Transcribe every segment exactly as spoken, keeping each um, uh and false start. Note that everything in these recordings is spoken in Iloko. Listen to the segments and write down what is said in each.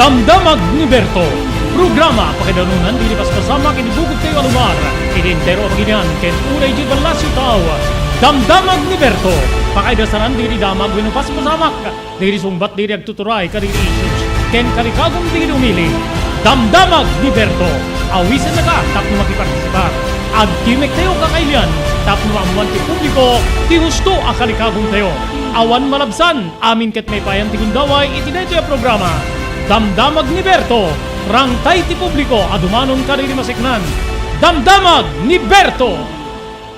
Damdamag ni Berto, programa pakaidanunan dagiti paspasamak iti bukod tayo a lugar, iti entero a pagilian ken unay iti ballasiw tao. Damdamag ni Berto, pakaidasaran dagiti damag wenno paspasamak, dagiti sungbat dagiti agtuturay kadagiti issues, ken kalikagon dagiti umili. Damdamag ni Berto, awisennak tapno makipartisipar. Agtimek tayo kakailian tapno maammuan ti publiko ti husto a kalikagon tayo. Awan malabsan, amin ket maipayan ti gundaway iti daytoy a programa. Damdamag ni Berto, rangtay ti publiko a dumanon kadagiti maseknan. Damdamag ni Berto!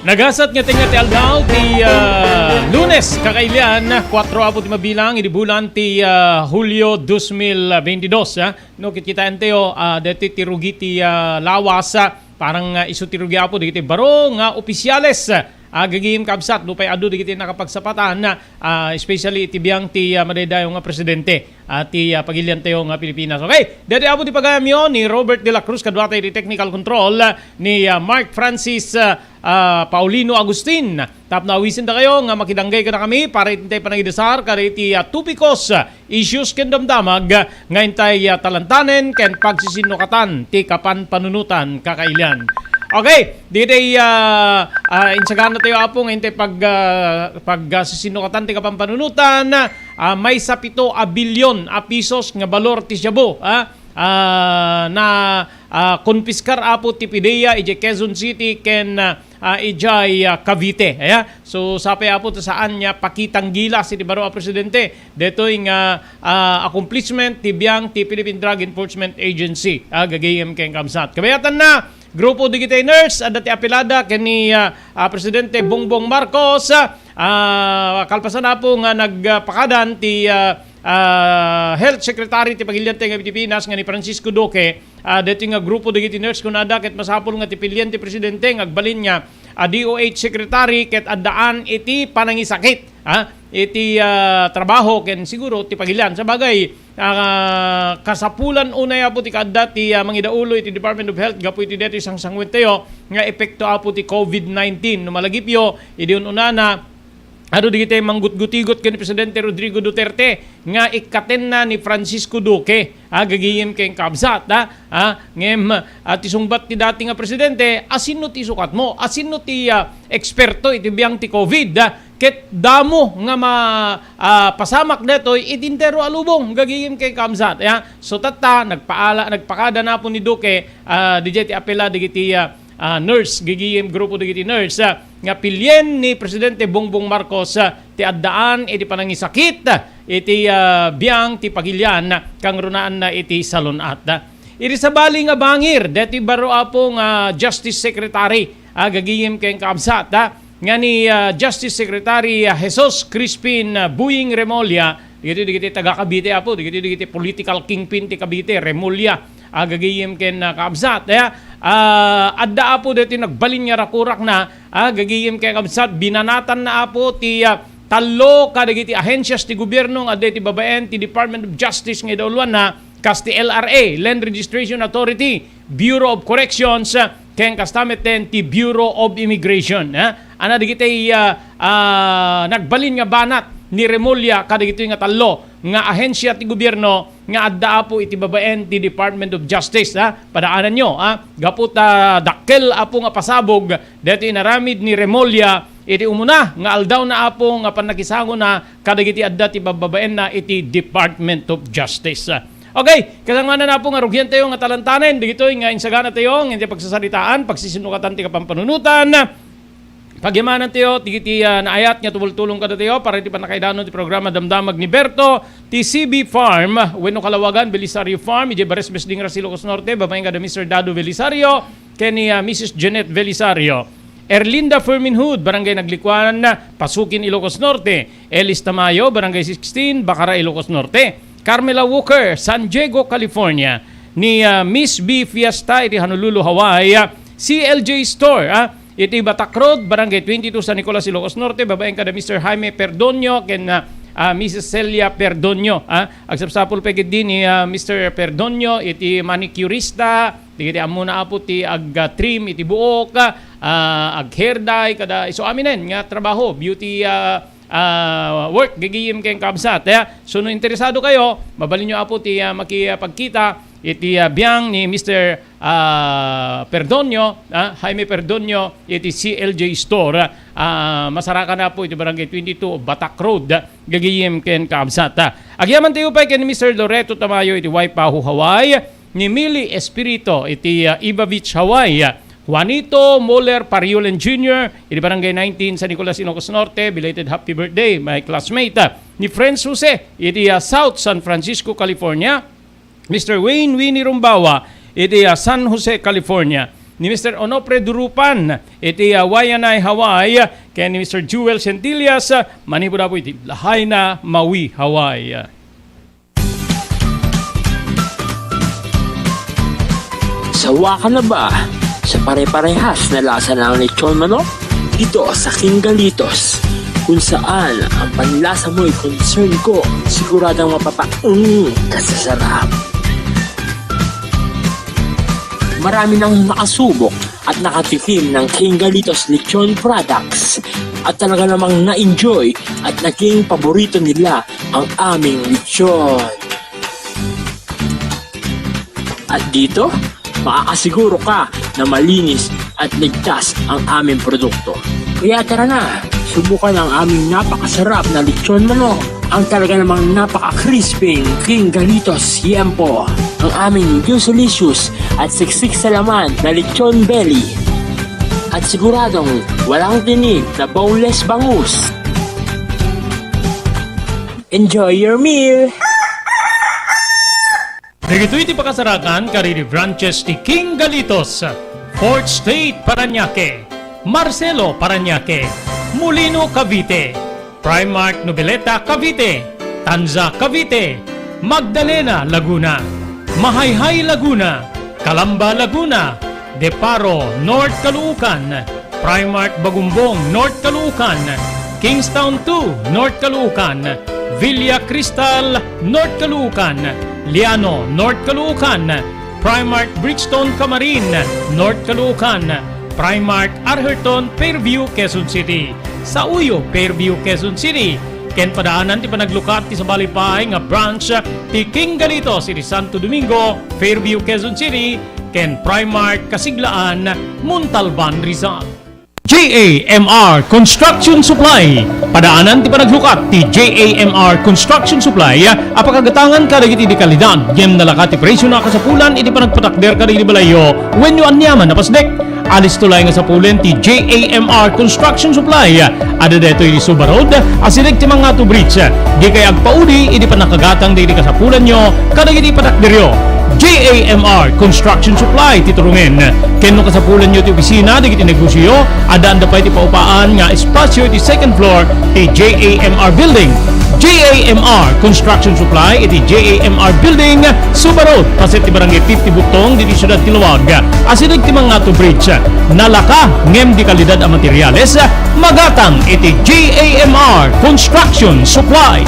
Nagasat nga tengnga ti aldaw ti, ah, Lunes, kakailian, kuatro apo ti mabilang idi bulan ti, ah, Hulio dos mil beintidos, ah. No, kitkitaentayo, ah, daytoy ti rugi ti, ah, lawas, ah, parang, ah, isu ti rugi apo dagiti baro nga opisyales, ah, gagayem kabsat, nupay adu dagiti nakapagsapatan, ah, especially iti biang ti, ah, madaydayaw nga presidente, ah, ti, ah, pagiliantayo nga Pilipinas. Okay, daytoy apo ti pagayamyo ni Robert de la Cruz, kaduata iti technical control, ah, ni, ah, Mark Francis, ah, ah, Paulino Agustin. Tapno awisendakayo nga makidanggay kadakami para iti panagidasaar kadagiti, ah, topikos, ah, issues ken damdamag, ah, nga intay, ah, talantanen ken pagsisinnuatan ti kapanpanunotan kakailian. Okay, ditoy, ah, ah, insaganatayo, Apo, nga intay pag, ah, pag, ah, sisinnuatan ti kapanpanunotan, ah, maysa pito a bilyon a pisos nga balor ti shabu, ah, ah, na, ah, konpiskar, Apo, ti PDEA idiay Quezon City ken, ah, ah, idiay, ah, Cavite. Aya? So, sapay, Apo, ta saan nga pakitang gilas iti baro a presidente. Daytoy nga, ah, accomplishment ti biang ti Philippine Drug Enforcement Agency. Ah, gagayem ken kabsat. Kabayatanna, grupo dagiti nurse, adda ti apelada ken ni, ah, ah, Presidente Bongbong Marcos. Ah, kalpasan, Apo, nga nagpakadan ti, ah, ah, Health Secretary ti pagilian ti nga Pilipinas nga ni Francisco Duque. Ah, daytoy nga grupo dagiti nurse kunada ket masapul nga ti pilian ti presidente nga agbalin nga, ah, D O H secretary ket addaan iti panangisakit, ah, iti, ah, trabaho ken siguro ti pagilian. Sabagay, ah, kasapulan unay, Apo, ti kaadda ti, ah, mangidaulo iti Department of Health gapu iti daytoy sangsangwentayo nga epekto, Apo, ti covid nineteen. No malagipyo, idi un-unana, adu dagiti manggutgutigot ken ni Presidente Rodrigo Duterte nga ikkatenna ni Francisco Duque, ah, gagayem ken kabsat, ah, ah, ngem, ah, ti sungbat ti dati nga presidente, "Asinno ti sukatmo? Asinno ti, ah, eksperto iti biang ti covid, ah, ket damo nga ma-, ah, pasamak daytoy iti entero a lubong, gagayem ken kabsat?" Ah, so tatta, nagpaala, nagpakada, Apo, ni Duque, ah, didiay ti apela dagiti, ah, ah, nurse, gagayem grupo dagiti nurse, ah, nga pilien ni Presidente Bongbong Marcos, ah, ti addaan iti panangisakit, ah, iti, ah, biang ti pagilian, kangrunaanna iti salun-at. Iti sabali nga bangir, daytoy baro, Apo, nga Justice Secretary, ah, gagayem ken kabsat, ah, nga ni, ah, Justice Secretary, ah, Jesus Crispin, ah, Boying Remulla, dagiti, dagiti taga Cavite, Apo, dagiti, dagiti political kingpin ti Cavite, Remulla, ah, gagayem ken, ah, kabsat, eh, ah, adda, Apo, daytoy nagbalin nga rakurakna, ah, gagayem ken kabsat, binanatanna, Apo, ti, ah, tallo kadagiti ahensias ti gobierno nga adda iti babaen ti Department of Justice nga idauloanna, kas ti L R A, Land Registration Authority, Bureau of Corrections, ah, ken kasta metten ti Bureau of Immigration, ah. Ana dagiti, ah, ah, nagbalin nga banat ni Remulla kadagitoy nga tallo nga ahensia ti gobierno nga adda, Apo, iti babaen ti Department of Justice, ha? Padaananyo, ha? Gapu ta dakkel, Apo, nga pasabog daytoy inaramid ni Remulla iti umuna nga aldawna, Apo, nga pannakisangona kadagiti adda ti babbabaenna iti Department of Justice. Okay, kasangwanan, Apo, nga rugiantayo nga talantanen dagitoy nga insaganatayo nga iti pagsasaritaan, pagsisinnukatan ti kapampanunotan. Pagyamanantayo ti, ti, ah, naayat nga tumultulong kadatayo para iti pannakaidanon ti programa Damdamag ni Berto, ti C B Farm, wenno Kalawagan Belisario Farm, idiay Bares Besding, Ilocos Norte, babaen kada Mister Dado Belisario, ken ni, ah, Missus Jeanette Belisario. Erlinda Fermin Hood, Barangay Naglikuan, Pasukin, Ilocos Norte. Elis Tamayo, Barangay sixteen, Bacara, Ilocos Norte. Carmela Walker, San Diego, California. Ni, ah, Miss B Fiesta iti Honolulu, Hawaii. C L J Store, ah, iti Batak Road, Barangay twenty-two, San Nicolas, Ilocos Norte, babaen kada Mister Jaime Perdonio ken, ah, ah, Missus Celia Perdonio, ah. Agsapsapul pay ketdi ni, ah, Mister Perdonio iti manicurista, dagiti ammona, Apo, ti ag-trim iti buok, ah, ag-hair dye, kada isu aminen nga trabaho, beauty, ah, ah, work gagayem ken kabsat, eh. So, no interesado kayo, mabalinyo, Apo, ti, ah, makipagkita iti, ah, biang ni Mister ah, Perdonio, ah, Jaime Perdonio, iti C L J Store, ah, masarakan, Apo, iti Barangay twenty-two, Batak Road, gagayem ken kabsat, ah. Agyamankami pay ken Mister Loreto Tamayo iti Waipahu, Hawaii, ni Mili Espirito iti, ah, Iba Beach, Hawaii, ah, Juanito Moller Pariolen Junior iti Barangay nineteen, San Nicolas, Ilocos Norte, belated happy birthday, my classmate, ah, ni Friends Jose iti, ah, South San Francisco, California, Mister Wayne Winnie Rumbawa iti, ah, San Jose, California, ni Mister Onofre Durupan iti, ah, Waianae, Hawaii, ken ni Mister Jewel Centillas, ah, manipud, Apo, iti Lahaina, Maui, Hawaii. Sawa ka na ba sa pare-parehas na lasa ng lechon manok? Dito sa King Galitos, kung saan ang panlasa mo'y concern ko, siguradong mapapaung ka sa sarap. Marami nang nakasubok at nakatikim ng King Galitos Lechon Products at talaga namang na-enjoy at naging paborito nila ang aming lechon. At dito, makakasiguro ka na malinis at ligtas ang aming produkto. Kaya tara na, subukan ang aming napakasarap na lechon manok, ang talaga namang napaka-crispy King Galitos Yempo, ang aming juicy-licious at siksik sa laman na lechon belly, at siguradong walang tinik na boneless bangus. Enjoy your meal! Dagitoy ti pakasarakan kadagiti branches ti King Galitos: Fourth Street, Parañaque; Marcelo, Parañaque; Molino, Cavite; Primark Noveleta, Cavite; Tanza, Cavite; Magdalena, Laguna; Mahayhay, Laguna; Calamba, Laguna; De Paro, North Caloocan; Primark Bagumbong, North Caloocan; Kingstown two, North Caloocan; Villa Cristal, North Caloocan; Liano, North Caloocan; Primark Brixton, Camarin, North Caloocan; Primark Arherton, Fairview, Quezon City. Sauyo, Fairview, Quezon City. Ken padaanan ti panaglukat ti sabali pay nga branch ti King Galitos iti Santo Domingo, Fairview, Quezon City, ken Primark Kasiglaan, Montalban, Rizal. J A M R Construction Supply. Padaanan ti panaglukat ti J A M R Construction Supply a pakagatangan kadagiti dekalidad ngem nalaka ti presio a kasapulan iti panagpatakder kadagiti balayyo wenno aniaman a pasdek. Alisto laeng a sapulen ti J A M R Construction Supply. Adda daytoy iti Suba Road, asideg ti Mangato Bridge. Dikay agpaudi iti pannakagatang dagiti kasapulanyo kadagiti patakderyo. J A M R Construction Supply ti turongen. Ken no kasapulanyo ti opisina dagiti negosioyo, addaanda pay ti paupaan nga espasio iti second floor ti J A M R Building. J A M R Construction Supply iti J A M R Building, Suba Road, paset ti Barangay fifty Bugtong, ditoy siudad ti Laoag. Asideg ti Mangato Bridge. Nalaka ngem dekalidad a materiales, magatang iti J A M R Construction Supply.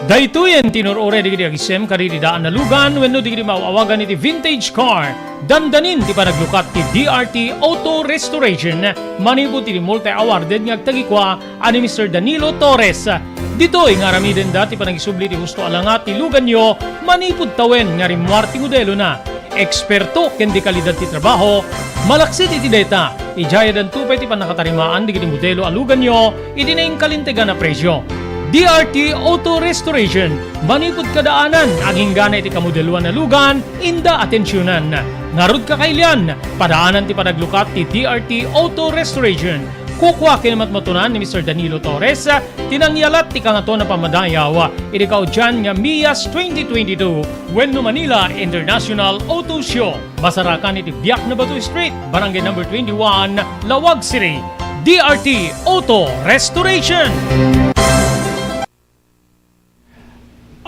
Daytoyen ti nur-uray dagiti agisem kadagiti daan a lugan wenno dagiti maaw-awagan iti vintage car. Dandanin ti panaglukat ti D R T Auto Restoration manipud iti multi-awarded nga agtagikua a ni Mister Danilo Torres. Ditoy nga aramidenda ti panangisubli ti husto a langa ti luganyo manipud tawen nga rimmuar ti modelona. Eksperto ken dekalidad ti trabaho, malaksid iti dayta, idiayadanto pay ti pannakatarimaan dagiti modelo a luganyo iti nainkalintegan a presio. D R T Auto Restoration, manipud kadaanan, aginggana iti kamodeloan a lugan, inda atensionan. Ngarud, kakailian, padaanan ti panaglukat ti D R T Auto Restoration. Kukua ken matmatunan ni Mister Danilo Torres ti nangyalat ti Kangatoan a Pammadayaw iti kaudian nga MIAS twenty twenty-two wenno Manila International Auto Show. Masarakan iti Biak na Bato Street, Barangay Number twenty-one, Laoag City. D R T Auto Restoration.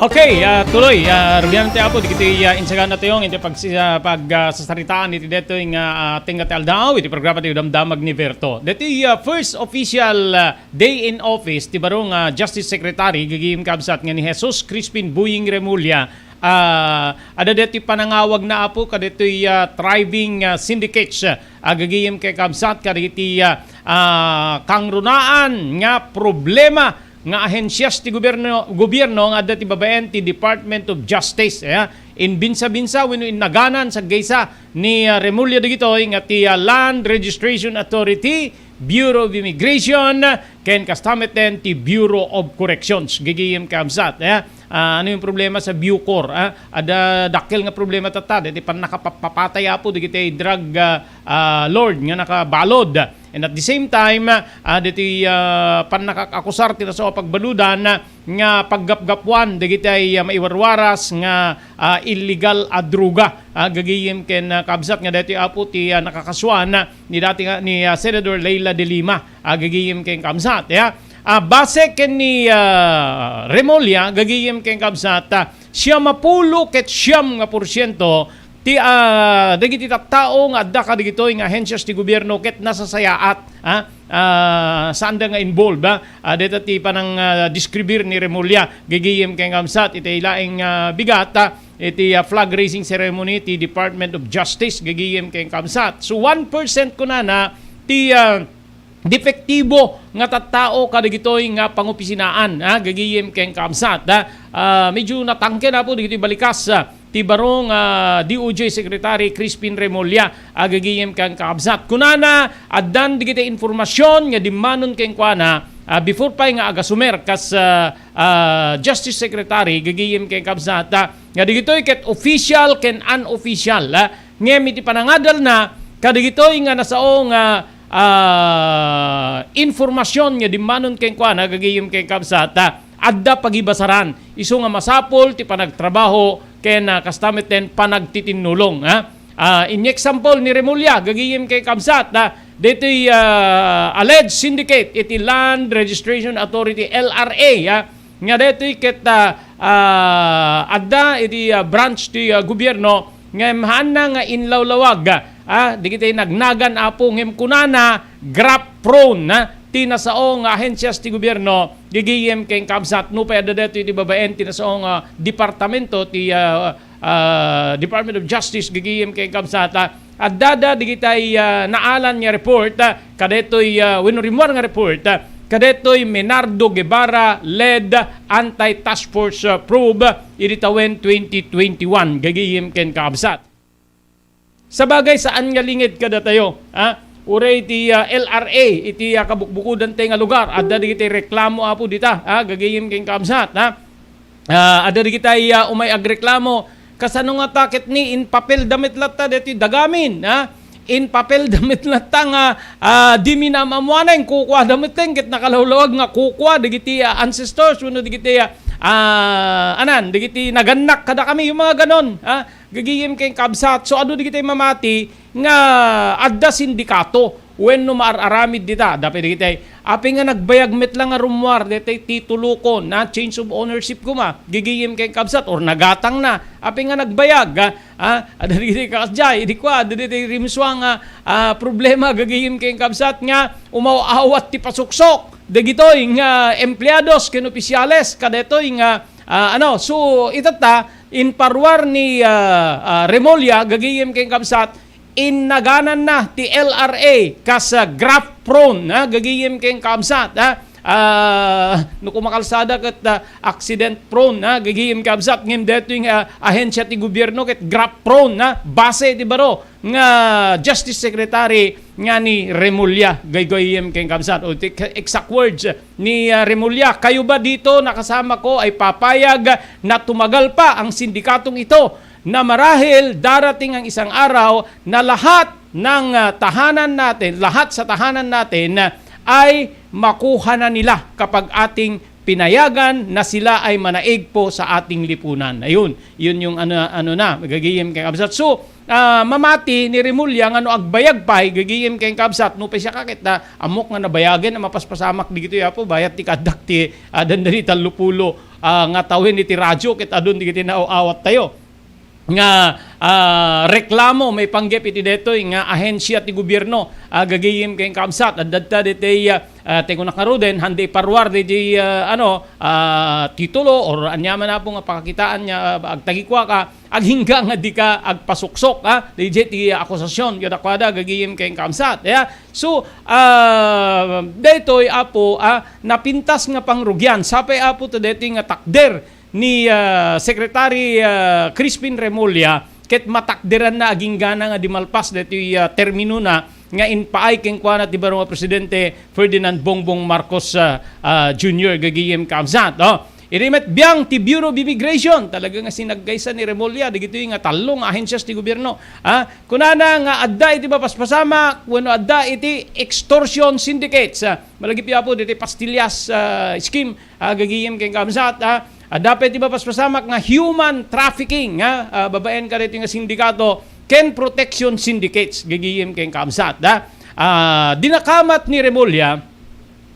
Okay, ah, tuloy, ah, rugian ti Apo, dagiti, ah, insagana tayo, iti pag-, ah, pag, ah, sasaritaan iti detoy nga, ah, tengnga ti aldaw, iti programa ti Damdamag ni Berto. Detoy, ah, first official, ah, day in office ti baro nga Justice Secretary, gagayem kabsat nga ni Jesus Crispin Boying Remulla, ah, adda detoy panangawag na Apo, kadetoy, ah, thriving, ah, syndicates, ah, gagayem ken kabsat, kadagiti, ah, ah, kangrunaan nga problema nga ahensias ti gobierno, gobierno nga adda ti babaen ti Department of Justice, eh, inbinsa-binsa wenno innaganan saggaysa ni, ah, Remulla dagitoy nga ti, ah, Land Registration Authority, Bureau of Immigration, ken kasta met ti Bureau of Corrections. Gagayem kabsat, eh. Ah, ano yung problema sa Bucor, ah? Adda dakkel nga problema tatta, deti pannakapapatay Apo, dagiti drug, ah, ah, lord nga nakabalod. And at the same time, ah, ditoy, ah, pannakakakusar ti nasao a pagbaludan nga paggapgapuan dagiti, ah, maiwarwaras nga, ah, illegal a droga. Ah, gagayem ken, ah, kabsat nga daytoy Apo ti, ah, nakakasuan, ah, ni dati nga ni, ah, Senador Leila de Lima. Ah, gagayem ken kabsat, ya. Ah, base ken ni, ah, Remulla, gagayem ken kabsat, ah, siam a pulo ket siam nga porsiento ti, ah, dagiti tattao nga adda kadagitoy nga ahensias ti gobierno ket nasasayaat, ah, ah, saanda nga involved, ah. Ah, deta ti panang, ah, describir ni Remulla, gagayem ken kabsat, iti laeng, ah, bigat, ah, iti, ah, flag raising ceremony ti Department of Justice, gagayem ken kabsat. So, one percent kunana ti, ah, depektibo nga tattao kadagitoy nga pangopisinaan, ah, gagayem ken kabsat, ah. Ah, medyo natangken Apo dagitoy balikas, ah, ti baro nga D O J Secretary Crispin Remulla, ah, gagayem ken kabsat. Kunana, addan dagiti informasyon nga dimmanon kenkuana, ah, before pay nga agasumer kas, ah, ah, Justice Secretary, gagayem ken kabsat, ah, nga dagitoy ket official ken unofficial, ah, ngem iti panangadalna, kadagitoy nga nasao nga, ah, informasyon nga dimmanon kenkuana, gagayem ken kabsat, ah, adda pagibasaran. Isu nga masapul ti panagtrabaho ken, ah, kasta met ti panagtitinnulong, ha? Ah, in example ni Remulla, gagayem ken kabsat, ah, ditoy, ah, alleged syndicate iti Land Registration Authority, L R A, ah, nga daytoy ket, ah, ah, adda iti, ah, branch ti, ah, gobierno ngem haanna nga inlawlawag, ah, dagiti nagnagan Apo ngem kunana graft prone, ah, ti nasao nga ahensias ti gobierno, gagayem ken kabsat, nupay adda daytoy iti babaen ti nasao nga departamento ti, ah, ah, Department of Justice, gagayem ken kabsat, ah, addada digitay, ah, naalan nga report, ah, kadetoy, ah, wenno rimmuar nga report, ah, kadetoy Menardo Guevara led anti-task force, ah, probe idi tawen twenty twenty-one, gagayem ken kabsat. Sabagay, saan nga linged kadatayo, ha? Uray ti, ah, L R A, iti, ah, kabukbukodan tay nga lugar, adda digitay reklamo Apo dita, ha? Gagayem ken kabsat, ha? Ah, adda digitay, ah, umay agreklamo, kasano nga ta ket ni in papel da met latta deti dagamin, ha? In papel da met latta nga, ah, di mi naam-ammoanen, kukua da met ket nakalawlawag nga kukua dagiti, ah, ancestors wenno dagiti, ah, ah, anan, dagiti nagannak kadakami, yung mga ganon, ha? Gagayem ken kabsat. So, adu digitay mamati nga adda sindikato wenno maar-aramid dita. Adda pay digitay, apay nga nagbayag met la nga rummuar, detay titulokon, na change of ownership koma, gagayem ken kabsat, or nagatang na. Apay nga nagbayag, ha? Ah, adda digitay kakasdiay, idi kua, adda digitay rimsua nga, ah, problema, gagayem ken kabsat, nga umaw-awat ti pasuksok dagitoy nga empleados ken opisyales kadetoy nga, ah, ano, so, itatta, in parwar ni, ah, ah, Remulla, gagayem ken kabsat, innagananna ti L R A kas, ah, graft prone, ha, gagayem ken kabsat, ha. Ah, no kumakalsada ket, ah, accident prone, ha, gagayem kabsat, ngem detoy nga, ah, ahensya ti gobierno ket graft prone, ha, base ti baro nga Justice Secretary nga ni Remulla, gagayem ken kabsat. O, ti exact words ni, ah, Remulla, "Kayo ba dito na kasama ko ay papayag na tumagal pa ang sindikatong ito na marahil darating ang isang araw na lahat ng, ah, tahanan natin, lahat sa tahanan natin, ah, ay makuha na nila kapag ating pinayagan na sila ay manaig po sa ating lipunan." Ayun, yun yung ano, ano na, gagayem ken kabsat. So, ah, mamati ni Remulla nga no agbayag pay, gagayem ken kabsat, no, pay siya kakit na, ammok nga nabayagen a mapaspasamak digitoy, Apo, bayat ti kaaddak ti, ah, dandani tallo pulo ah, nga tawen iti radyo ket adun digiti naaw-awat tayo nga, ah, reklamo maipanggep iti detoy nga ahensia ti gobierno, ah, gagayem ken kaabsat. Adda ta ditoy, ah, ah, ti kunak ngaruden, handa iparuar ditoy, ah, ano, ah, titulo or aniaman apo nga pakakitaan nga, ah, agtagikua ka, agingga nga dika agpasuksok, ah, ditoy ti akusasyon kadakuada gagayem ken kaabsat. Ya. So, ah, daytoy apo, ah, napintas nga pangrugian. Sapay apo ta daytoy nga takder ni, ah, Secretary, ah, Crispin Remulla ket matakderanna agingga na nga di malpas daytoy, ah, terminona nga impaay kenkuana ti baro nga Presidente Ferdinand Bongbong Marcos, ah, ah, Junior gagayem kaabsat. Oh, idi met biang ti Bureau of Immigration, talaga nga sinagkaysa ni Remulla dagitoy nga tallo nga ahensias ti gobierno. Ah, kunana nga adda iti mapaspasamak wenno adda iti extortion syndicates. Ah, malagip apo ditoy pastillas, ah, scheme, ah, gagayem ken kaabsat, ah, adda pay ti mapaspasamak nga human trafficking, ah, ah, babaen kadaytoy nga sindikato ken protection syndicates gagayem ken kaabsat, ah. Ah, dinakamat ni Remulla,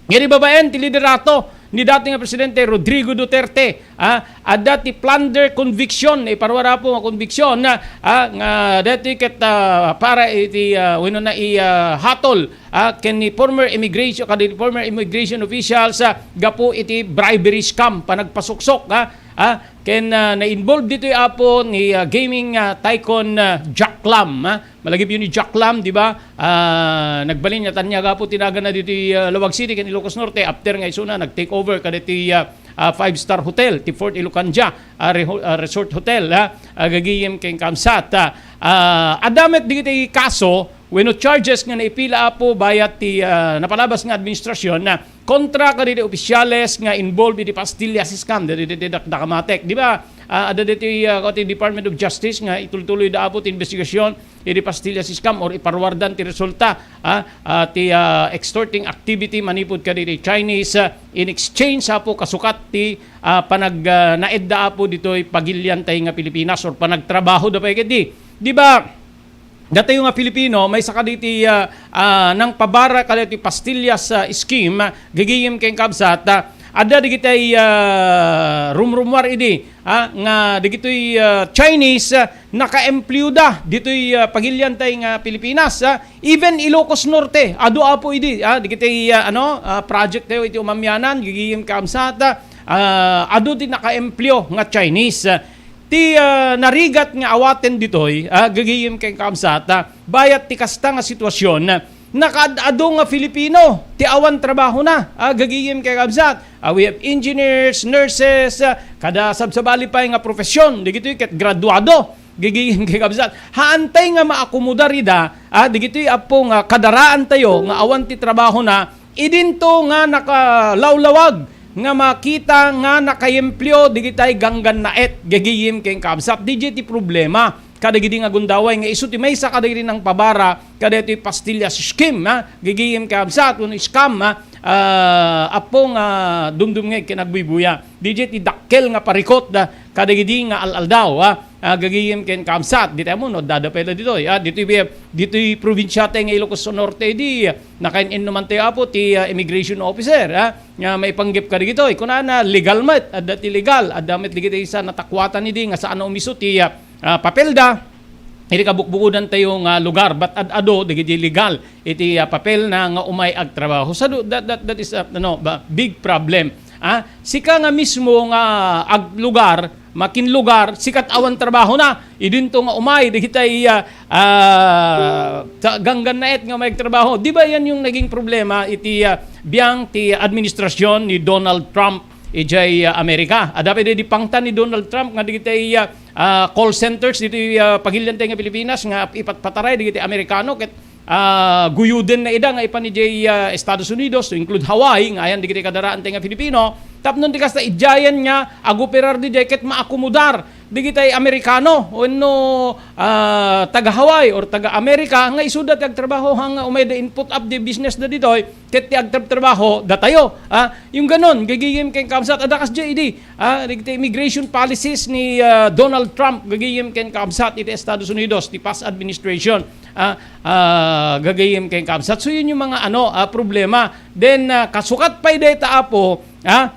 ngem babaen ti liderato ni dati nga Presidente Rodrigo Duterte, ah, adda ti plunder conviction, iparuar apo nga conviction, ah, ah, nga dati ket, ah, para iti, ah, wenno na i, ah, hatol, ah, ken ni former immigration, kadi former immigration officials, ah, gapu iti bribery scam, panagpasuksok, ah, ah, ken, ah, na-involve ditoy apo ni, ah, gaming, ah, tycoon, ah, Jack Lam, ah. Malagip ni Jack Lam, di ba? Ah, nagbalin nga taniag apo ti naganna ditoy, ah, Laoag City ken Ilocos Norte after nga isuna nag-take over kaditoy, ah, ah, five-star hotel, ti Fort Ilocandia, ah, reho-, ah, Resort Hotel, ah, ah, gagayem ken kaabsat. Ah, ah, adda met dagiti kaso wenno charges nga naipila apo bayat ti, ah, napalabas nga administrasyon na kontra kadagiti opisyales nga involved iti pastillas scam, dagiti dakdakamatek, di ba? Ah, adda ditoy, ah, ti Department of Justice nga itultuloyda apo ti investigasyon iti pastillas scam or iparuardan ti resulta, ah, ah, ti, ah, extorting activity manipud kadagiti Chinese, ah, in exchange apo kasukat ti, ah, panag, ah, naedda apo ditoy pagiliantay nga Pilipinas or panagtrabahoda pay ketdi. Di ba? Datayo nga Filipino, maysa kadagiti, ah, ah, nangpabara kadagiti pastillas, ah, scheme, ah, gagayem ken kaabsat, ah, adda dagiti, ah, rumrumuar idi, ah, nga dagitoy, ah, Chinese, ah, nakaempleoda ditoy, ah, pagiliantay nga Pilipinas, ah, even Ilocos Norte, adu apo idi, ah, dagiti, ah, ano, ah, project tayo iti umamianan, gagayem kaabsat, ah, adu ti nakaempleo nga Chinese. Ti, ah, narigat nga awaten ditoy, ah, gagayem ken kaabsat, ah, bayat ti kasta nga sitwasyon, nakaad-ado nga Filipino ti awan trabahona, ah, gagayem ken kaabsat. Ah, we have engineers, nurses, ah, kada sabsabali pay nga profesyon, dagitoy ket graduado, gagayem ken kaabsat. Haantay nga maakomodar ida, ah, dagitoy apo nga kadaraantayo nga awan ti trabahona, idinto nga nakalawlawag nga makita nga nakaempleo digitay ganggannaet, gagayem ken kaabsat. Didiay ti problema kadagidi nga gundaway nga isu ti maysa kadagidi nangpabara kadaytoy pastillas scheme, ha, gagayem kaabsat, wenno scam, ha, ah, apo nga dumdumngeg ken agbuybuya. Didiay ti dakkel nga parikut da kadagidi nga al-aldaw, ha. Ah, gagayem ken kaabsat, ditoy ammo, no, addada pay la ditoy, ah, ditoy, ditoy probinsiatayo nga Ilocos Norte, di, nakain-innumantayo apo ti, ah, immigration officer, ah, nga maipanggep kadagitoy. Kunana, legal met, adda ti legal, adda met dagiti sa natakuatan idi nga saan a umisu ti, ah, ah, papelda, iti kabukbukodantayo nga lugar, but ad-ado dagiti legal iti, ah, papelna nga umay agtrabaho. So, that, that, that is, ah, ano, ba, big problem. Ah, sika nga mismo nga aglugar, makinlugar, sika ti awan trabahona, idinto nga umay, dagitay, ah, ah, sa ganggannaet nga umay agtrabaho. Di ba yan yung naging problema iti, ah, biang ti administrasyon ni Donald Trump idiay, ah, Amerika? Adda pay di pangtan ni Donald Trump nga dagitay, ah, ah, call centers ditoy, ah, pagiliantay nga Pilipinas nga ipatpataray dagiti Amerikano ket ah, guyuden na ida nga ipan idiay, ah, Estados Unidos, to include Hawaii, nga ayan dagiti kadaraantay nga Filipino, tapno ti kasta idiayen nga agoperar didiay ket maakomodar digitay Amerikano wenno, ah, taga Hawaii or taga Amerika nga isuda ti agtrabaho, ha, nga umayda in-put up ti business da ditoy ket ti agtrabtrabaho datayo, ah, yung ganon, gagayem ken kaabsat, adda kasdiay idi, ah, dagiti immigration policies ni, ah, Donald Trump, gagayem ken kaabsat iti Estados Unidos, ti past administration. Ah, ah, gagayem ken kaabsat. So, yun yung mga, ano, ah, problema. Then, ah, kasukat pay dayta, apo, ah,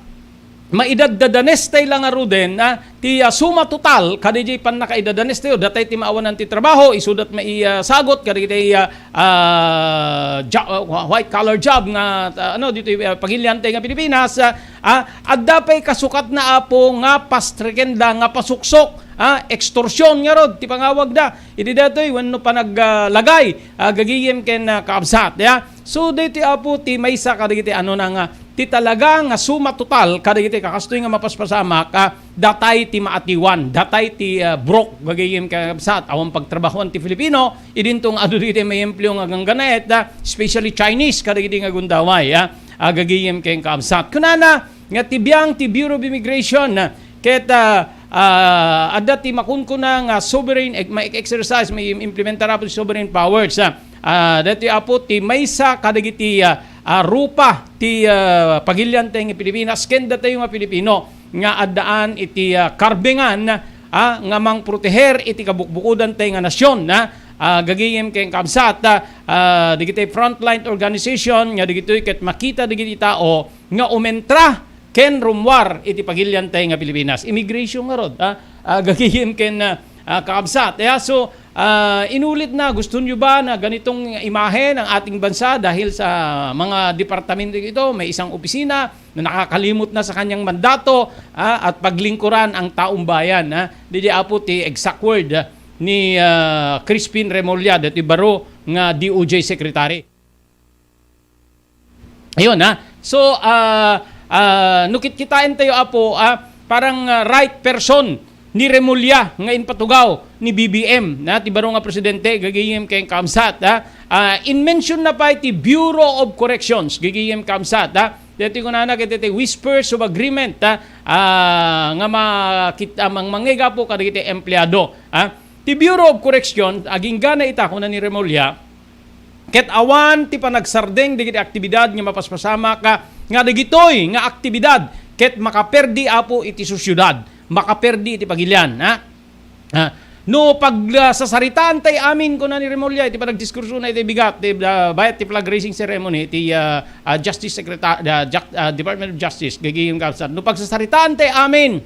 maidaddadanes tay la ngaruden, ah, ti, ah, suma total kadaydi pannakaidadanestayo, datay ti maawanan ti trabaho, isudat maisagot kadagiti, ah, ah, jo-, ah, white collar job nga, ah, ano, ditoy, ah, pagilian tay nga Pilipinas, ah, ah, adda pay kasukatna, Apo, nga pastreken da, nga pasuksok, ah, extortion ngarud ti pangawagda. Idi datoy wenno panag-, ah, lagay, ah, gagayem ken, ah, kaabsat, ya. So, daytoy, Apo, ti maysa kadagiti ano na nga ti talaga nga suma total kadagiti kakastoy nga mapaspasamak, ah, datay ti maatiwan, datay ti, ah, broke, gagayem ken kaabsat, awan pagtrabahoan ti Filipino, idinto nga adu dagiti maempleo nga ganggannaet, ah, especially Chinese kadagiti nga gundaway, ah, ah, gagayem ken kaabsat. Kunana nga ti biang ti Bureau of Immigration, ah, ket, ah, ah, adda ti makunkuna nga sovereign, ek-, ma-exercise, maimplementar, Apo, ti sovereign powers, ah, ah, daytoy, Apo, ti maysa kadagiti, ah, ah, rupa ti, ah, pagilian tay nga Pilipinas ken datayo nga Pilipino nga addaan iti, ah, karbengan, ah, nga mangproteher iti kabukbukodan tay nga nasyon, ah, ah, gagayem ken kaabsat, ah, ah, dagiti frontline organization nga dagitoy ket makita dagiti tao nga umentra ken rummuar iti pagilian tay nga Pilipinas. Immigration ngarud, ah, ah, gagayem ken, ah, ah, kaabsat. Ya, so, ah, inulit na, gusto nyo ba na ganitong imahen ang ating bansa dahil sa mga departamento ito, may isang opisina na nakakalimot na sa kanyang mandato, ah, at paglingkuran ang taong bayan, ah? Didi, Apo, ti exact word, ah, ni, ah, Crispin Remulla, dati baro nga D O J secretary. Ayun, ha. So, ah, ah, no kitkitaentayo, Apo, ah, parang, ah, right person ni Remulla nga impatugaw ni B B M, na ti baro nga presidente, gagayem ken kaabsat, ha. Ah, in-mention na pay ti Bureau of Corrections, gagayem kaabsat, ha. Daytoy kunana ket iti whispers of agreement, ha, ah, nga makit-, ah, mang-, mangngeg, Apo, kadagiti empleado, ha. Ti Bureau of Correction, agingga na ita, kuna ni Remulla, ket awan ti panagsardeng dagiti aktibidad nga mapaspasamak, ah, nga dagitoy nga aktibidad ket makaperdi, Apo, iti sosyedad, makaperdi iti pagilian, ha? Ah, no pag, ah, sasaritaan tay amin, kuna ni Remulla, iti panagdiskursona iti bigat, ti, ah, bayat ti flag raising ceremony, ti, ah, ah, Justice Secreta-, ah, Ju-, ah, Department of Justice, gagayem kaabsat. No pagsasaritaan tay amin,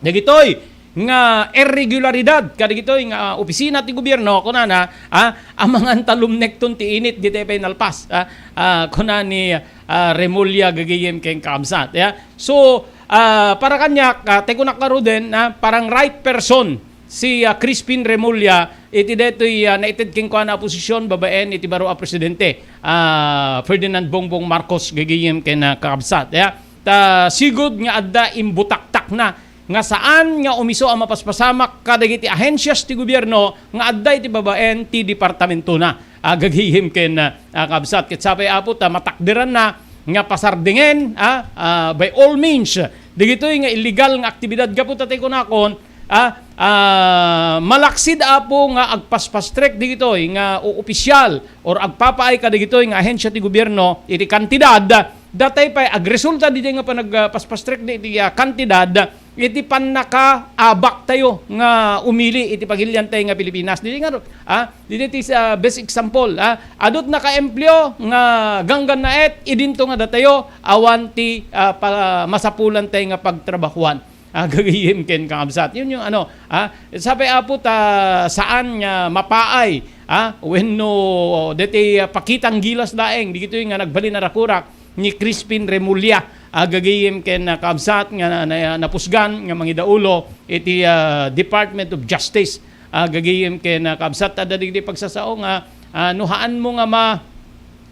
dagitoy nga irregularidad kadagitoy nga, ah, opisina ti gobierno, kunana, ah, amangan ta lumnekton ti init, ditoy pay nalpas, ah, ah, kuna ni, ah, Remulla, gagayem ken kaabsat, ya. So, ah, para kaniak, ah, tay kunak ngaruden, ah, parang right person si, ah, Crispin Remulla iti daytoy, ah, naited kenkuana a posisyon babaen iti baro a presidente, ah, Ferdinand Bongbong Marcos, gagayem ken, ah, kaabsat, ya. Ta sigud nga adda imbutaktakna nga saan nga umiso a mapaspasamak kadagiti ahensias ti gobierno nga adda iti babaen ti departamentona. Ah, gagayem ken, ah, ah, kaabsat, ket sapay, Apo, ta matakderanna nga pasardingen, ah, ah, by all means, dagitoy nga illegal nga aktibidad gapu ta tay kunakon, ah, ah, malaksid, Apo, nga agpaspastrek dagitoy nga o-, opisyal or agpapaay kadagitoy nga ahensia ti gobierno iti kantidad, datay pay agresulta ditoy nga panagpaspastrek ditoy, ah, kantidad iti pannakaabaktayo nga umili iti pagiliantay nga Pilipinas. Ditoy nga, ah, ditoy ti, ah, best example, ah, adut nakaempleo nga ganggannaet idinto nga datayo awan ti, ah, pa-, masapulantay nga pagtrabahuan. Ah, gagayem ken kakabsat. Yun yung ano, ah, sapay, Apo, ta saan nga mapaay, ah, wenno deti, ah, pakitang gilas laeng, digitoy nga nagbalin a rakurak ni Crispin Remulla, ah, gagayem ken, ah, kakabsat nga na-, na-, napusgan nga mangidaulo iti, ah, Department of Justice, ah, gagayem ken, ah, kakabsat. Adda digdi pagsasao nga, ah, no haanmo nga ma-,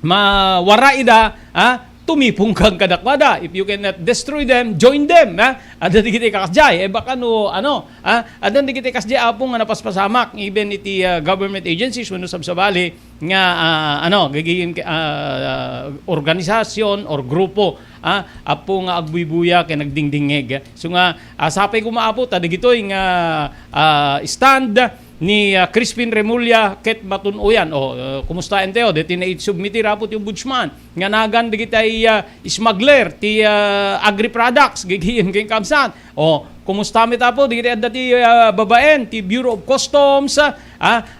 mawara ida, ah, tumipong kang kadakuada. If you cannot destroy them, join them, ha? Adda digiti kakasdiay, eh, baka no, ano, ha? Adda digiti kasdiay, Apo, nga napaspasamak, even iti, ah, government agencies, wenno sabsabali, nga, ah, ano, gagayem, ah, organisasyon or grupo, ah, Apo, nga agbuybuya ken nagdingdingngeg. So nga, ah, sapay koma, Apo, ta digitoy nga, ah, stand, ni, ah, Crispin Remulla ket matun-oyan. O, ah, kumustaentayo? Deti naisubmiti rapo ti ombudsman nga nagan dagiti, ah, smuggler ti, ah, agri-products, gagayem ken kakabsat. O, kumusta met, Apo, dagiti adda ti, ah, babaen ti Bureau of Customs, ah,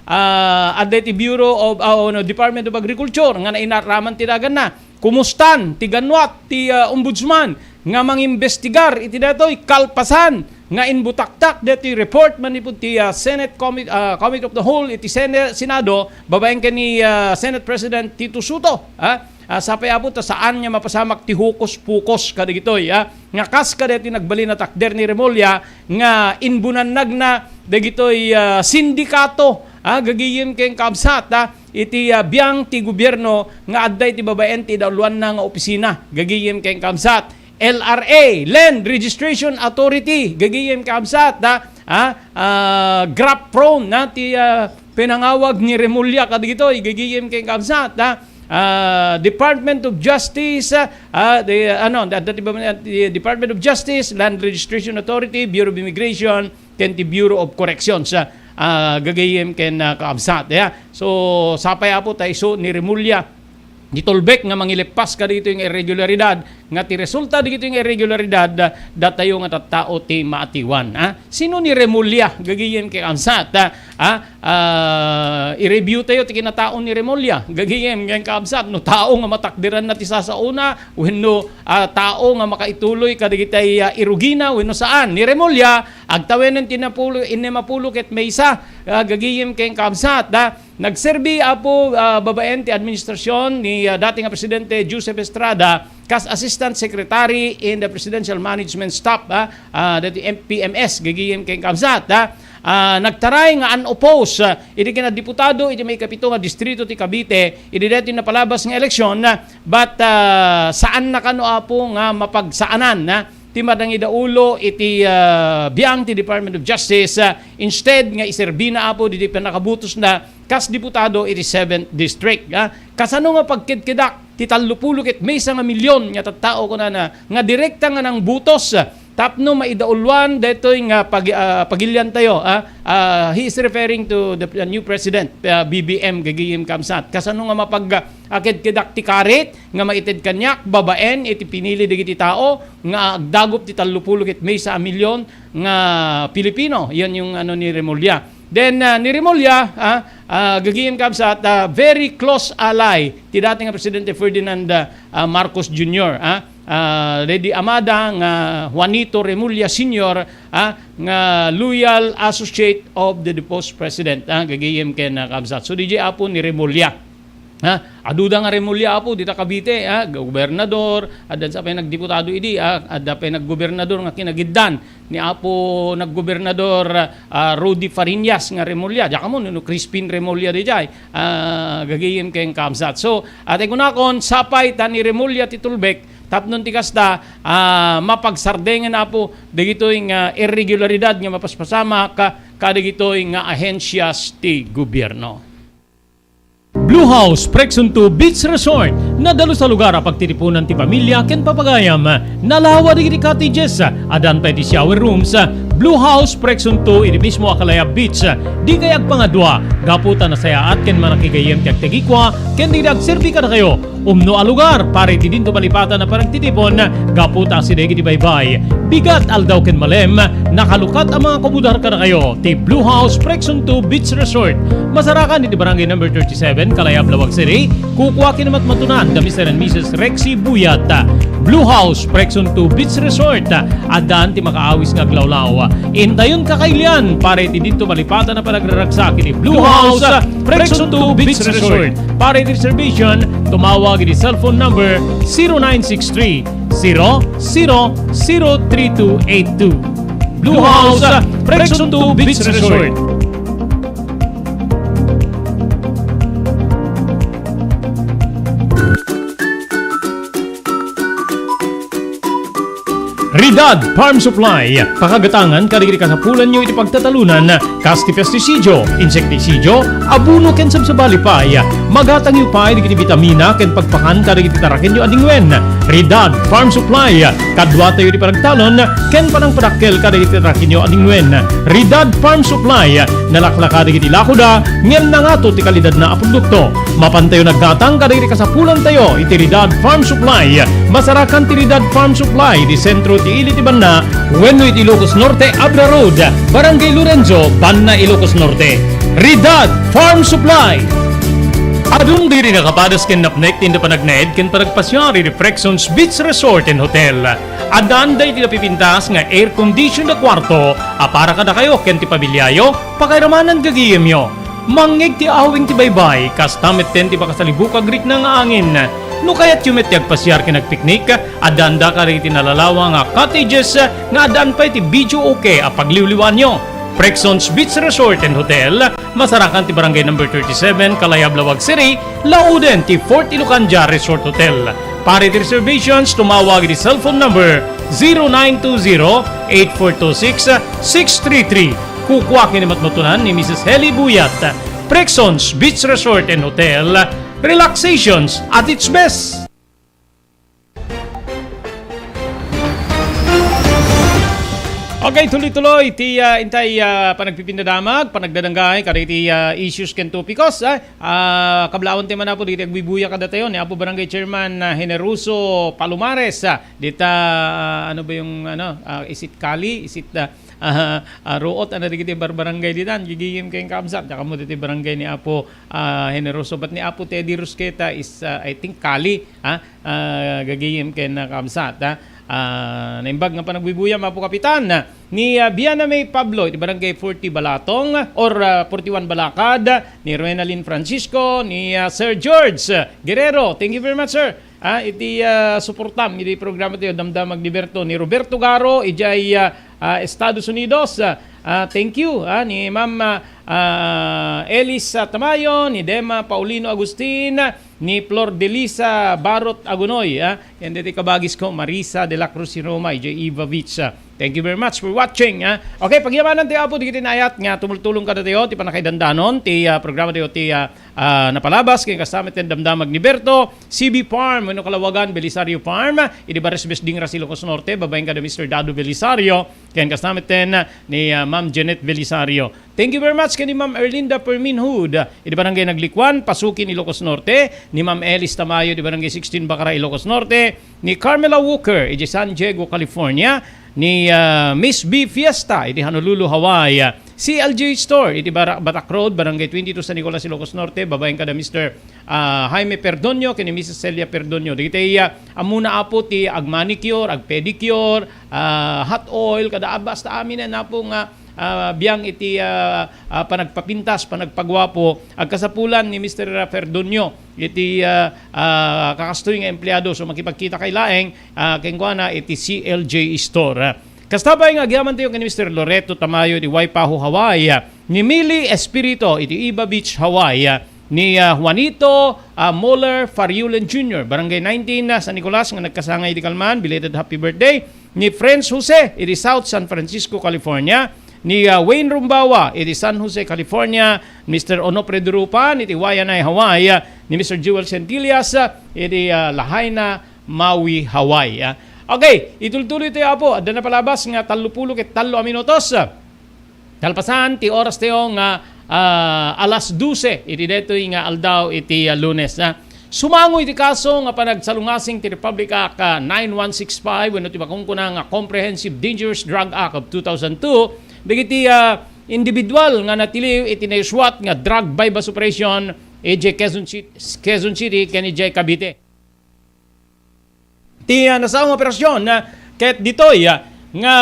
ah, adda ti Bureau of, ah, no, Department of Agriculture nga nainaraman ti daganna. Kumustan ti ganwat ti, ah, ombudsman nga mangimbestigar iti daytoy kalpasan nga inbutaktak daytoy report manipud ti, ah, Senate Commi-, ah, Committee of the Whole iti Sene-, Senado babaen ken ni, ah, Senate President Tito Soto, ah. Ah, sapay, Apo, ta saan nga mapasamak ti hokus-pokus kadagitoy, ah, nga kas kadaytoy nagbalin a takder ni Remulla nga inbunannagna dagitoy, ah, sindikato, ah, gagayem ken kabsat, ah, iti, ah, biang ti gobierno nga adda iti babaen ti idauloanna nga opisina, gagayem ken kabsat. L R A, Land Registration Authority, gagayem kabsat, ah, ah, ah, graft prone na ti, ah, pinangawag ni Remulla kadagitoy, gagayem ken kabsat, ah, ah, Department of Justice, ah, ah, the, ano, the, the, the Department of Justice, Land Registration Authority, Bureau of Immigration, ken ti Bureau of Corrections, ah, ah, gagayem ken, ah, kaabsat. Ya. So, sapay, Apo, ta isu ni Remulla, ni Tulbek nga mangileppas kadagitoy nga irregularidad, nga ti resulta dagitoy nga irregularidad, ah, datayo nga tattao ti maatiwan, ah. Sino ni Remulla? Gagayem ken kaabsat, ah, ah, ah, i-review tayo ti kinatao ni Remulla. Gagayem ken kaabsat, no tao nga matakderanna ti sasaona, wenno, ah, tao nga makaituloy kadagitay, ah, irugina, wenno saan. Ni Remulla, agtawenen ti napulo, innem a pulo ket maysa, ah, gagayem ken kaabsat, ah, nagserbi, Apo, ah, babaen ti administrasyon ni, ah, dati nga Presidente Joseph Estrada kas Assistant Secretary in the Presidential Management Staff, ah, ah, dati M P M S, gagayem ken kaabsat, ah. Ah, nagtaray nga unopposed, ah, iti kinadiputado iti maikapito nga distrito ti Cavite, iti daytoy napalabas nga eleksyon, ah, but, ah, saan na kano, Apo, nga mapagsaanan, ah, ti madangidaulo iti, ah, biang ti Department of Justice, ah, instead nga iserbina, Apo, ditoy pannakabutosna kas diputado iti seventh District, ah. Kasano nga pagkedkedak ti tallopulo ket maysa nga milyon nga tattao, kunana, nga direkta nga nangbutos, ah, tapno maidauloan daytoy nga pag-, ah, pagilian tayo, ah. Ah, he is referring to the, the new president, ah, B B M, gagayem kaabsat. Kasano nga mapag-, ah, kedkedak ti karit nga maited kaniak babaen iti pinili dagiti tao nga agdagop ti tallopulo ket maysa a milyon nga Pilipino. Yan yung ano ni Remulla. Then, ah, ni Remulla, ah, ah, gagayem kaabsat, ah, very close ally ti dati nga Presidente Ferdinand, ah, ah, Marcos Junior, ah, ah, Lady Amada nga Juanito Remulla Senior, ah, nga loyal associate of the deposed president, ah, gagayem ken, ah, kaabsat. So, D J, Apo, ni Remulla. Ha? Adu da nga Remulla, Apo, dita Cavite, ha? Gobernador, addan sa pay nagdiputado idi, ha? Adda pay naggobernador nga kinagiddan ni Apo naggobernador, ah, Rudy Fariñas nga Remulla. Diak ammo no Crispin Remulla diay, ah, gagayem ken kaabsat. So, ate kunakon, sapay ta ni Remulla ti tulbek, tapno ti kasta, ah, mapagsardengen, Apo, dagitoy nga irregularidad nga mapaspasamak ka, kadagitoy nga ahensias ti gobierno. Blue House Preksunto Beach Resort. Nadalus a lugar a pagtitipunan ti pamilya ken papagayam. Nalawa dagiti cottages. Addan pay ti shower rooms. Blue House Preksunto iti mismo a Kalayab Beach. Dikay agpangadua gapu ta nasayaat ken manakigayyem ti agtagikua ken dagiti agserbi kadakayo. Umno a lugar para iti dinto malipatan a panagtitipon gapu ta asideg iti baybay. Bigat, aldaw ken malem, nakalukat a mga kumudar kadakayo ti Blue House Preksunto Beach Resort. Masarakan iti Barangay Number thirty-seven, Kalayab, Laoag City. Kukua ken matmatunan da Mister and Missus Rexy Buyat. Blue House Preksunto Beach Resort. Addan ti makaawis nga aglawlaw. Intayon kakailian para iti dinto malipatan a panagraragsak iti Blue House Preksunto Beach Resort. Para iti reservation, tumawag iti cellphone number zero nine six three, zero zero zero three two eight two. Blue House Preksunto Beach Resort. Ridad Farm Supply, pakagatangan kadagiti kasapulanyo iti pagtatalunan, kas ti pestisidio, insektisidio, abuno ken sabsabali pay. Magatangyo pay dagiti bitamina ken pagpakan kadagiti tarakenyo a dingwen. Ridad Farm Supply, kaduatayo ti panagtalon ken panangpadakkel kadagiti tarakenyo a dingwen. Ridad Farm Supply, nalaklaka dagiti lakoda ngem nangato ti kalidadna a produkto. Mapantayo naggatang kadagiti kasapulantayo iti Ridad Farm Supply. Masarakan ti Ridad Farm Supply iti sentro ti ili ti banna wenno iti Ilocos Norte, Abra Road, Barangay Lorenzo, Banna, Ilocos Norte. Ridad Farm Supply. Adun diri nakapadas ken napnek ti panagnanaed ken panagpasiar iti Prexons Beach Resort and Hotel. Addan daydi napipintas nga air condition a kuarto a para kadakayo ken ti pamiliayo, pakairamanan gagayemyo. Mangngeg ti awing ti baybay, kasta metten ti pakasalibuk a agrikna nga angin. No kayatyo met ti agpasiar ken agpiknik, addanda kadagiti nalalawa nga cottages nga addaan pay ti videoke a pagliwliwaanyo. Prexons Beach Resort and Hotel, masarakan ti Barangay Number thirty-seven, Kalayab, Laoag City, lauden ti Fort Ilocandia Resort Hotel. Para iti reservations, tumawag iti cellphone number zero nine two zero, eight four two six, six three three. Kukua ken ni matmatunan ni Missus Heli Buyat. Prexons Beach Resort and Hotel, relaxations at its best. Okay, tuloy-tuloy ti, ah, intay, ah, panagpipinadamag, panagdadanggay, kadagiti, ah, issues ken topikos, ah, ah, kablaawanta man, Apo, dagiti agbuybuya kadatayo, ni Apo Barangay Chairman, ah, Generoso Palomares, ah, dita, ah, ano ba yung, ano, ah, is it Cali? Is it, ah, ah, ah, Ruot, ano, dagiti barbarangay ditan, gigigim ken kabsat, diak ammo dagiti barangay ni Apo, ah, Generoso, but ni Apo Teddy Rusqueta is, ah, I think, Cali, ah, ah, gagayem ken kabsat, ah. Ah, naimbag nga panagbuybuyam, Apo Kapitan, ni, ah, Biana May Pablo iti Barangay forty Balatong or, ah, forty-one Balakad, ni Renalyn Francisco, ni, ah, Sir George Guerrero. Thank you very much, sir. Ah, iti, ah, suportam iti programa tayo, Damdamag ni Berto, ni Roberto Garo, ijay, ah, ah, Estados Unidos. Ah, ah, thank you, ah, ni Ma'am, ah, ah, Elis, ah, Tamayo, ni Dema Paulino Agustin, ni Flor Delisa Barot Agunoy, ah, ken deti kabagis ko, Marisa de la Cruz Roma, ijay Iva Beach, ah. Thank you very much for watching, ah. Okay, pagyamanan tayo, Apo, dagiti naayat nga tumultulong kadatayo ti pannakaidandanon ti, ah, programa tayo ti, ah, ah, napalabas ken kasta met ti Damdamag ni Berto, C B Farm, wenno kalawagan Belisario Farm, idi Barrios Besding, Ilocos Norte, babaen kada Mister Dado Belisario, ken kasta met ti, ah, ni, ah, Ma'am Janet Belisario. Thank you very much ken ni Ma'am Erlinda Fermin Hood, idi Barangay Naglikuan, Pasukin, Ilocos Norte, ni Ma'am Elis Tamayo, idi Barangay sixteen Bacara, Ilocos Norte, ni Carmela Walker, idi San Diego, California, ni, ah, Miss B Fiesta, idi Honolulu, Hawaii, ah, C L J Store, idi Bara-, Batak Road, Barangay twenty-two, San Nicolas, Ilocos Norte, babaen kada Mister, ah, Jaime Perdonio, ken ni Missus Celia Perdonio. Dagiti, ah, ammona, Apo, ti agmanicure, agpedicure, ah, hot oil, kada basta amin a, Apo, nga ah, biang iti, ah, ah, panagpapintas, panagpaguapo, agkasapulan ni Mister Ferdonio iti, ah, ah, kakastoy nga empleado. So, makipagkita kay laeng, ah, kenkuana iti C L J Store. Kasta pay nga agyaman tayo ken ni Mister Loreto Tamayo iti Waipahu, Hawaii, ah, ni Mili Espirito iti Iba Beach, Hawaii, ah, ni, ah, Juanito, ah, Moller Fariulen Junior, Barangay nineteen, ah, San Nicolas, nga nagkasangay iti kalman, belated happy birthday. Ni Friends Jose iti South San Francisco, California, ni, ah, Wayne Rumbawa iti San Jose, California, Mister Onofre Durupan iti Waianae, Hawaii, ni Mister Jewel Centillas, ah, iti, ah, Lahaina, Maui, Hawaii, ah. Okay, itultuloy tayo, Apo. Adda napalabas nga tallo pulo ket tallo a minutos. Kalpasan ti oras tayo nga, ah, alas dose iti daytoy nga aldaw iti, ah, Lunes, ah. Sumango iti kaso nga panagsalungasing ti Republic Act, ah, nine one six five wenno ti makunkuna nga Comprehensive Dangerous Drug Act of two thousand two, dagiti, ah, individual nga natiliw iti naiswat nga drug buy-bust operation idiay Quezon City, Quezon City ken idiay Cavite. Ti, ah, nasao nga operasyon, ah, ket ditoy, ah, nga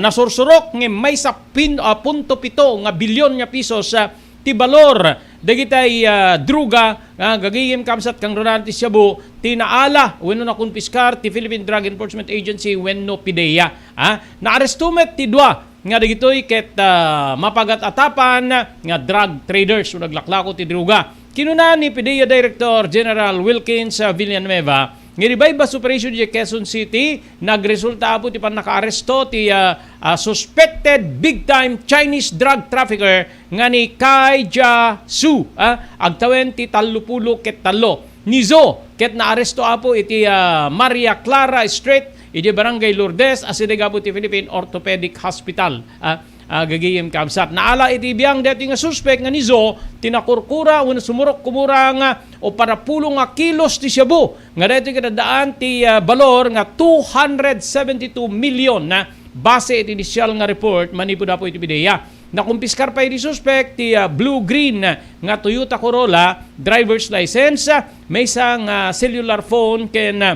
nasursurok nga maysa pin-, ah, punto pito nga bilyon nga pesos, ah, ti balor dagitay, ah, droga nga gagayem kabsat kangrunaan ti shabu ti naala wenno nakonpiskar ti Philippine Drug Enforcement Agency wenno PDEA. Ah, naaresto met ti dua nga dagitoy ket, ah, mapagat-atapan nga drug traders o naglaklako ti droga. Kinuna ni PDEA Director General Wilkins, ah, Villanueva, nga iti buy-bust operation idiay Quezon City, nagresulta, Apo, ti pannakaaresto ti, ah, ah, suspected big-time Chinese drug trafficker nga ni Kai Jia Su, ah, agtawen ti tallo pulo ket tallo. Ni Zo ket naaresto, Apo, iti, ah, Maria Clara Street, iti Barangay Lourdes, asideg, Apo, ti Philippine Orthopedic Hospital, ah, ah, gagayem kabsat. Naala iti biang daytoy nga suspek nga ni Zo ti nakurkura wenno sumurok kumurang, ah, uppat a pulo nga kilos ti shabu nga daytoy ket addaan ti, ah, balor nga two hundred seventy-two million, ah, base iti initial nga report manipud, Apo, iti PDEA. Nakumpiskar pay idi suspek ti, ah, blue-green nga Toyota Corolla, driver's license, ah, maysa nga cellular phone ken, ah,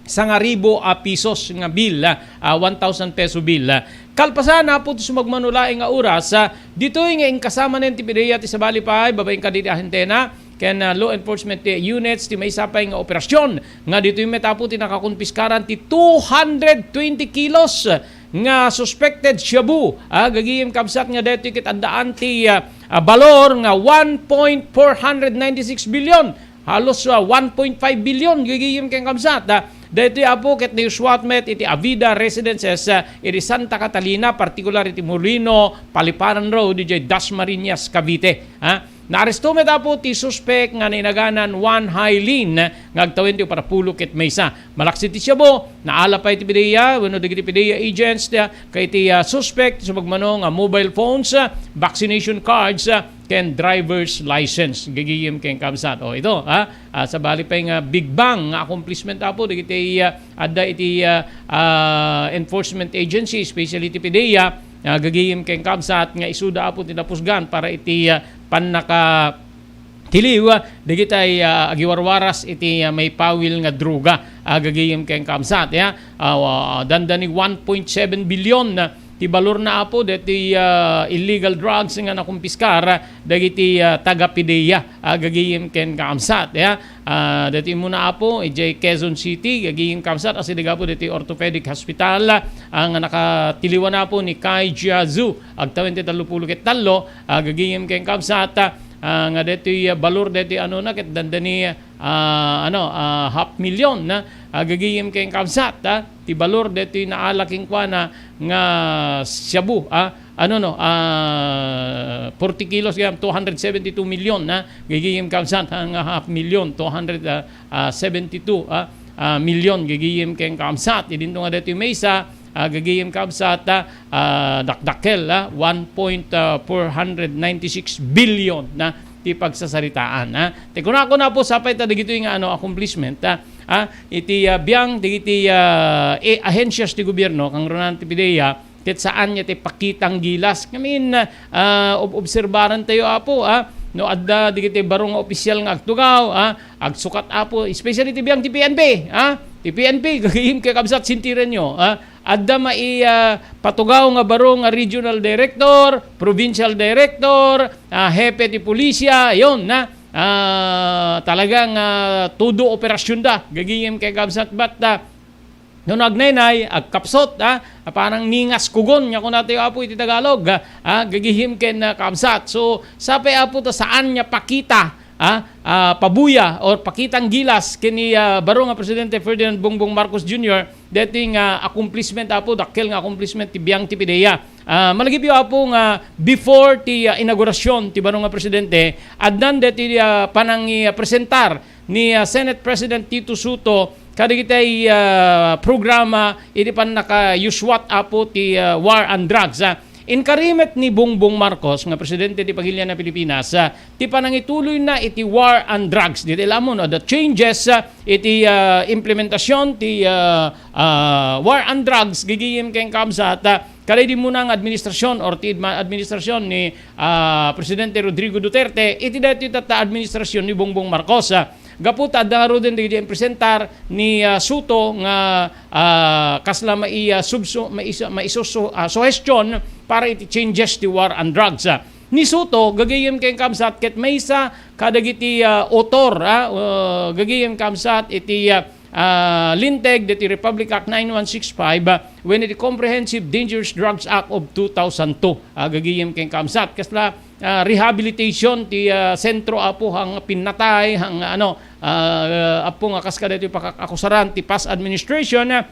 sangaribu a pesos nga bill, ah, ah, one thousand peso bill. Ah, kalpasan, Apo, ti sumagmamano laeng nga oras, ah, ditoy nga inkasamanen ti PDEA ti sabali pay babaen kadagiti ahentena ken, ah, law enforcement units ti maysa pay nga operasyon nga ditoy met, Apo, ti nakakumpiskaran ti two hundred twenty kilos nga suspected shabu, ah, gagayem kabsat, nga daytoy ket addaan ti, ah, ah, balor nga one point four hundred ninety-six billion. Halos, ah, one point five billion gagayem ken kabsat, ah. Daytoy, Apo, ket naiswat met iti Avida Residences, ah, iti Santa Catalina, partikular iti Molino, Paliparan Road, idiay Dasmariñas, Cavite, ah. Naaresto met, Apo, ti suspek nga nainaganan Juan Hailin nga agtawen ti upat a pulo ket maysa. Malaksid ti shabu, naala pay iti PDEA wenno dagiti PDEA agents ti, ah, ket iti, ah, suspek ti sumagmamano nga mobile phones, ah, vaccination cards, ah, ken driver's license. Gagayem ken kabsat. O, ito, ah, ah, sabali pay nga big bang nga accomplishment, Apo, dagiti, ah, adda iti, ah, ah, enforcement agency, especially ti PDEA, ah, gagayem ken kabsat nga isuda, Apo, ti napusgan para iti, ah, pannaka tiliw, ah, dagiti, ah, agiwarwaras iti, ah, maipawil nga droga, ah, gagayem ken kabsat, ya. Ah, wa-, dandani one point seven billion, ah, ti balor na, Apo, deti, ah, illegal drugs nga nakumpiskar, ah, dagiti, ah, taga-PDEA, ah, gagayem ken kabsat, ya. Ah, deti muna, Apo, idiay Quezon City, gagayem kabsat, asideg, Apo, deti orthopedic hospital, ah, nga nakatiliwan, Apo, ni Kai Jiazu, agtawen ti tallo pulo ket tallo, ah, gagayem ken kabsat, ah, ah, nga detoy, ah, balor detoy ano na, ket dandani, ah, ano, ah, half million na, ah, gagayem ken kabsat, ah, ti balor detoy naala kenkuana nga shabu, ah, ano no, ah, forty kilos, kaya two hundred seventy-two million na gagayem kabsat, ah, nga half million, two hundred, ah, ah, seventy-two, ah, ah, million gagayem ken kabsat. Idinto nga detoy maysa, ah, gagayem kabsat, ah, ah, dakdakkel, ah, one point four hundred ninety-six billion na ti pagsasaritaan, ah. Ti kunakuna, Apo, sapay ta dagitoy nga, ano, accomplishment, ah, ah, iti, ah, biang dagiti, ah, e-, ahensias ti gobierno, kangrunan ti PDEA, ket saan nga ti pakitang gilas. Ngamin, ah, ob-, obserbaran tayo, Apo, ah, no adda dagiti baro nga opisyal nga agtugaw, ah, agsukat, Apo, especially ti biang ti PNP, ah, ti PNP, gagayem ken kabsat, sentirenyo, ah, adda mai-, ah, patugaw nga baro nga regional director, provincial director, ah, hepe ti pulisya, yon na, ah, talagang, ah, todo operasyon da, gagayem ken kabsat, bat, ah, no nagnaynay, agkapsot, ah, parang ningas kugon, nga kunatayo, Apo, iti Tagalog, ah, ah, gagayem ken, ah, kabsat. So, sapay, Apo, ta saan nga pakita, ah, ah, pabuya or pakitang gilas ken ni, ah, baro nga Presidente Ferdinand Bongbong Marcos Junior, deti nga accomplishment, Apo, dakkel nga accomplishment ti biang ti PDEA. Ah, malagipyo, Apo, nga before ti, ah, inaugurasyon ti baro nga Presidente, addan deti, ah, panangi-, ah, presentar ni, ah, Senate President Tito Sotto kadagiti, ah, programa iti pannakayuswat, Apo, ti, ah, war on drugs, ah. Inkari met ni Bongbong Marcos nga presidente ti pagilian a Pilipinas, ah, ti panangituloyna iti war on drugs. Dita la ammo, no, the changes, ah, iti, ah, implementasyon ti, ah, ah, war on drugs, gagayem ken kabsat, ah, kadaydi muna nga administrasyon or ti adma-, administrasyon ni, ah, Presidente Rodrigo Duterte, iti daytoy tatta administrasyon ni Bongbong Marcos, ah. Gapu ta adda ngaruden dagiti impresentar ni, ah, Sotto nga, ah, kasla mai-, ah, subsu-, maisu-, maisusu-, ah, suhestyon para iti changes ti war on drugs, ah. Ni Sotto, gagayem ken kabsat, ket maysa kadagiti, ah, author, ah, ah, gagayem kabsat iti, ah, ah, linteg deti Republic Act nine one six five, ah, wenno iti Comprehensive Dangerous Drugs Act of two thousand two, ah, gagayem ken kabsat. Kasla, ah, rehabilitation ti, ah, sentro, Apo, nga pinnatay, nga, ano, ah, Apo, nga kas kadaytoy pakakakusaran ti past administration, ah,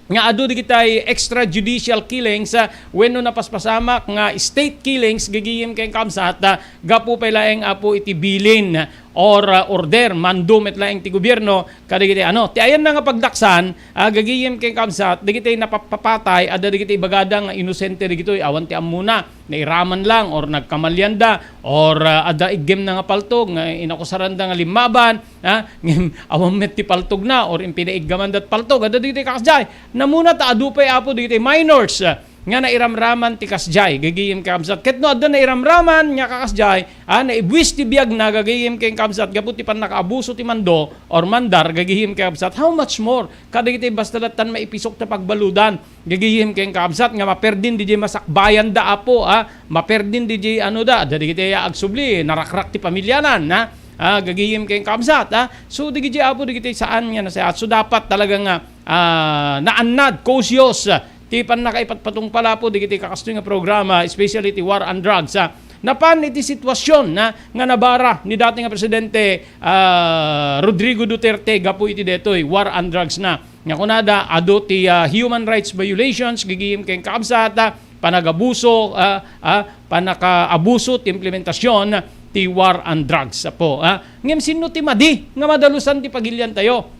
nga adu dagiti extrajudicial killings, ah, wenno napaspasamak nga state killings, gagayem ken kabsat, ah, gapu pay laeng, Apo, iti bilin or, ah, order, mando met laeng ti gobierno kadagiti, ano, ti ayanna nga pagdaksan, ah, gagayem ken kabsat, dagiti napapatay, adda dagiti ibagada nga inosente dagitoy, awan ti ammona, nairaman lang or nagkamalianda or, ah, adda iggemna nga paltog nga inakusaranda nga limmaban, ah, ngem awan met ti paltogna or impinaiggamanda ti paltog, adda dagiti kasdiay. Namuna ta adu pay, Apo, dagiti minors, ah, nga nairamraman ti kasdiay, gagayem ken kabsat. Ket no adda nairamraman nga kakasdiay, ah, naibuis ti biagna, gagayem ken kabsat, gapu ti pannakaabuso ti mando or mandar, gagayem ken kabsat, how much more kadagiti basta lattan maipisok ti pagbaludan, gagayem ken kabsat, nga maperdin diay masakbayanda, Apo, ah, maperdin diay ano da, adda dagiti agsubli, narakrak ti pamiliana, ah, ah, gagayem ken kabsat, ah. So, dagiti, Apo, dagiti saan nga nasayaat. So, dapat talaga nga, ah, naannad, cautious, ah, ti pannakaipatpatungpal, Apo, dagiti kakastoy nga programa, especially ti war on drugs, ah. Napan iti sitwasyon, ah, nga nabara ni dati nga Presidente, ah, Rodrigo Duterte gapu iti detoy war on drugs na. Nga kunada, adu ti, ah, human rights violations, gagayem ken kabsat, ah, panagabuso, ah, ah, panakaabuso ti implementasion ti war on drugs, Apo, ah. Ngem sinno ti madi nga madalusan ti pagiliantayo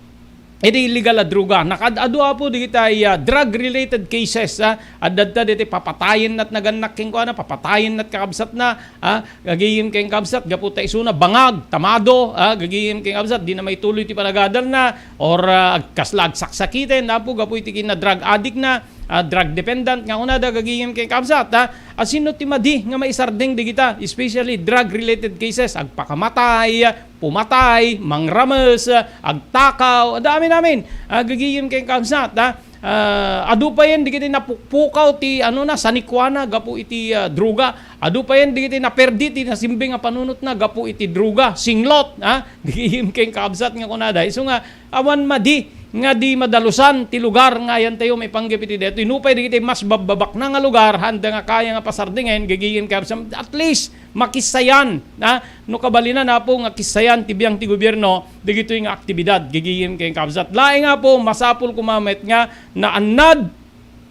iti illegal a droga? Nakaad-adu, Apo, dagiti, ah, drug-related cases, ah. Adda dagiti papatayen nat nagannak kenkuana, papatayen nat kakabsatna, ah, gagayem ken kabsat, gapu ta isuna bangag, tamado, ah, gagayem ken kabsat, dina maituloy ti panagadalna, or, ah, ag-, kasla agsaksakiten, Apo, gapu iti kinna drug addict na, ah, drug dependent, nga kunada, gagayem ken kabsat, ah, a sinno ti madi nga maisardeng dagita, especially drug-related cases, agpakamatay, pumatay, mangrames, agtakaw, adda amin-amin, ah, gagayem ken kabsat, ah. Ah, adu payen dagiti napukpukaw ti, ano na, sanikuana gapu iti, ah, droga. Adu payen dagiti naperdi ti nasimbing a panunotna gapu iti droga, singlot, ha? Gagayem ken kabsat nga kunada. Isu nga, awan madi nga di madalusan ti lugar nga ayantayo maipanggep iti daytoy. Nupay dagiti mas babbabakna nga lugar, haanda nga kaya nga pasardingen, gagayem ken kabsat, at least, makissayan, ha? No kabalina, Apo, nga kissayan ti biang ti gobierno, dagitoy nga aktibidad, gagayem ken kabsat. Laeng, Apo, masapul koma met nga naannad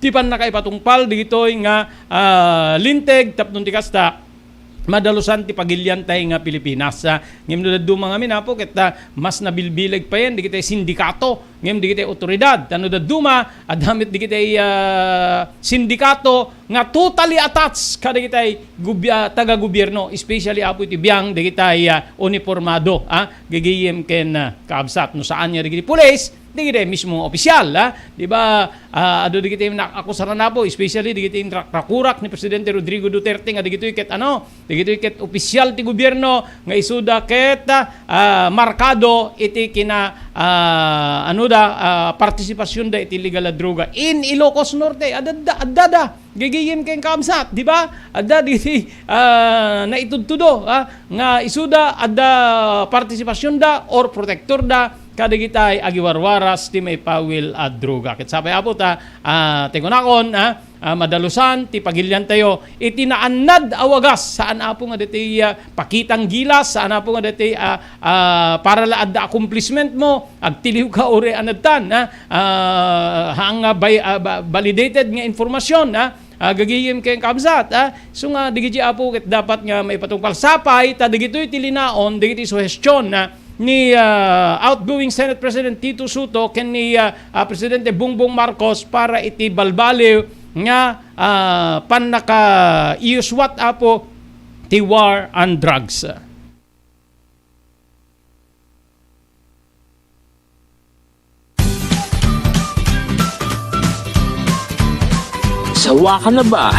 ti pannakaipatungpal dagitoy nga, ah, linteg tapno ti kasta, madalusan ti pagiliantay nga Pilipinas, ah. Ngem no dadduma ngamin, Apo, ket, ah, mas nabilbileg payen dagiti sindikato ngem dagiti awtoridad. Ta no dadduma, adda met dagiti, ah, sindikato nga totally attached kadagiti gobi-, ah, taga-gobierno, especially, Apo, iti biang dagiti, ah, unipormado, ah, gagayem ken, ah, kabsat. No saan nga dagiti pulis, dagiti mismo nga opisyal, ah. Di ba, ah, adu dagiti naakusaran, Apo, especially dagiti inrakrakurak ni Presidente Rodrigo Duterte nga dagitoy ket, ano, dagitoy ket opisyal ti gobierno nga isuda ket, ah, markado iti kina, ah, ano da, ah, partisipasionda iti illegal a droga in Ilocos Norte. Adda, adda, adda. Gagayem ken kabsat, di ba? Adda dagiti, ah, naitudtudo, ah, nga isuda adda partisipasionda or protektorda kadagiti agiwarwaras ti maipawil a droga. Ket sapay, Apo, ta, ah, ti kunakon, ah, ah, madalusan ti pagiliantayo iti naannad a wagas. Saan, Apo, nga ditoy, ah, pakitang gilas, saan, Apo, nga ditoy, ah, ah, para la adda accomplishment mo, agtiliw ka uray a nattan, ha? Ah, haan nga bay-, ah, ba-, validated nga informasyon, ha? Ah, gagayem ken kabsat, ha? So nga, dagiti, Apo, ket dapat nga maipatungpal. Sapay ta dagitoy ti linaon, dagiti suhestyon, ha, ni, ah, outgoing Senate President Tito Sotto ken ni, ah, ah, Presidente Bongbong Marcos para iti balbaliw nga, ah, pannakaiyuswat, Apo, ti war on drugs. Sawa ka na ba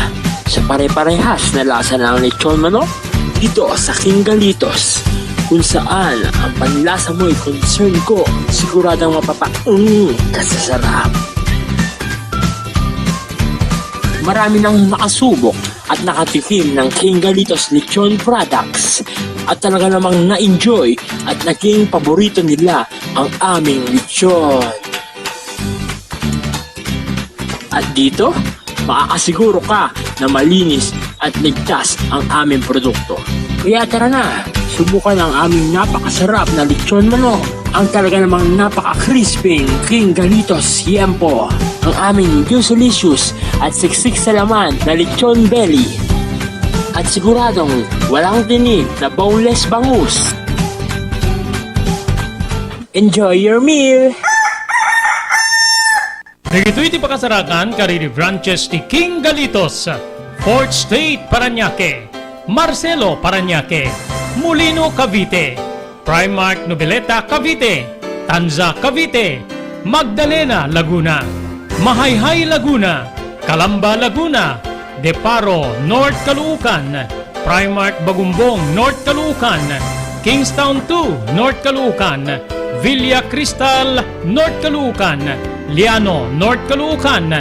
sa pare-parehas na lasa ng lechon manok? Dito sa King Galitos, kung saan ang panlasa mo'y concern ko, siguradong mapapa-, mm, kasasarap. Marami nang nakasubok at nakatikim ng King Galitos Lechon Products at talaga namang na-enjoy at naging paborito nila ang aming lechon. At dito, makakasiguro ka na malinis at ligtas ang aming produkto. Kaya tara na, subukan ang aming napakasarap na lechon manok, ang talaga namang napaka-crispy King Galitos Yempo, ang aming juicy-licious at siksik sa laman na lechon belly, at siguradong walang tinik na boneless bangus. Enjoy your meal! Dagitoy ti pakasarakan kadagiti branches ti King Galitos, Fourth Street, Parañaque, Marcelo, Parañaque, Molino, Cavite, Primark, Noveleta, Cavite, Tanza, Cavite, Magdalena, Laguna, Mahayhay, Laguna, Calamba, Laguna, Deparo, North Caloocan, Primark Bagumbong, North Caloocan, Kingstown two, North Caloocan, Villa Cristal, North Caloocan, Liano, North Caloocan,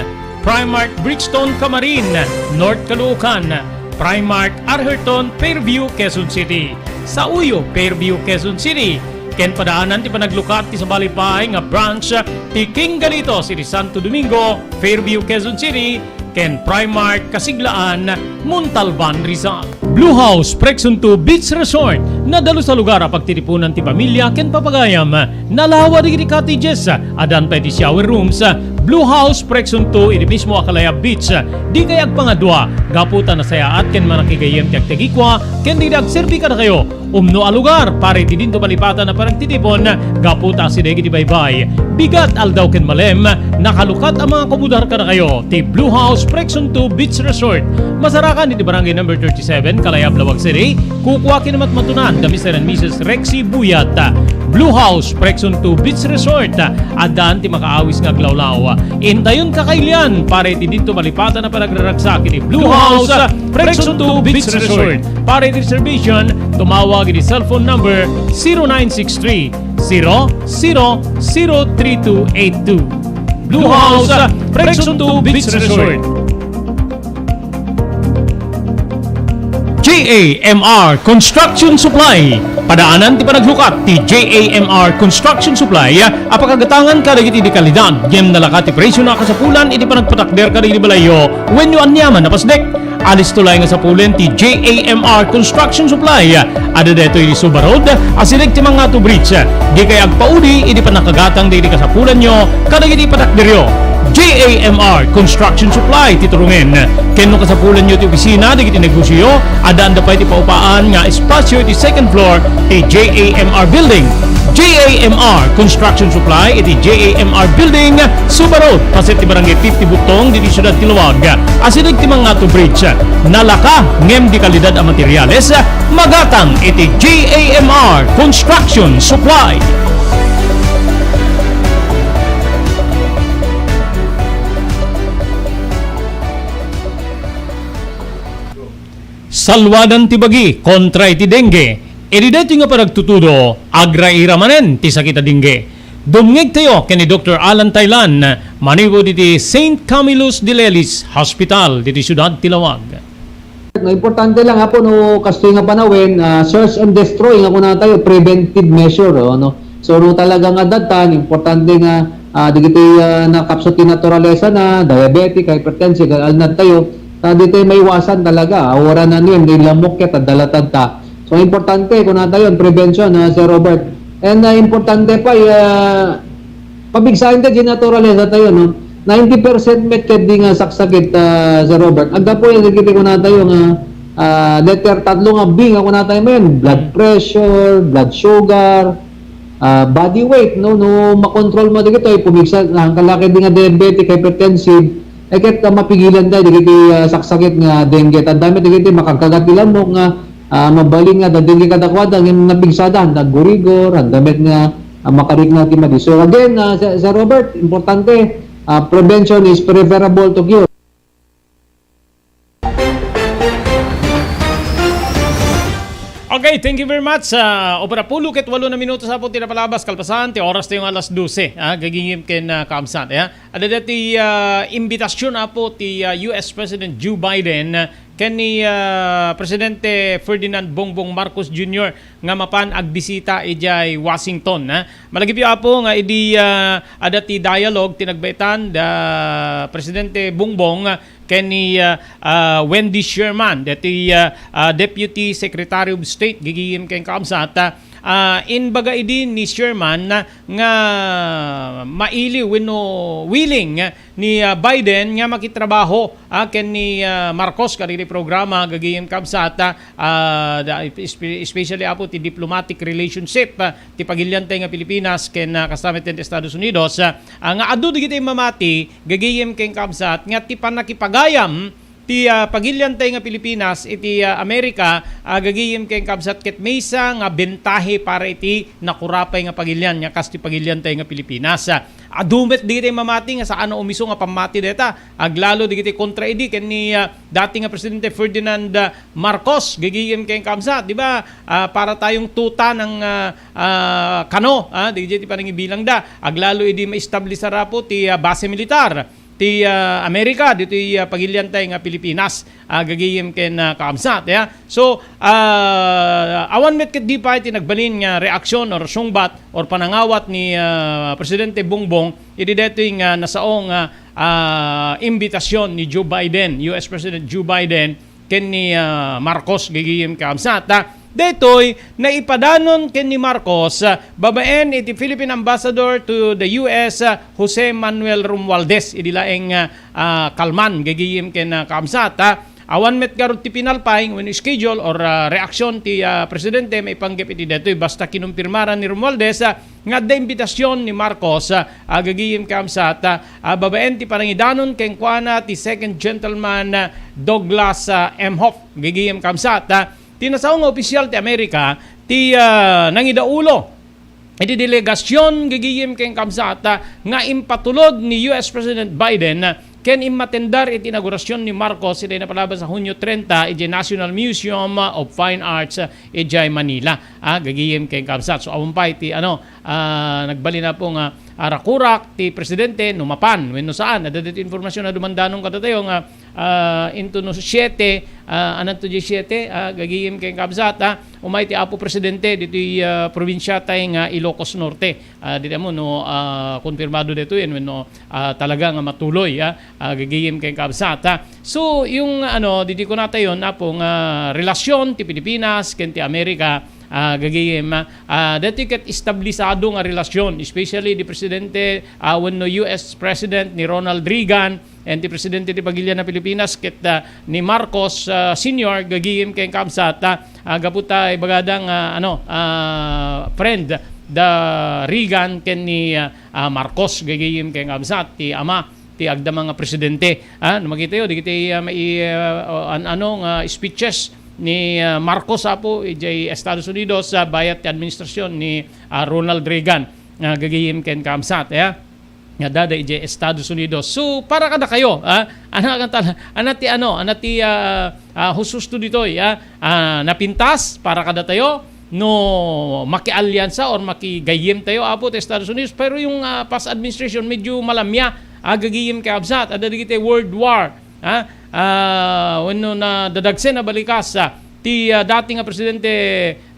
Primark Brixton, Camarin, North Caloocan, Primark Arherton, Fairview, Quezon City. Sauyo, Fairview, Quezon City. Ken padaanan ti panaglukat ti sabali pay nga branch ti King Galitos iti Santo Domingo, Fairview, Quezon City, ken Primark Kasiglaan, Montalban, Rizal. Blue House Prex Unto Beach Resort, nadalus a lugar a pagtitipunan ti pamilya ken papagayam. Nalawa dagiti cottages, addan pay ti shower rooms. Blue House Prex Unto iti mismo a Calaya Beach. Dikay agpangadua, gapu ta nasayaat ken manakigayyem ti agtagikua ken dagiti agserbi kadakayo. Umno a lugar para iti dinto malipatan a panagtitipon, gapu ta asideg iti baybay, bigat, aldaw ken malem, nakalukat a mangakubudar kadakayo ti Blue House Prex Unto Beach Resort. Masarakan iti Barangay Number thirty-seven, Calaya, Laoag City. Kukua ken matmatunan da Mister and Missus Rexy Buyat. Blue House Prex Unto Beach Resort. Addaan ti makaawis nga aglawlaw. Intayon kakailian para iti dinto malipatan a panagraragsak iti Blue House Prex Unto Beach Resort. Para iti reservation, tumawag iti cellphone number zero nine six three, zero zero zero three two eight two. Blue House Prex Unto Beach Resort. J A M R Construction Supply. Padaanan ti panaglukat ti J A M R Construction Supply a pakagatangan kadagiti dekalidad ngem nalaka ti presio a kasapulan iti panagpatakder kadagiti balayyo wenno aniaman a pasdek. Alisto laeng nga sapulen ti J A M R Construction Supply. Adda daytoy iti Suba Road, asideg ti Mangato Bridge. Dikay agpaudi iti pannakagatang dagiti kasapulanyo kadagiti patakderyo. J A M R Construction Supply ti turungen. Ken no kasapulanyo ti opisina dagiti negosioyo, addaanda pay ti paupaan nga espasio iti second floor ti J A M R Building. J A M R Construction Supply iti J A M R Building, Suba Road, paset ti Barangay fifty Bugtong, diti siudad ti Laoag. Asideg ti Mangato Bridge. Nalaka ngem dekalidad a materiales, magatang iti J A M R Construction Supply. Salwadan ti bagi kontra iti dengue. Iti daytoy nga panagtutudo, agraira manen ti sakit a dengue. Dumngegtayo ken ni Doktor Alan Taylan, manipud iti Saint Camillus de Lelis Hospital, diti siudad ti Laoag. No, importante lang, Apo, no, kastoy nga panawen, ah, search and destroy nga kunatayo, preventive measure, oh, no? So, no, talaga nga datan, importante nga, ah, dagiti, ah, nakapsut ti naturalesa na, diabetic, hypertensive, alnad tayo, ta ditoy maiwasan talaga, ah, wala na niyan, di lamok ket, ah, dalatad ta. So, importante, kunatayo, prevention, ah, Sir Robert. And, ah, importante pa, ah, pabigsaen ta di naturalesa tayo, no? Ninety percent met ket di nga saksakit, ah, Sir Robert. Aggapu yan, dagiti kunatayo nga, ah, letter tatlo nga B nga kunatayo manen, blood pressure, blood sugar, ah, body weight, no? No makontrol mo dagitoy, pumigsa, ang kalaki di nga diabetic, hypertensive, ay ket, ah, mapigilan tayo dagiti, ah, saksakit nga dengue. Tanda met dagiti makagkagat ti lamok nga, ah, mabalin nga adda dengue kadakuada, ngem napigsada, nagurigor, adda met nga, ah, makarikna ti madi. So again, ah, Sir, Sir Robert, importante, ah, prevention is preferable to cure. Okay, thank you very much. Ah, opera pulo ket walo na minutos, Apo, ti napalabas, kalpasan ti oras tayo nga alas dose, ah, gagingim ken, ah, kaamsan, ya. Adda dati, ah, imbitasion, Apo, ti, ah, U S President Joe Biden, ah, ken ni, ah, Presidente Ferdinand Bongbong Marcos Junior nga mapan agbisita idiay Washington, ah. Malagipyo, Apo, nga idi, ah, adda ti dialogue ti nagbaetan da Presidente Bongbong, ah, ken ni, ah, ah, Wendy Sherman, dati, ah, ah, Deputy Secretary of State, gigim ken kaamsat, ah, ah, inbaga idi ni Sherman, ah, nga mailiw wenno willing, ah, ni, ah, Biden nga makitrabaho, ah, ken ni, ah, Marcos kadagiti programa, gagayem kabsat, ah, ah, da-, espe-, especially, Apo, ti diplomatic relationship, ah, ti pagiliantay nga Pilipinas ken, ah, kasta met ti Estados Unidos, ah, ah, nga adu dagiti mamati, gagayem ken kabsat, nga ti pannakipagayam ti, ah, pagiliantay nga Pilipinas iti, ah, Amerika, ah, gagayem ken kabsat, ket maysa nga bentahe para iti nakurapay nga pagilian nga kas ti pagiliantay nga Pilipinas. Ah, adu met dagiti mamati nga saan a umisu nga pammati dayta. Aglalo dagiti kontra idi ken ni, ah, dati nga Presidente Ferdinand, ah, Marcos, gagayem ken kabsat, di ba? Ah, para tayong tuta ng, ah, ah, kano, ah, dagiti panangibilangda. Aglalo idi maestablisar apo ti, ah, base militar ti, ah, Amerika ditoy, ah, pagiliantay nga Pilipinas, ah, gagayem ken, ah, kaabsat, ya. So, ah, awan met ket di pay ti nagbalin nga reaksyon or sungbat or panangawat ni, ah, Presidente Bongbong idi daytoy nga nasao nga, ah, imbitasyon ni Joe Biden, U S President Joe Biden, ken ni, ah, Marcos gagayem kaabsat, ah. Daytoy naipadanon ken ni Marcos, ah, babaen iti Philippine Ambassador to the U S, ah, Jose Manuel Romualdez idi laeng, ah, ah, kalman gagayem ken, ah, kaabsat, ah. Awan met garud ti pinalpay wenno schedule or, ah, reaksyon ti, ah, presidente maipanggep iti daytoy basta kinumpirmaran ni Romualdez, ah, nga adda imbitasyon ni Marcos, ah, gagayem kaabsat, ah, ah, babaen ti panangidanon kenkuana ti Second Gentleman, ah, Douglas, ah, Emhoff, gagayem kaabsat, ah. Ti nasao nga opisyal ti Amerika ti, ah, nangidaulo iti delegasyon gagayem ken kaabsat, ah, nga impatulod ni U S President Biden, ah, ken immatendar iti inaugurasyon ni Marcos iti napalabas a Hunyo treinta idiay National Museum of Fine Arts, ah, idiay Manila. Ah, gagayem ken kaabsat. So, awan pay ti, ano, ah, nagbalin apo nga, ah, rakurak ti presidente no mapan wenno saan. Adda ditoy impormasyon a dumandanon kadatayo nga, ah, into no siete, ah, ananto diay siete, ah, gagayem ken kaabsat, ah, umay ti Apo Presidente ditoy, ah, probinsiatay nga Ilocos Norte. Ah, di mo no, ah, konfirmado ditoy wenno, ah, talaga nga matuloy, ah, ah, gagayem ken kaabsat, ah. So, yung, ano, didi kunatayon, Apo, nga relasyon ti Pilipinas ken ti Amerika, ah, gagayem, ah, daytoy ket establisado nga relasyon, especially di Presidente, ah, wenno U S President ni Ronald Reagan, and ti Presidente ti Pagilian a Pilipinas ket, ah, ni Marcos, ah, Senior, gagayem ken kaabsat, ah, ah, gapu ta ibagada nga, ano, ah, friend da Reagan ken ni, ah, ah, Marcos, gagayem ken kaabsat, ti ama ti agdama nga presidente. Ah, no makitayo, dagiti, ah, mai-, ah, an-, ano nga speeches ni, ah, Marcos apo idiay Estados Unidos, ah, bayat ti administrasyon ni, ah, Ronald Reagan, ah, gagayem ken kaabsat, ya. Nga dada idiay Estados Unidos. So, para kadakayo, ah, ana, ana ti, ano, ana ti, ah, ah, husto ditoy, ah, ah, napintas para kadatayo, no makialyansa or makigayyem tayo, Apo, ti Estados Unidos, pero yung, ah, past administration, medyo malamya, ah, gagayem kaabsat, adda dagiti World War, ah, ah, wenno nadadagsen a balikas, ah, ti, ah, dati nga presidente,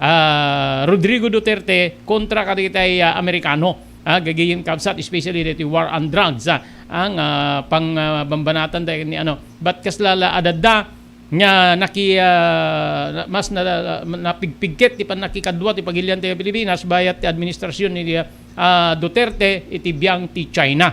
ah, Rodrigo Duterte kontra kadagiti, ah, Amerikano, ah, gagayem kaabsat, especially dati war on drugs, ah, ang, ah, pang, ah, bambanatan da ni ano, but kasla la adda nga naki-, ah, na-, mas na-, napigpigket ti pannakikadua ti pagilian ti Pilipinas bayat ti administrasyon ni, ah, Duterte iti biang ti China.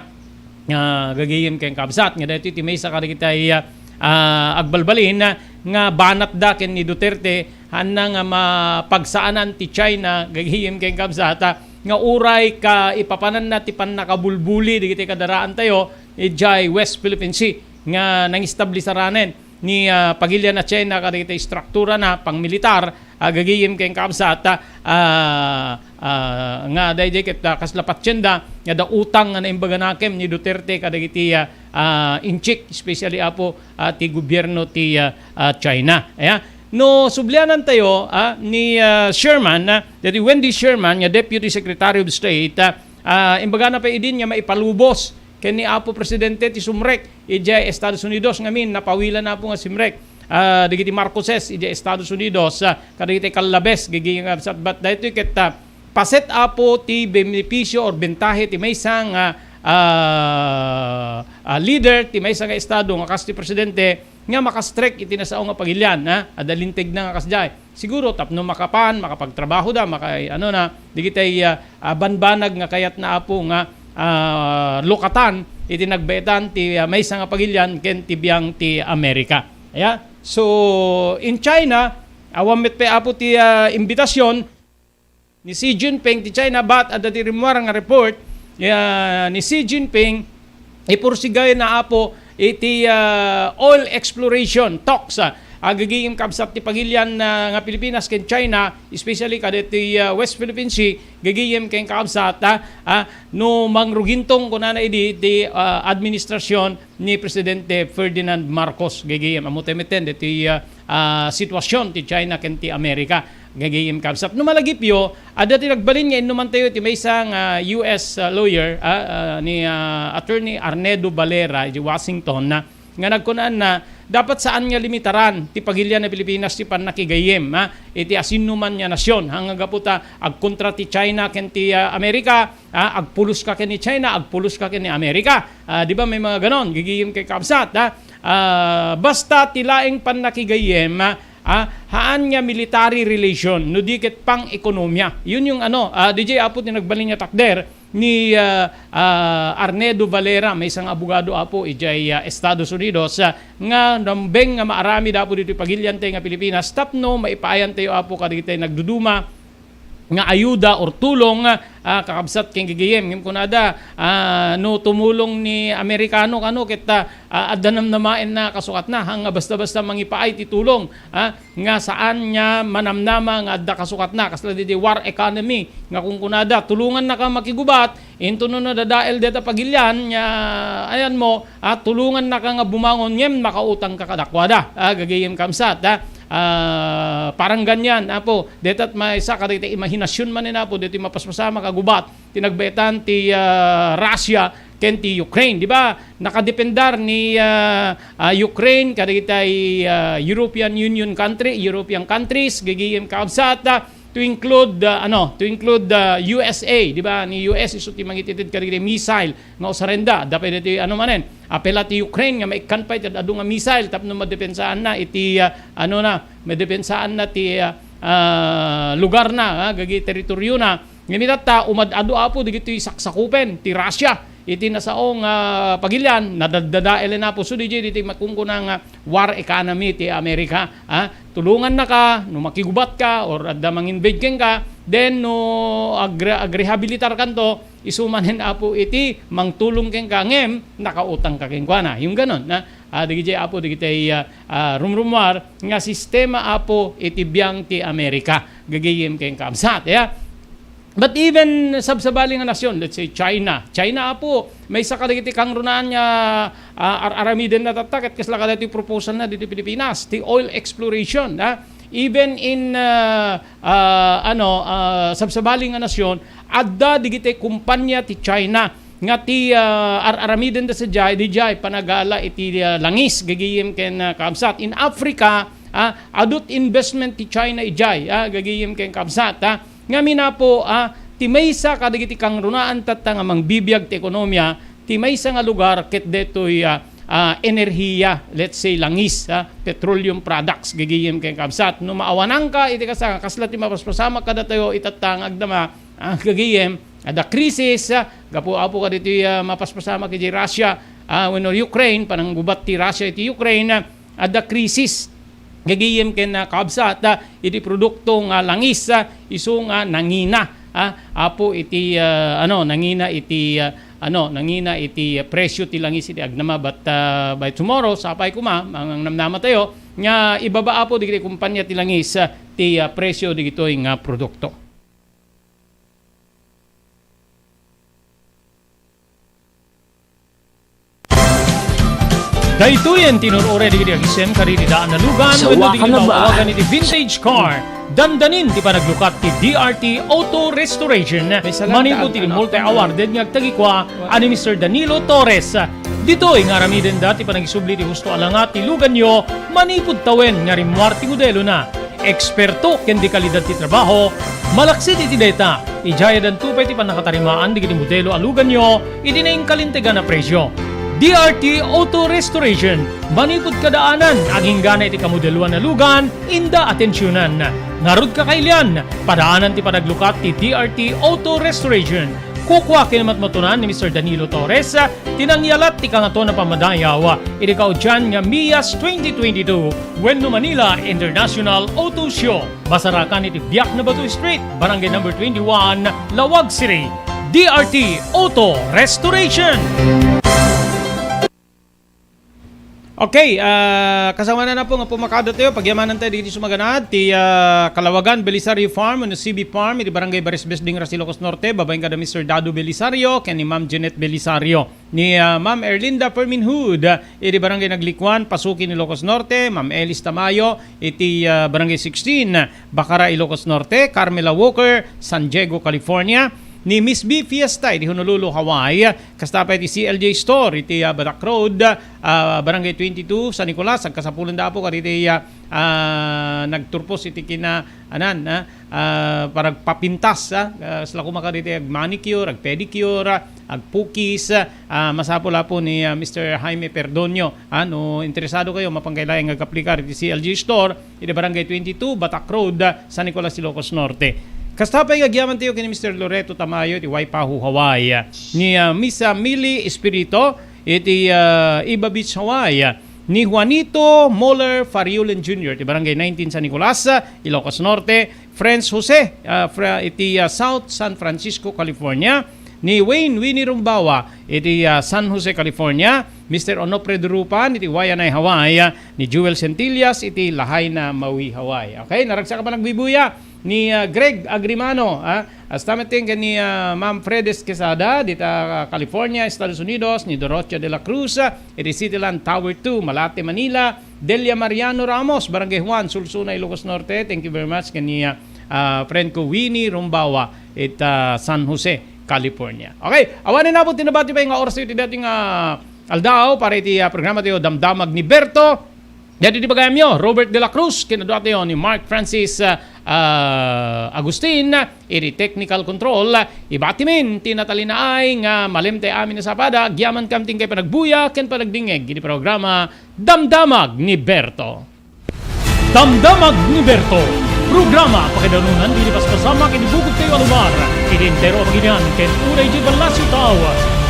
Ah, gagayem ken kabsat nga daytoy ti maysa kadagiti, ah, ah, agbalbalin nga banatda ken ni Duterte, hanna nga mapagsaanan ti China, gagayem ken kabsat, ah, nga uray ka ipapananna ti pannakabulbuli dagiti kadaraantayo idiay West Philippine Sea nga nangistablisaranen ni, ah, pagilian a China kadagiti strukturana pangmilitar, ah, gagayem ken kabsat, ah, ah, nga daydiay ket, ah, kasla patienda nga adda utang nga naimbaganakem ni Duterte kadagiti, ah, ah, Inchik, especially, Apo, ah, ti gobierno ti, ah, ah, China. Aya. No sublianantayo, ah, ni, ah, Sherman, ah, daytoy Wendy Sherman nga Deputy Secretary of State, ah, ah, imbagana pay idin nga maipalubos ken ni Apo Presidente ti sumrek idiay Estados Unidos ngamin, napawilan, Apo, nga simrek, ah, dagiti Marcoses idiay Estados Unidos, ah, kadagiti kallabes, gigi-, ah, sa-, but daytoy ket, ah, paset, Apo, ti benepisyo or bentahe ti maysa nga, ah, ah, leader ti maysa nga estado nga kas ti presidente nga makastrek iti nasao nga pagilian, ha? Adda lintegna nga kasdiay. Siguro tapno makapan, makapagtrabahoda, maka-, ano na, dagiti, ah, ah, banbanag nga kayatna, Apo, nga, ah, lukatan iti nagbaetan ti, ah, maysa nga pagilian ken ti biang ti Amerika. Aya? So, in China, awan met pay, Apo, ti, ah, imbitasyon ni Xi Jinping ti China, but adda ti rimmuar nga report, ah, ni Xi Jinping, ipursigayna, Apo, iti, ah, oil exploration talks, ah, ah, gagayem kabsat ti pagilian, ah, nga Pilipinas ken China, especially kadaytoy, ah, West Philippine Sea, gagayem ken kabsat, ah, ah, no mangrugintong kunana idi ti, ah, administrasyon ni Presidente Ferdinand Marcos, gagayem. Ammo tayo metten ditoy, ah, ah, sitwasyon ti China ken ti Amerika. Gagayem kabsat. No malagipyo, adda ti nagbalin nga innumantayo ti maysa nga U S, ah, lawyer, ah, ah, ni, ah, Attorney Arnedo Valera, di Washington, na, nga nagkunaan na dapat saan nga limitaran ti pagilian na Pilipinas ti pannakigayem, ah, iti asinnuman nga nasyon. Hanggapu ta agkontra ti China ken ti, ah, Amerika, ah, agpulos ka ken ni China, agpulos ka ken ni Amerika. Ah, di ba may mga ganon? Gagayem ken kabsat, ah. Ah, basta ti laeng pannakigayem, ah, Ah, haan nga military relation, no di ket pang-ekonomia. Yun yung ano, ah, D J Apo ti nagbalin nga takder ni, ah, ah, Arnedo Valera, maysa nga abogado Apo, idiay, ah, Estados Unidos, ah, nga nambeng nga maaramid Apo ditoy pagilian tayo nga Pilipinas, tapno maipaayantay Apo kadagitay nagduduma, nga ayuda or tulong, ah, kakabsat ken gagayem. Ngem kunada, ah, no tumulong ni Amerikano kano ket, ah, ah, adda namnamaen na kasukatna, ha, nga basta-basta mangipaay ti tulong, ah, nga saan nga manamnama nga adda kasukatna, kasla didi war economy, nga kunkunada, tulongannaka makigubat, into no nadadael deta pagilian, nga ayan mo, ah, tulongannaka nga bumangon ngem makautangka kadakuada. Ah, gagayem kabsat, ah. Ah, parang ganyan, Apo. Deta't maysa kadagiti imahinasyon manen, Apo, ditoy mapaspasamak a gubat ti nagbaetan ti, ah, Russia ken ti Ukraine, di ba? Nakadependar ni, ah, ah, Ukraine kadagitay, ah, European Union country, European countries, gagayem kabsat, ah, to include, ah, ano, to include, ah, U S A, di ba? Ni U S isu ti mangititid kadagiti missile nga usarenda. Adda pay ditoy, ano manen, apela ti Ukraine nga maikkan pay ti ad-adu nga missile tapno madepensaanna iti, ah, ano na, madepensaanna ti, ah, ah, lugar na, ah, gagi teritoryona. Ngem itatta, umad-adu Apo dagitoy saksakupen ti Russia iti nasao nga pagilian, nadaddadaelen Apo. So, D J, ditoy makunkuna nga war economy ti Amerika, ah. Tulongannaka, no makigubatka or adda manginvade kenka, then no agre-, agrehabilitarkanto, isu manen Apo iti mangtulong kenka ngem nakautangka kenkuana. Yung ganon, na, ah, dagiti Apo, dagiti, ah, ah, rumrumuar nga sistema Apo iti biang ti Amerika. Gagayem ken kabsat, ya. But even sabsabali nga nasyon, let's say China. China, Apo, maysa kadagiti kangrunaan nga, ah, ar-aramiden na tatta, ket kasla kadagiti proposal na dito Pilipinas, ti oil exploration, ha? Even in, ah, ah, ano, ah, sabsabali nga nasyon, adda digiti kumpanya ti China nga ti, ah, ar-aramiden da sadiay, dijay panagala iti, ah, langis, gagayem ken, ah, kabsat. In Africa, ah, adut investment ti China ijay, ah, gagayem ken kabsat, ah. Ngamin, Apo, ah, ti maysa kadagiti kangrunaan tatta nga mangbibiag ti ekonomiya, ti maysa nga lugar ket detoy, ah, ah, enerhiya, let's say, langis, ah, petroleum products, gagayem ken kabsat. No maawananka iti kasa-, kasla ti mapaspasamak kadatayo itatta nga agdama, ah, gagayem, adda krisis, ah, gapu, Apo, kaditoy, ah, mapaspasamak iti Russia, ah, wenno Ukraine, pananggubat ti Russia iti Ukraine, ah, adda krisis. Gagayem ken, ah, kabsat, ah, iti produkto nga langis, ah, isu nga nangina, ah, Apo, iti, ah, ano, nangina iti, ah, ano, nangina iti presyo ti langis iti agdama. But, ah, by tomorrow, sapay koma, mangnamnama tayo, nga ibaba, Apo, dagiti kumpanya ti langis, ah, ti, ah, presyo dagitoy nga produkto. Daytoyen ti nur-uray dagiti agisem kadagiti daan a lugan wenno dagiti maawagan iti vintage car. Dandanin ti panaglukat ti D R T Auto Restoration. Manipud ti multi-awarded nga agtagikua a ni Mister Danilo Torres. Ditoy nga aramidenda ti panagisubli ti husto a langa ti luganyo manipud tawen nga rimmuar ti modelona. Eksperto ken dekalidad ti trabaho, malaksid iti dayta, idiay addanto pay ti pannakatarimaan dagiti modelo a luganyo iti nainkalintegan a presio. D R T Auto Restoration, manipud kadaanan, aginggana iti kamodeloan a lugan, inda atensionan. Ngarud, kakailian, padaanan ti panaglukat ti D R T Auto Restoration. Kukua ken matmatunan ni Mister Danilo Torres ti nangyalat ti Kangatoan a Pammadayaw iti kaudian nga MIAS twenty twenty-two wenno Manila International Auto Show. Masarakan iti Biak na Bato Street, Barangay Number twenty-one, Laoag City. D R T Auto Restoration. Okay, ah, kasamanan na po nga pumakada tayo. Pagyamanan tayo dito sa maganad. Ti, ah, Kalawagan Belisario Farm, ano, C B Farm, iti Barangay Barisbesding, Ilocos Norte. Babaen kada Mister Dado Belisario, ken ni Ma'am Jeanette Belisario. Ni, ah, Ma'am Erlinda Ferminhud, ah, iti Barangay Naglikuan, Pasuki, Ilocos Norte. Ma'am Elis Tamayo, iti, ah, Barangay sixteen, Bacara, Ilocos Norte. Carmela Walker, San Diego, California. Ni Miss B Fiesta, iti Honolulu, Hawaii. Kasta pay iti C L J Store iti, ah, Batak Road, ah, Barangay twenty-two, San Nicolas. Agkasapulenda, Apo, kaditi, ah, ah, nagturpos iti kina-, anan, ah, ah, paragpapintas, ah, ah, sla koma kaditi agmanicure, agpedicure, ah, agpukis, ah, masapul, Apo, ni, ah, Mister Jaime Perdonio. Ah, no interesado kayo, mapankaylay nga agaplikar iti C L J Store, iti Barangay twenty-two, Batak Road, San Nicolas, Ilocos Norte. Kasta pay nga agyaman tayo ken ni Mister Loreto Tamayo iti Waipahu, Hawaii. Ni, ah, Miss, ah, Millie Espirito iti, ah, Iba Beach, Hawaii. Ni Juanito Moller Fariulen Junior iti Barangay nineteen, San Nicolas, Ilocos Norte. Friends Jose, ah, fra-, iti, ah, South San Francisco, California. Ni Wayne Winnie Rumbawa iti, ah, San Jose, California. Mister Onofre Durupan iti Waianae, Hawaii. Ni Jewel Centillas iti Lahaina, Maui, Hawaii. Okay, naragsak a panagbibuya ni, ah, Greg Agrimano, ah, kasta met ken ni, ah, Ma'am Fredes Quesada, dita, ah, California, Estados Unidos, ni Dorothea de la Cruz, ah, iti Cityland Tower two, Malate, Manila, Delia Mariano Ramos, Barangay Juan, Sulsuna, Ilocos Norte. Thank you very much ken ni, ah, ah, friend ko Winnie Rumbawa, it, ah, San Jose, California. Okay, awanen, Apo, ti nabati pay nga oras iti dating, ah, aldaw para iti, ah, programa tayo, Damdamag ni Berto. Dati ti bagayamyo, Robert de la Cruz, ken adu tayo ni Mark Francis, ah, ah, Agustin, iti technical control. Ibatimin ti natalinaay nga malem ti amin a sapada, agyaman kam ti inkay panagbuya ken panagdingngeg iti programa Damdamag ni Berto. Damdamag ni Berto, programa pakaidanunan iti paspasamak iti bukod tayo a lugar, iti entero a Pangilinan ken unay di ballasiw tao.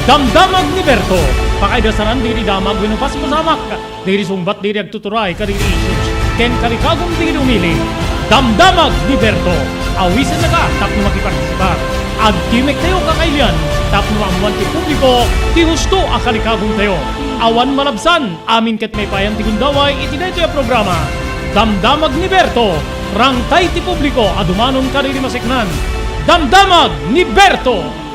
Damdamag ni Berto, pakaidasanan iti damag wenno paspasamak. Diri sungbat diri agtuturay kadagiti issues ken kalikagon diri umili. Damdamag ni Berto, awisennaka tapno makipartisipar. Agtimek tayo kakailian tapno maammoan ti publiko ti husto a kalikagon tayo. Awan malabsan, amin ket maipayan ti gundaway iti daytoy a programa. Damdamag ni Berto, rangtay ti publiko a dumanon kadagiti maseknan. Damdamag ni Berto!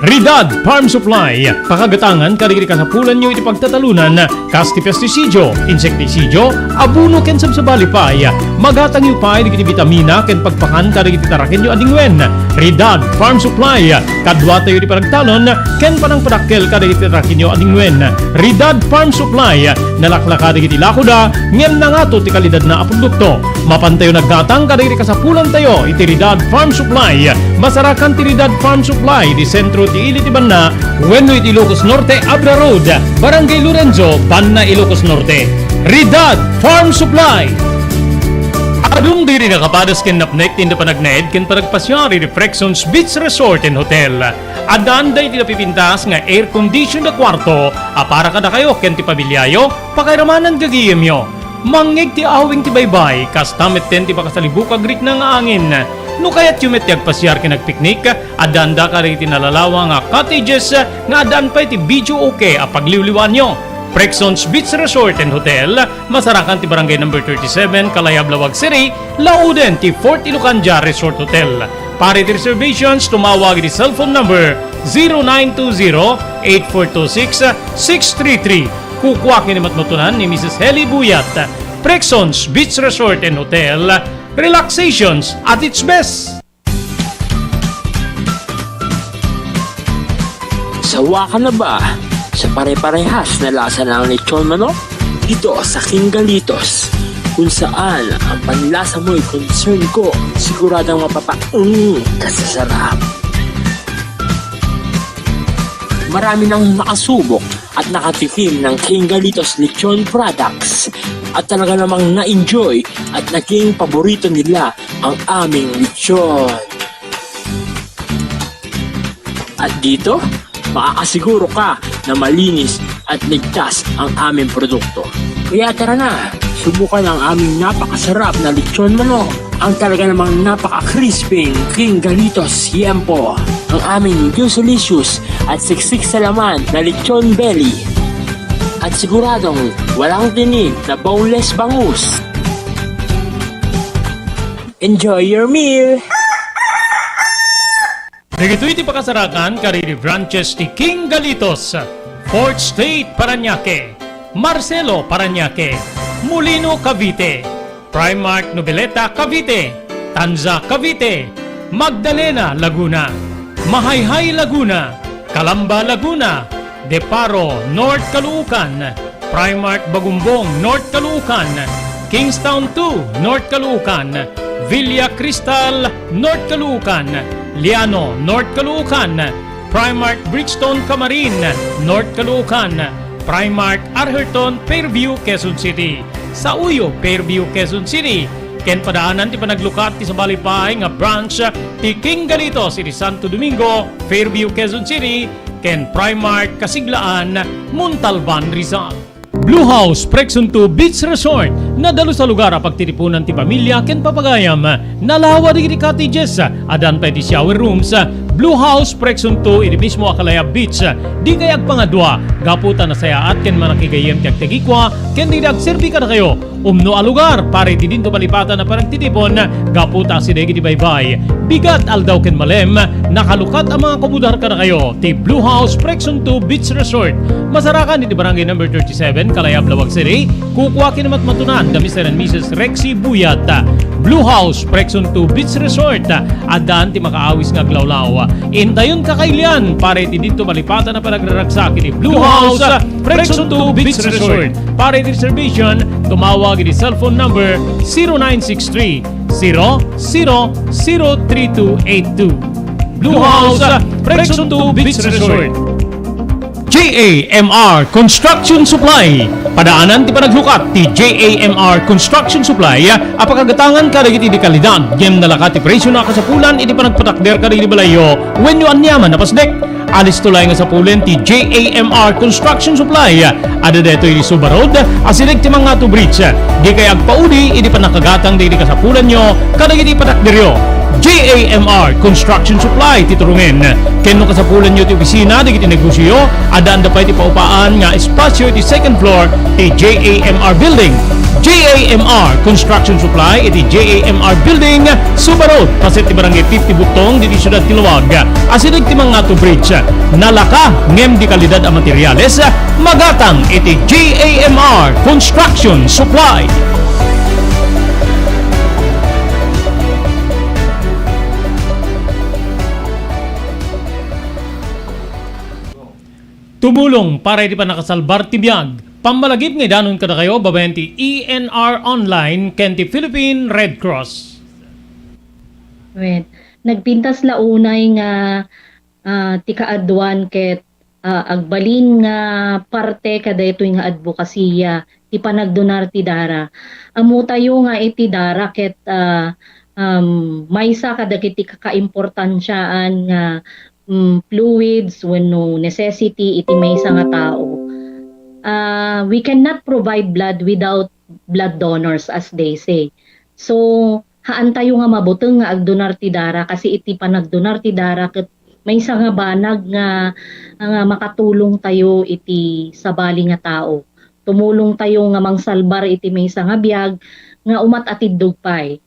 Ridad Farm Supply, pakagatangan kadagiti kasapulanyo iti pagtatalonan, kas ti pestisidio, insektisidio, abuno ken sabsabali pay. Magatangyo pay dagiti bitamina ken pagpakan kadagiti tarakenyo a dingwen. Ridad Farm Supply, kaduatayo iti panagtalon ken panangpadakkel kadagiti tarakenyo a dingwen. Ridad Farm Supply, nalaklaka dagiti lakoda ngem nangato ti kalidadna a produkto. Mapantayo naggatang kadagiti kasapulantayo iti Ridad Farm Supply. Masarakan ti Ridad Farm Supply iti sentro ti ili ti banna wenno iti Ilocos Norte, Abra Road, Barangay Lorenzo, Banna, Ilocos Norte. Ridad Farm Supply. Adun diri nakapadas ken napnek ti inda panagnaed ken panagpasiar iti Frexons Beach Resort and Hotel. Addaanda iti napipintas nga air condition a kuarto a para kadakayo ken ti pamiliayo, pakairamanan gagayemyo. Mangngeg ti awing ti baybay, kasta metten ti pakasalibuk a agrikna nga angin. No kayatyo met ti agpasiar ken agpiknik, addaanda kadagiti nalalawa nga cottages nga addaan pay ti videoke a pagliwliwaanyo. Frexons Beach Resort and Hotel, masarakan ti Barangay Number thirty-seven, Kalayab, Laoag City, lauden ti Fort Ilocandia Resort Hotel. Para iti reservations, tumawag iti cellphone number zero nine two zero, eight four two six, six three three. Kukua ken ni matmutunan ni Missus Heli Buyat. Frexons Beach Resort and Hotel, relaxations at its best. Sawa ka na ba sa pare-parehas na lasa ng lechon manok? Dito sa King Galitos, kung saan ang panlasa mo'y concern ko, siguradong mapapaung ka sa sarap. Marami nang nakasubok at nakatikim ng King Galitos Lechon Products at talaga namang na-enjoy at naging paborito nila ang aming lechon. At dito, makakasiguro ka na malinis at ligtas ang aming produkto. Kaya tara na, subukan ang aming napakasarap na lechon manok. Ang talaga namang napaka-crispy King Galitos Yempo. Ang aming juicelicious at siksik sa laman na lechon belly. At siguradong walang tinik na boneless bangus. Enjoy your meal! Dagitoy ti pakasarakan kadagiti branches ti King Galitos, Fourth Street, Parañaque, Marcelo, Parañaque, Molino, Cavite, Primark, Noveleta, Cavite, Tanza, Cavite, Magdalena, Laguna, Mahayhay, Laguna, Calamba, Laguna, De Paro, North Caloocan, Primark, Bagumbong, North Caloocan, Kingstown two, North Caloocan, Villa Cristal, North Caloocan, Liano, North Caloocan, Primark, Bridgestone, Camarin, North Caloocan, Primark, Arherton, Fairview, Quezon City, Sauyo, Fairview, Quezon City, ken padaanan ti panaglukat ti sabali pay nga branch ti King Galitos iti Santo Domingo, Fairview, Quezon City, ken Primark Kasiglaan, Montalban, Rizal. Blue House Prexon two Beach Resort, nadalus a lugar a pagtitipunan ti pamilya ken papagayam. Nalawa dagiti cottages, addan pay ti shower rooms. Blue House Prexon two iti mismo a Kalayab Beach. Dikay agpangadua, gapu ta nasayaat ken manakigayyem ti agtagikua ken dagiti agserbi kadakayo. Umno a lugar para iti dinto malipatan a panagtitipon, gapu ta asideg iti baybay, bigat, aldaw ken malem, nakalukat a mangakomodar kadakayo ti Blue House Prexon two Beach Resort. Masarakan iti Barangay Number thirty-seven, Kalayab, Laoag City. Kukua ken matmatunan da Mister and Missus Rexy Buyat. Blue House Prexon two Beach Resort, addaan ti makaawis nga aglawlaw. Intayon kakailian para iti dinto malipatan a panagraragsak iti Blue House Prexon two Beach Resort. Para iti reservation, tumawag iti cellphone number zero nine six three, zero zero zero three two eight two. Blue House Prexon two Beach Resort. J A M R Construction Supply. Padaanan ti panaglukat ti J A M R Construction Supply a pakagatangan kadagiti dekalidad ngem nalaka ti presio a kasapulan iti panagpatakder kadagiti balayyo wenno aniaman a pasdek. Alisto laeng nga sapulen ti J A M R Construction Supply. Adda daytoy iti Suba Road, asideg ti Mangato Bridge. Dikay agpauli iti pannakagatang dagiti kasapulanyo kadagiti patakderyo. J A M R Construction Supply ti turongen. Ken no kasapulanyo ti opisina dagiti negosioyo, addaanda pay ti paupaan nga espasio iti second floor ti J A M R Building. J A M R Construction Supply iti J A M R Building, Suba Road, paset ti Barangay fifty Bugtong, ditoy siudad ti Laoag. Asideg ti Mangato Bridge. Nalaka ngem dekalidad a materiales, magatang iti J A M R Construction Supply. Tumulong para iti pannakasalbar ti biag. Pammalagip nga idanon kadakayo babaen ti E N R Online ken ti Philippine Red Cross. Wen, nagpintas la unay nga, ah, ti kaaduan ket, ah, agbalin nga parte kadaytoy nga adbokasiya ti panagdonar ti dara. Ammotayo nga iti dara ket, ah, um, maysa kadagiti kakaimportansiaan nga, mm, fluids wenno necessity iti maysa nga tao. Ah, we cannot provide blood without blood donors, as they say. So, haantayo nga mabuteng nga agdonar ti dara, kasi iti panagdonar ti dara ket maysa nga banag nga, nga makatulong tayo iti sabali nga tao. Tumulong tayo nga mangsalbar iti maysa nga biag nga umat-atiddog pay.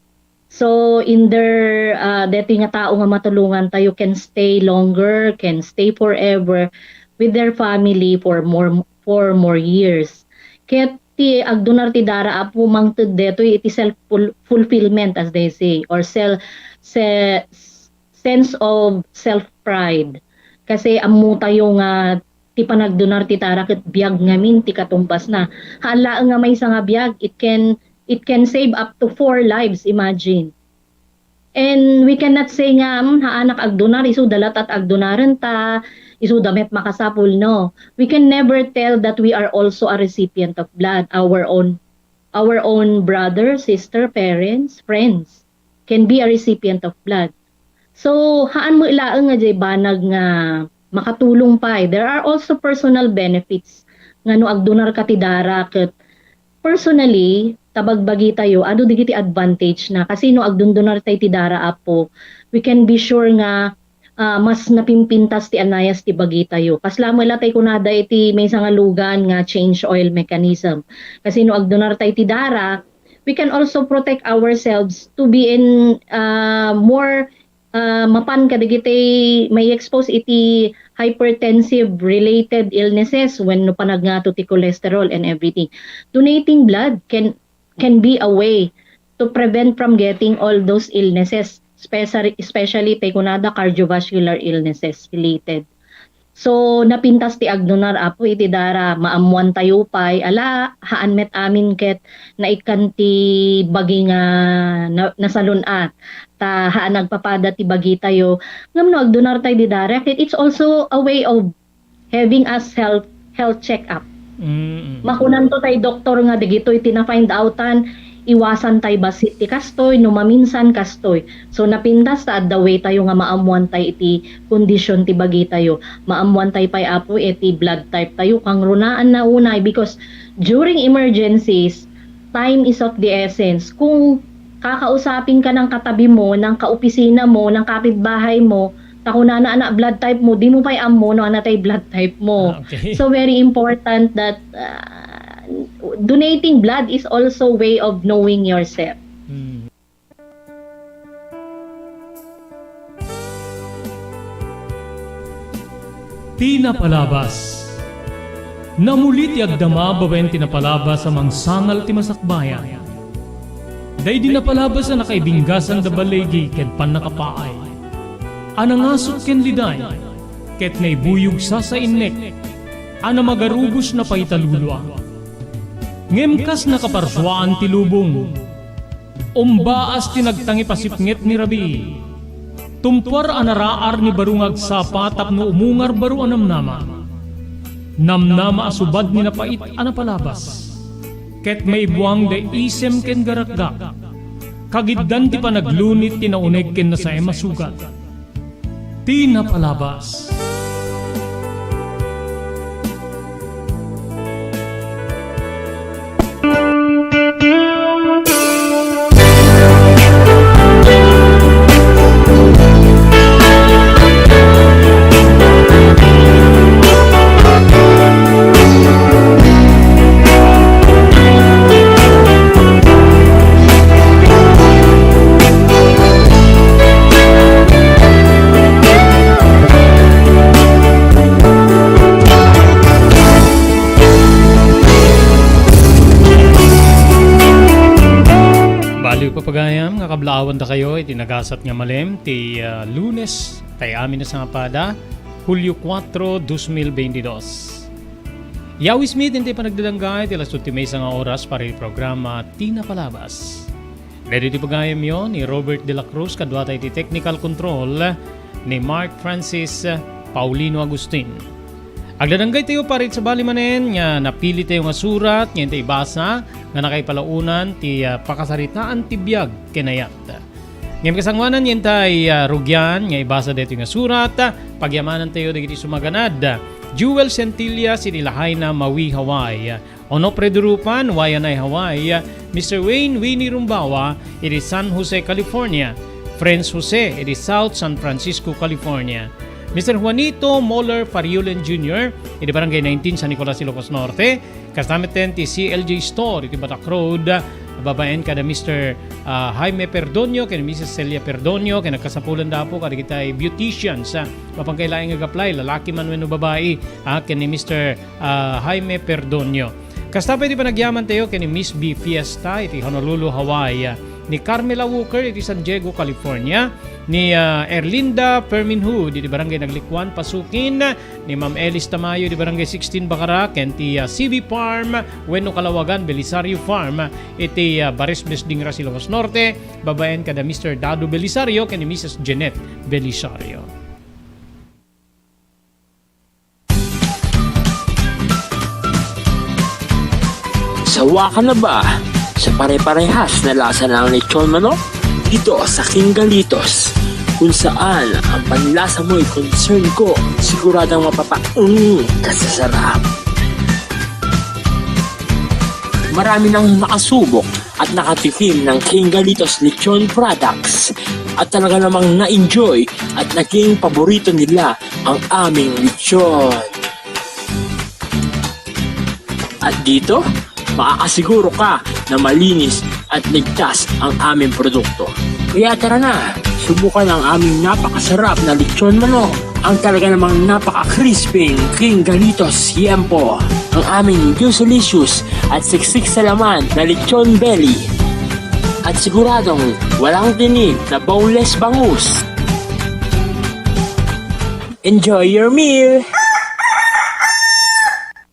So, in their, ah, detoy nga tao nga matulongan tayo can stay longer, can stay forever with their family for more, for more years. Ket ti agdonar ti dara, Apo, mangted detoy iti self ful-, fulfillment, as they say, or sel-, se-, sense of self-pride. Kasi ammo tayo nga ti panagdonar ti dara ket biag ngamin ti katumbasna. Haan laeng nga maysa nga biag, it can, it can save up to four lives, imagine. And we cannot say nga, "Hmm, haanak agdonar, isuda latta ti agdonaren ta, isuda met makasapul." No. We can never tell that we are also a recipient of blood, our own, our own brother, sister, parents, friends can be a recipient of blood. So, haan met laeng nga diay banag nga makatulong pay. There are also personal benefits nga no agdonarka ti dara ket personally, bagbagitayo, adu dagiti advantage na. Kasi no agdundunartay ti dara, Apo, we can be sure nga, ah, mas napimpintas ti anayas ti bagitayo. Kasla met la tay kunada iti maysa nga lugan nga change oil mechanism. Kasi no agdunartay ti dara, we can also protect ourselves to be in, ah, more, ah, mapan kadagiti may expose iti hypertensive related illnesses wenno panagngato ti cholesterol and everything. Donating blood can can be a way to prevent from getting all those illnesses, especially, especially tay kunada cardiovascular illnesses related. So, napintas ti agdunar, Apo, iti dara, maammuan tayo pay, ala, haan met amin ket naikkan ti bagi nga na-, nasalun-at, ta haan agpapada ti bagitayo. Ngem no agdunar tayo di dara, ket it's also a way of having us health, health check-up. Mm, mm. Makunanto tay doktor nga dagitoy ti na-find outan, iwasan tay bassit ti kastoy, no maminsan kastoy. So, napintas ta adda way tayo nga maammuan tay iti condition ti bagitayo. Maammuan tay pay, Apo, iti blood type tayo. Kangrunaan na unay because during emergencies, time is of the essence. Kung kakausapin ka ng katabi mo, ng kaopisina mo, ng kapitbahay mo, ta kunana, "Anak, blood type mo," di mo pay ammo no anatay blood type mo. Ah, okay. So, very important that, ah, donating blood is also way of knowing yourself. Hmm. Ti napalabas. Namuli ti agdama babaen ti napalabas a mangsangal ti masakbayan. Daydi napalabas a nakaibinggasan da baligi ken pannakapaay. A nangasut ken liday, ket naibuyog sasainnek, a namagarubos na pay talulua. Ngem kas nakaparsuaan ti lubong, umbaas ti nagtangipasipnget ni rabii. Tumpuar a naraar ni baro nga agsapa tapno umungar baro a namnama. Namnama a subad ni napait a napalabas. Ket maibuang da isem ken garakgak. Kagiddan ti panaglunit ti nauneg ken nasaem a sugat. Ti napalabas. Baliw, papagayam, nga kablaawandakayo iti nagasat nga malem ti, ah, Lunes, tay amin a sangapada, Hulio kuatro, dos mil beintidos. Yawismi ti panagdadangga iti alas dose ti maysa nga oras para iti programa Ti Napalabas. Daytoy ti pagayamyo ni Robert de la Cruz, kaduata iti technical control ni Mark Francis Paulino Agustin. Agdadangga tayo para iti sabali manen nga napili tayo nga surat nga inta ibasa nga nakaipalaonan ti, ah, pakasaritaan ti biag ken ayat. Ngem kasangoanan nga intay, ah, rugian nga ibasa daytoy nga surat, ah, pagyamanan tayo dagiti sumaganad. Jewel Centillas iti Lahaina, Maui, Hawaii. Onofre Durupan, Waianae, Hawaii. Mister Wayne Winnie Rumbawa iti San Jose, California. Prince Jose iti South San Francisco, California. Mister Juanito Moller Fariulen Junior iti Barangay nineteen, San Nicolas, Ilocos Norte. Kasta metten ti C L J Store iti Batak Road, babaen kada Mister, ah, Jaime Perdonio ken Missus Celia Perdonio, ken nagkasapulan da, Apo, kadagiti beauticians, ah, mapan kay laeng nga gaplay, lalaki man wenno babai, ah, ken ni Mister, ah, Jaime Perdonio. Kasta pay ti panagyaman tayo ken ni Miss B Fiesta iti Honolulu, Hawaii, ni Carmela Walker iti San Diego, California, ni, ah, Erlinda Perminhud iti Barangay Naglikuan, Pasukin, ni Ma'am Elis Tamayo iti Barangay sixteen, Bacara, ken ti, ah, C B Farm wenno Kalawagan Belisario Farm iti, ah, Bares Besdingra, Ilocos Norte, babaen kada Mister Dado Belisario ken ni Missus Jeanette Belisario. Sawa ka na ba sa pare-parehas na lasa ng lechon manok? Dito sa King Galitos, kung saan ang panlasa mo'y concern ko, siguradong mapapa-, mm, ka sa sarap. Marami nang nakasubok at nakatikim ng King Galitos Lechon products at talaga namang na-enjoy at naging paborito nila ang aming lechon. At dito, makakasiguro ka na malinis at ligtas ang aming produkto. Kaya tara na, subukan ang aming napakasarap na lechon manok, ang talaga namang napaka-crispy King Galitos Yempo, ang aming juicylicious at siksik sa laman na lechon belly, at siguradong walang tinik na boneless bangus. Enjoy your meal!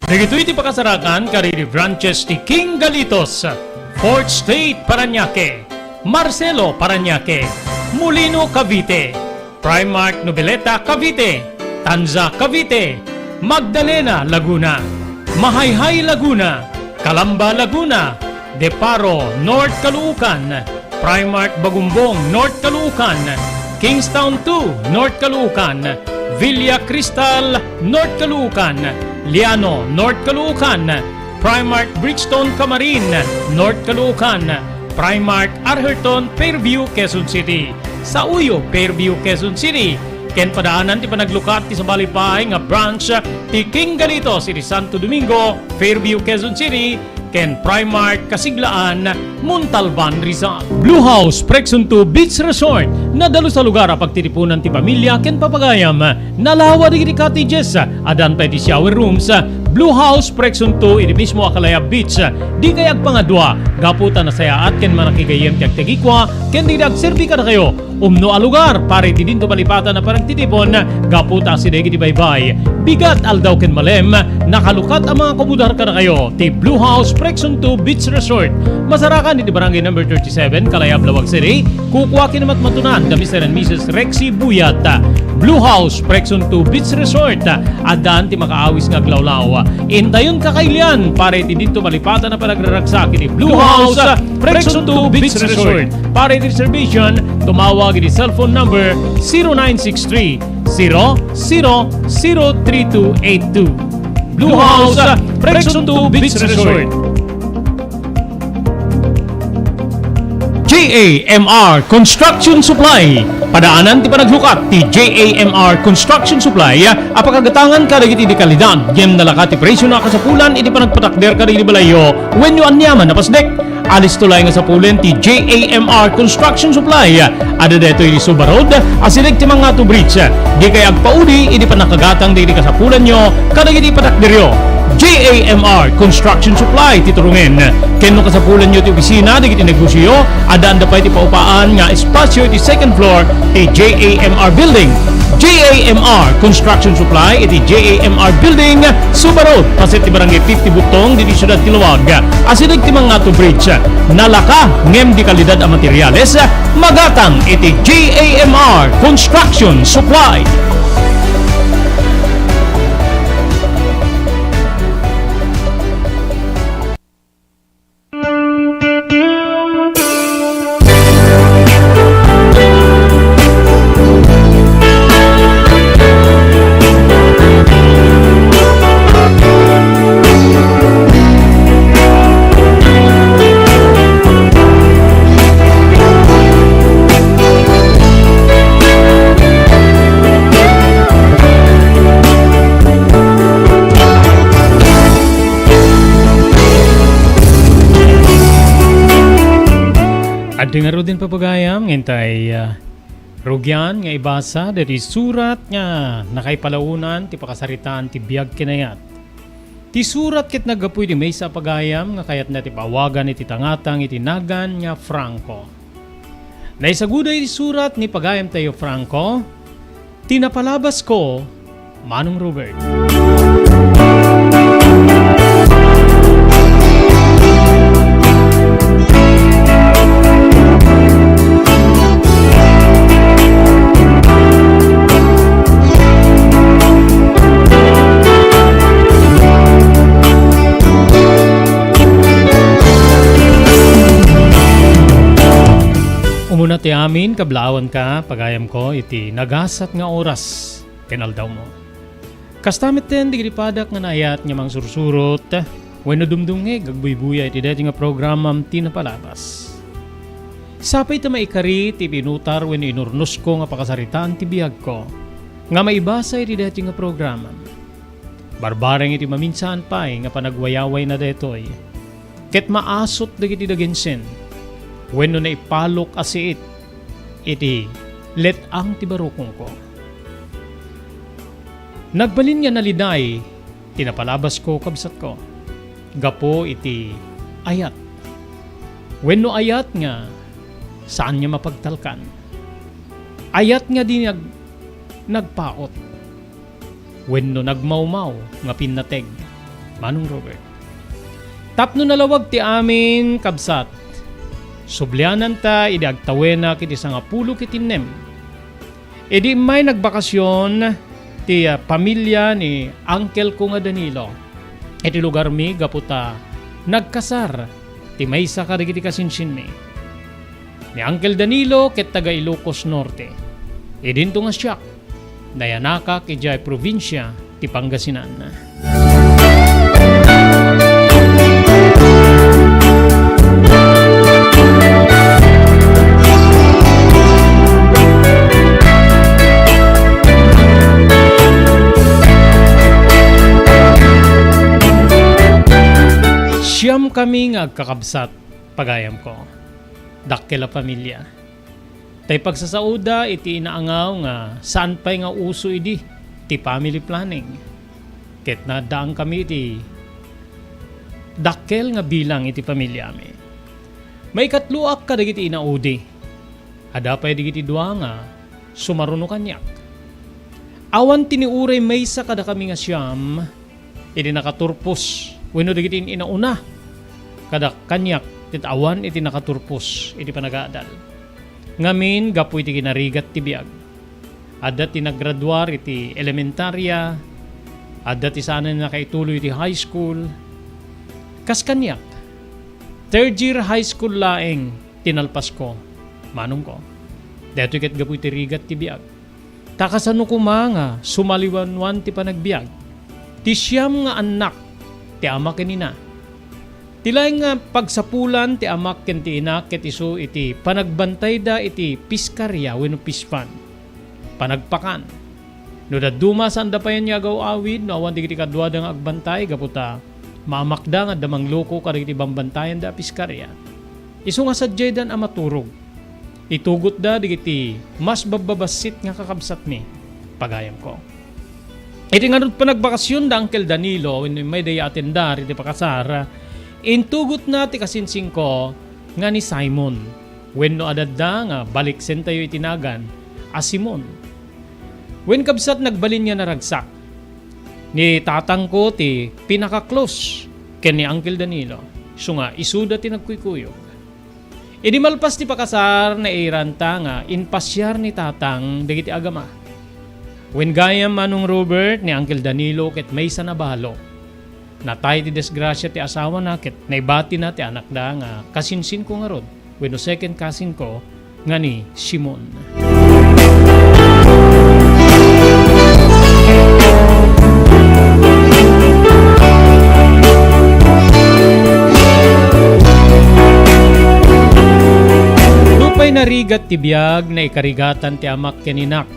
Dagitoy ti pakasarakan kadagiti branches ti King Galitos, Fourth Street, Parañaque, Marcelo, Parañaque, Molino, Cavite, Primark, Noveleta, Cavite, Tanza, Cavite, Magdalena, Laguna, Mahayhay, Laguna, Calamba, Laguna, Deparo, North Caloocan, Primark Bagumbong, North Caloocan, Kingstown two, North Caloocan, Villa Cristal, North Caloocan, Liano, North Caloocan, Primark Bridgestone Camarin, North Caloocan, Primark Atherton, Fairview, Quezon City. Sauyo, Fairview, Quezon City. Ken padaanan ti panaglukat ti sabali pay nga branch ti King Galitos iti Santo Domingo, Fairview, Quezon City, ken Primark Kasiglaan, Montalban, Rizal. Blue House Preksunto Beach Resort, nadalus a lugar a pagtitipunan ti pamilia ken papagayam. Nalawa dagiti cottages, addan pay ti shower rooms. Blue House Preksunto iti mismo a Kalayab Beach. Dikay agpangadua, gapu ta nasayaat ken manakigayyem ti agtagikua, ken dagiti agserbi kadakayo. Umno a lugar para iti dinto malipatan a panagtitipon, gapu ta asideg iti baybay, bigat, aldaw ken malem, nakalukat a mangakubudar kadakayo ti Blue House Preksunto Beach Resort. Masarakan iti Barangay Number thirty-seven, Kalayab, Laoag City. Kukua ken matmatunan da Mister and Missus Rexy Buyat. Blue House Preksunto Beach Resort. Addaan ti makaawis nga aglawlaw. Intayon kakailian para iti dinto malipatan a panagraragsak iti Blue House Preksunto Beach Resort. Para iti reservation, tumawag iti cellphone number zero nine six three, zero zero zero three two eight two. Blue House Preksunto Beach Resort. J A M R Construction Supply. Padaanan ti panaglukat ti J A M R Construction Supply a pakagatangan kadagiti di kalidad ngem nalaka ti presio a kasapulan iti panagpatakder kadagiti balayyo wenno aniaman a pasdek. Alisto laeng nga sapulen ti J A M R Construction Supply. Adda daytoy iti Suba Road, asideg ti Mangato Bridge. Dikay agpaudi iti pannakagatang dagiti kasapulanyo kadagiti patakderyo. J A M R Construction Supply ti turongen. Ken no kasapulanyo ti opisina dagiti negosioyo, addaanda pay ti paupaan nga espasio iti second floor ti J A M R Building. J A M R Construction Supply iti J A M R Building, Suba Road, paset ti Barangay fifty Butong, ditoy siudad ti Laoag. Asideg ti Mangato Bridge. Nalaka ngem di kalidad a materiales, magatang iti J A M R Construction Supply. Adda ngaruden, papagayam, nga intay, ah, rugian nga ibasa daytoy surat nga nakaipalaonan ti pakasaritaan ti biag ken ayat. Ti surat ket naggapu iti maysa a pagayam nga kayatna ti paawagan iti tangatang iti nagan nga Franco. Naisaguda iti surat ni pagayamtayo Franco, ti napalabasko, Manong Robert. Umuna ti amin, kablawanka, pagayamko, iti nagasat nga oras ken aldawmo. Kasta metten dagiti padak nga naayat nga mangsursurot wenno dumdumngeg agbuybuya iti daytoy nga programam ti napalabas. Sapay ta maikari ti pinutar wenno inurnosko nga pakasaritaan ti biagko nga maibasa iti daytoy nga programam. Barbareng iti maminsan pay nga panagwayawayna daytoy, ket maasut dagiti dagensen wenno naipalok a siit iti let-ang ti barukongko. Nagbalin nga naliday ti napalabasko, kabsatko, gapu iti ayat wenno ayat nga saan nga mapagtalkan, ayat nga di nag-, nagpaut wenno nagmawmaw nga pinnateg, Manong Robert. Tapno nalawag ti amin, kabsat, subliananta idi agtawenak iti sangapulo ket innem. Idi immay nagbakasyon ti, ah, pamilia ni uncle ko nga Danilo iti lugarmi gapu ta nagkasar ti maysa kadagiti kasinsinmi. Ni Uncle Danilo ket taga Ilocos Norte. Idinto nga siak, nayanakak idiay probinsia ti Pangasinan. Siam kami nga agkakabsat, pagayamko. Dakkel a pamilia. Tay pagsasaoda iti inaangaw nga saan pay nga uso idi ti family planning. Ket naaddaankami iti dakkel nga bilang iti pamiliami. Maikatloak kadagiti inaudi. Adda pay dagiti dua nga sumaruno kaniak. Awan ti ni uray maysa kadakami nga siam iti nakaturpos wenno dagiti in-inauna kada kaniak ket awan iti nakaturpos iti panagaadal. Ngamin, gapu iti kinarigat ti biag, adda ti naggraduar iti elementaria, adda ti saanen a nakaituloy iti high school. Kas kaniak, third year high school laeng ti nalpasko, manongko. Daytoy ket gapu iti rigat ti biag. Ta kasano koma nga sumaliwanwan ti panagbiag ti siam nga annak ti ama ken ina? Ti laeng nga pagsapulan ti amak ken ti inak ket isu iti panagbantayda iti piskaria wenno fish pond, panagpakan. No dadduma, saanda payen nga agaw-awid no awan dagiti kaduada nga agbantay gapu ta maamakda nga adda mangluko kadagiti bambantayanda a piskaria. Isu nga sadiaydan a maturog. Itugotda dagiti mas babbabassit nga kakabsatmi, pagayamko. Iti ngarud panagbakasyon da Uncle Danilo wenno immayda a atendar iti pakasar, intugotna ti kasinsingko nga ni Simon, wenno adda nga baliksentayo iti nagan a Simon. Wen kabsat, nagbalin nga naragsak. Ni tatangko ti pinaka-close ken ni Uncle Danilo, isu nga isuda ti nagkuykuyog. Idi malpas ti pakasar, nairanta nga impasiar ni Tatang dagiti agama. Wen gayam, Manong Robert, ni Uncle Danilo ket maysa a balo. Natay ti disgrasia ti asawana ket naibatina ti anakda nga kasinsinko ngarud wenno second cousin ko nga ni Simon. Nupay narigat ti biag, naikarigatan ti amak ken inak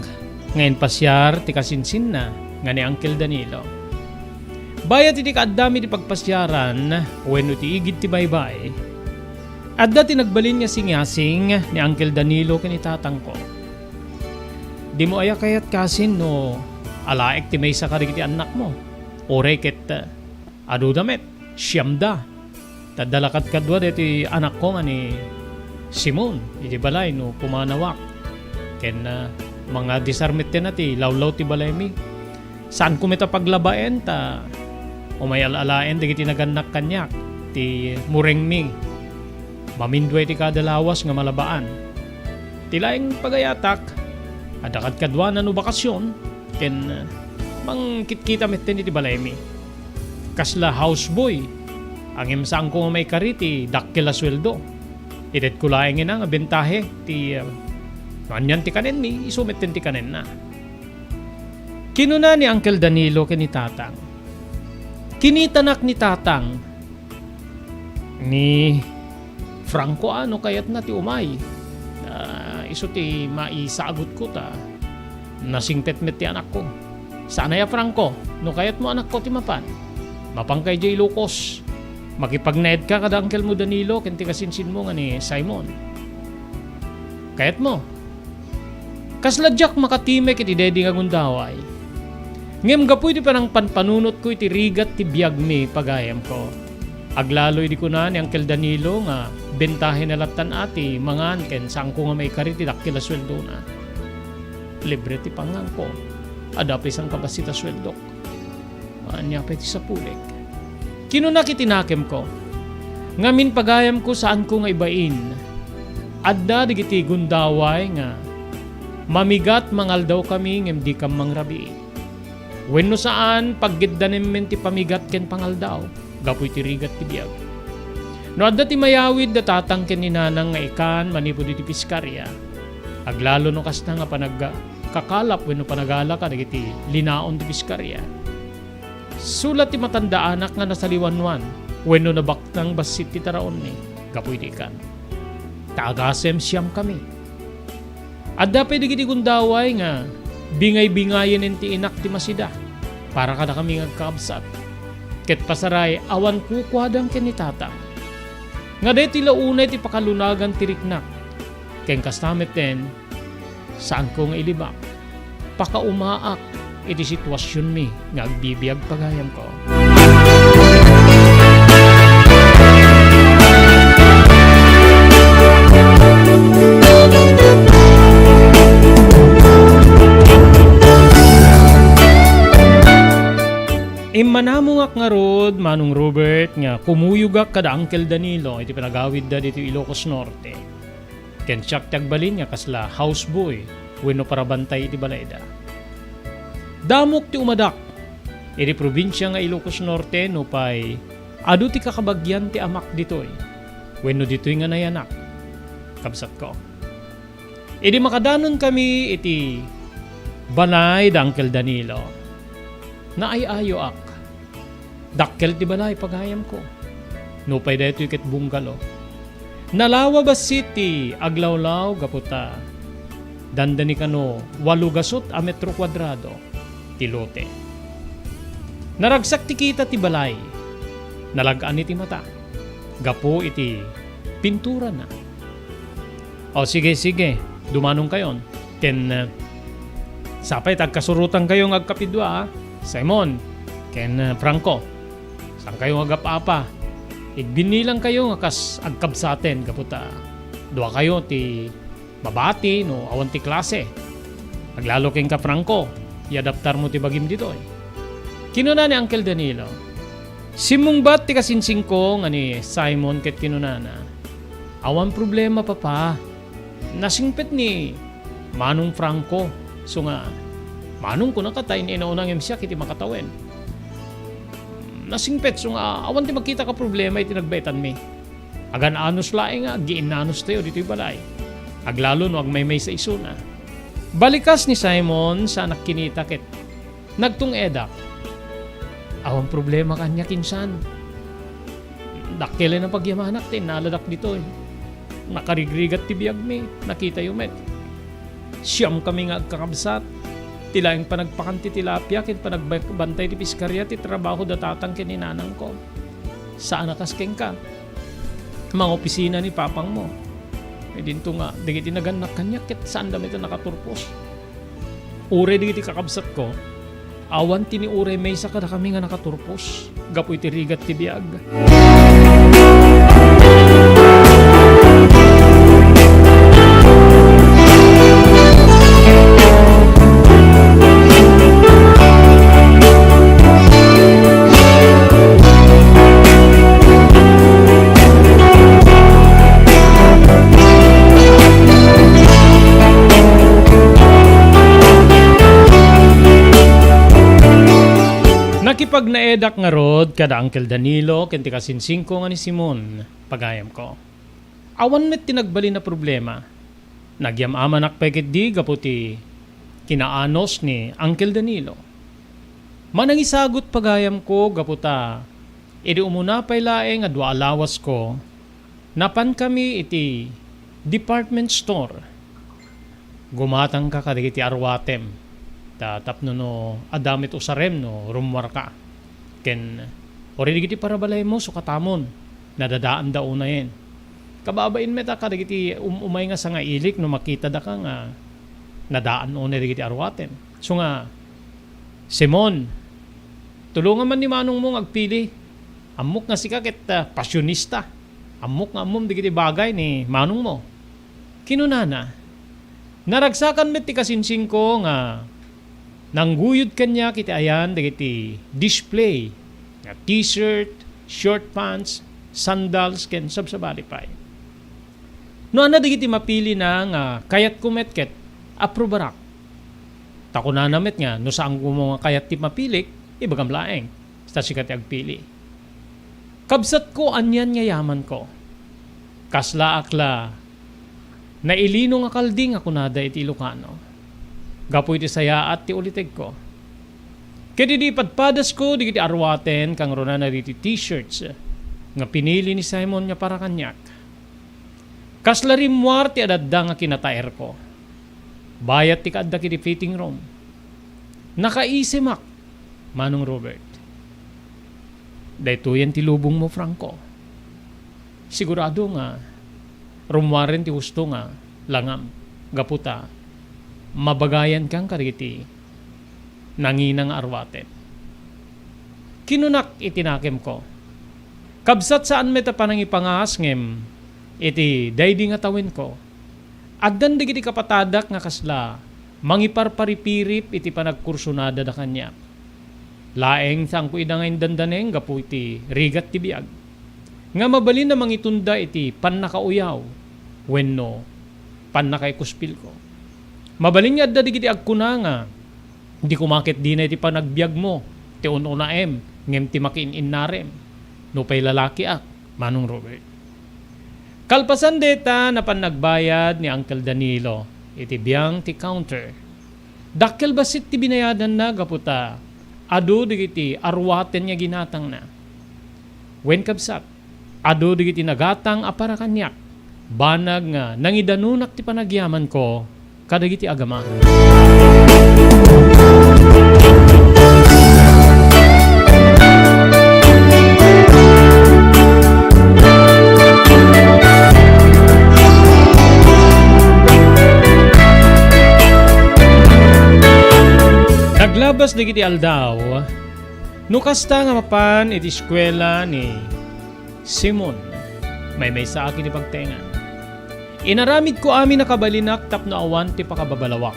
nga impasiar ti kasinsinna nga ni Uncle Danilo. Bayat iti kaaddami ti pagpasiaran wenno ti igid ti baybay, adda ti nagbalin nga singasing ni Uncle Danilo ken ni tatangko. Dimo aya kayat, kasin, no alaek ti maysa kadagiti annakmo? Uray ket, ah, aduda met, siamda. Ta adda la kadkadua daytoy anakko nga ni Simon iti balay no pumanawak. Ken, ah, mangadisar metten a ti lawlaw ti balaymi. Saanko met a paglabaen ta umay al-alaen dagiti nagannak kaniak ti murengmi. Mamindua iti kada lawas nga malabaan. Ti laeng pagayatak, adda kadkaduana no bakasyon, ken, ah, mangkitkita metten iti balaymi. Kasla houseboy, ngem saanko nga maikari ti dakkel a sueldo. Itedko laeng ina nga bentahe ti, ah, no anian ti kanenmi, isu metten ti kanenna. Kinuna ni Uncle Danilo ken ni Tatang, "Kinitanak ni Tatang Ni Franco a no kayatna ti umay. Ah, isu ti maisagutko ta nasingpet met ti anakko. Saan aya, Franco, no kayatmo, anakko, ti mapan, mapanka idiay Ilocos. Makipagnaedka kada angkelmo Danilo ken ti kasinsinmo nga ni Simon. Kayatmo? Kasla diak makatimek iti daydi nga gundaway. Ngem gapu iti panangpanpanunotko iti rigat ti biagmi, pagayamko, aglalo idi kuna ni Angkel Danilo nga bentahenna lattan a ti mangan ken saanko nga maikari ti dakkel a sueldona. Libre ti pangnganko. Adda pay sangkabassit a sueldok. Ania pay ti sapulik? Kinunak iti nakemko, ngamin, pagayamko, saanko nga ibain. Adda dagiti gundaway nga mamigat, mangaldawkami ngem dikam mangrabii. Wenno saan, paggiddanemmen ti pamigat ken pangaldaw gapu iti rigat ti biag. No adda ti mayawid da tatang ken ni nanang nga ikan manipud iti piskaria, aglalo no kasta nga panagkakalap wenno panagala kadagiti linaon ti piskaria. Sula ti matandaanak nga nasaliwanwan wenno nabaknang bassit ti taraonni gapu iti ikan. Ta agasem, siamkami. Adda pay dagiti gundaway nga bingay-bingayen ti inak ti masida para kadakami nga agkakabsat. Ket pasaray, awan kukuadang ken ni tatang. Nga daytoy la unay ti pakalunagan ti riknak. Ken kasta metten, saanko nga ilibak. Pakaumaak iti situasionmi nga agbibiag, pagayamko. Immanamongak ngarud, Manong Robert, nga kumuyogak kada Uncle Danilo iti panagawidda ditoy Ilocos Norte. Ken siak ti agbalin nga kasla houseboy wenno parabantay iti balayda. Damok ti umadak iti probinsia nga Ilocos Norte nupay adu ti kakabagian ti amak ditoy wenno ditoy nga nayanak, kabsatko. Idi makadanonkami iti balay da Uncle Danilo, naay-ayoak. Dakkel ti balay, pagayamko. Nupay daytoy ket bungalow. Nalawa bassit ti aglawlaw gapu ta dandani kano walo gasut a metro kuadrado ti lote. Naragsak ti kita ti balay. Nalag-an iti mata gapu iti pinturana. O, sige, sige. Dumanonkayon. Ken, eh, sapay ta agkasurotankayo nga agkapidua, a, Simon ken, eh, Franco. Saankayo nga agap-apa. Igbinnilangkayo nga kas agkabsaten gapu ta duakayo ti mabati no awan ti klase. Aglalo kenka, Franco, iadaptarmo ti bagim ditoy. Kinuna ni Uncle Danilo. Simmungbat ti kasinsingko nga ni Simon ket kinunana, "Awan problema, Papa. Nasingpet ni Manong Franco, so nga, Manong, kunaka ta in-inauna ngem siak iti makatawen. Nasingpet, so nga, awan ti makita ka problema iti nagbaetanmi. Agan-anos laeng nga aggiinnanos tayo ditoy balay. Aglalo no agmaymaysa isuna." Balikas ni Simon, saanak kinita ket nagtung-edak. Awan problema kaniak, insan. Dakkel a pagyamanak ti innaladak ditoy. Nakarigrigat ti biagmi, nakitayo met. Siamkami nga agkakabsat. Ti laeng panagpakan ti tilapia ken panagbantay ti piskaria ti trabaho da tatang ken ni nanangko. Saan a kas kenka. Mangopisina ni papangmo. Idinto nga, dagiti nagannak kaniak ket saanda met a nakaturpos. Uray dagiti kakabsatko, awan ti ni uray maysa kadakami nga nakaturpos gapu iti rigat ti biag. Nakipagnaedak ngarud kada Uncle Danilo ken ti kasinsingko nga ni Simon, pagayamko. Awan met ti nagbalin a problema. Nagyam-amanak pay ketdi gapu ti kinaanos ni Uncle Danilo. Manangisagut, pagayamko, gapu ta Idi umuna pay laeng a dua a lawasko, napankami iti department store. Gumatangka kadagiti arwatem, ta tapno no adda met usarem no rummuarka. Ken uray dagiti parabalaymo, sukatamon, nadadaanda unayen. Kababain met a kadagiti um-, umay nga sangailik no makitada ka nga nadaan unay dagiti arwatem. Isu nga, "Simon, tulongam man ni manongmo nga agpili. Ammok nga sika ket, ah, pasionista. Ammok nga ammom dagiti bagay ni manongmo." Kinunana, naragsakan met ti kasinsingko nga nangguyod kaniak iti ayan dagiti display nga t-shirt, short pants, sandals, ken sabsabali pay. No adda dagiti mapilina nga kayatko met ket aprobarak. Ta kunana met nga, "No saanko nga kayat ti mapilik, ibagam laeng, ta sika ti agpili." Kabsatko, anian nga yamanko? Kaslaak la nailino nga kalding a kunada iti Ilocano, gapu iti sayaat ti ulitegko. Ket idi ipadpadasko dagiti arwaten, kangrunana dagiti t-shirts nga pinili ni Simon nga para kaniak, kasla rimmuar ti adadda nga kinataerko. Bayat ti kaaddak iti fitting room. Nakaisimak, Manong Robert. Daytoyen ti lubongmo, Franco. Sigurado nga rummuaren ti husto nga langam, gapu ta mabagayankan kadagiti nangina nga arwaten. Kinunak iti nakemko, "Kabsat, saan met a panangipangas ngem iti daydi nga tawenko, addan dagiti kapatadak nga kasla mangiparparipirip iti panagkursunada da kaniak. Laeng, saanko ida nga indandaneng gapu iti rigat ti biag, nga mabalin a mangitunda iti pannakauyaw wenno pannakaikuspilko. Mabalin nga adda dagiti agkuna nga, 'Di koma ket dina iti panagbiagmo ti un-unaem ngem ti makiin-innarem, nupay lalakiak, Manong Robert.'" Kalpasan dayta, napan nagbayad ni Uncle Danilo iti biang ti counter. Dakkel bassit ti binayadanna gapu ta adu dagiti arwaten nga ginatangna. Wen, kabsat, adu dagiti nagatang a para kaniak, banag nga nangidanunak ti panagyamanko kadagiti agama. Naglabas dagiti aldaw, no kasta nga mapan iti eskuela ni Simon, maymaysaak iti pagtaengan. Inaramidko amin a kabalinak tapno awan ti pakababalawak.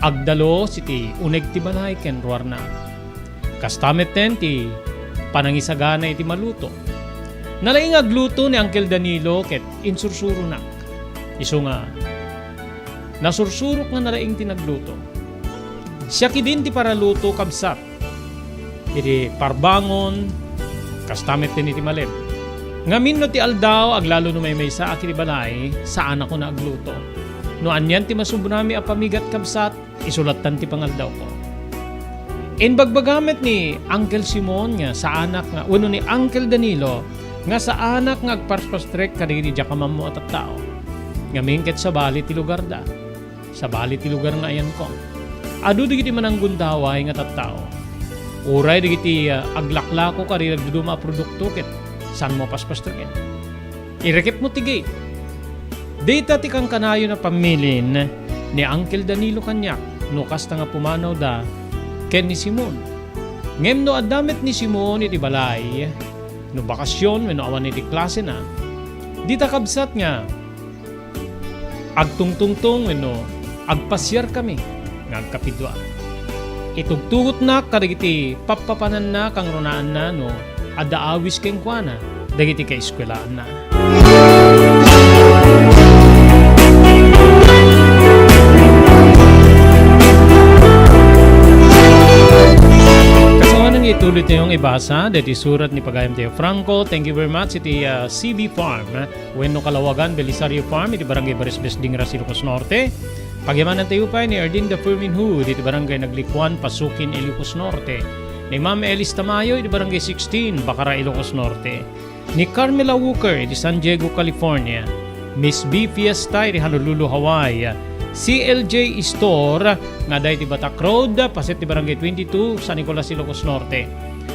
Agdalus iti uneg ti balay ken ruarna. Kasta metten ti panangisagana iti maluto. Nalaing agluto ni Uncle Danilo ket insursuronak. Isu nga, nasursurok nga nalaing ti nagluto. Siak idin ti paraluto, kabsat. Iti parbangon, kasta metten iti malem. Ngamin no ti aldaw, aglalo no maymaysaak iti balay, saanakon a agluto. No anian ti masubrami a pamigat, kabsat, isu lattan ti pangaldawko. Imbagbaga met ni Uncle Simon nga saanak nga, wenno ni Uncle Danilo, nga saanak nga agpaspastrek kadagiti diak a mammo a tattao. Ngamin ket sabali ti lugarda. Sabali ti lugar nga ayanko. Adu dagiti mananggundaway nga tattao. Uray dagiti, ah, aglaklako kadagiti dadduma a produkto ket saanmo a paspastreken. Irekepmo ti gate. Dayta ti kankanayon a pammilin ni Uncle Danilo kaniak no kasta nga pumanawda ken ni Simon. Ngem no adda met ni Simon iti balay, no bakasion wenno awan iti klasena, dita, kabsat, nga agtungtungtong wenno agpasiarkami nga agkapidua. Itugtugotnak kadagiti pappapananna, kangrunaanna no adda awis kenkuana dagiti kaeskuelaanna. Kasaonan nga ituloy tayong ibasa dagiti surat ni pagayam tayo, Franco. Thank you very much iti, ah, C B Farm, ah, wenno kalawagan, Belisario Farm, iti Barangay Barisbes, Dingras, Ilocos Norte. Pagyamanan tayo pay ni Erlinda Fermin Hu, iti Barangay Naglikuan, Pasukin, Ilocos Norte. Ni Ma'am Elis Tamayo iti Barangay sixteen, Bacara, Ilocos Norte. Ni Carmela Walker iti San Diego, California. Miss B Fiesta iti Honolulu, Hawaii. C L J Store nga adda iti Batak Road, paset ti Barangay twenty-two, San Nicolas, Ilocos Norte.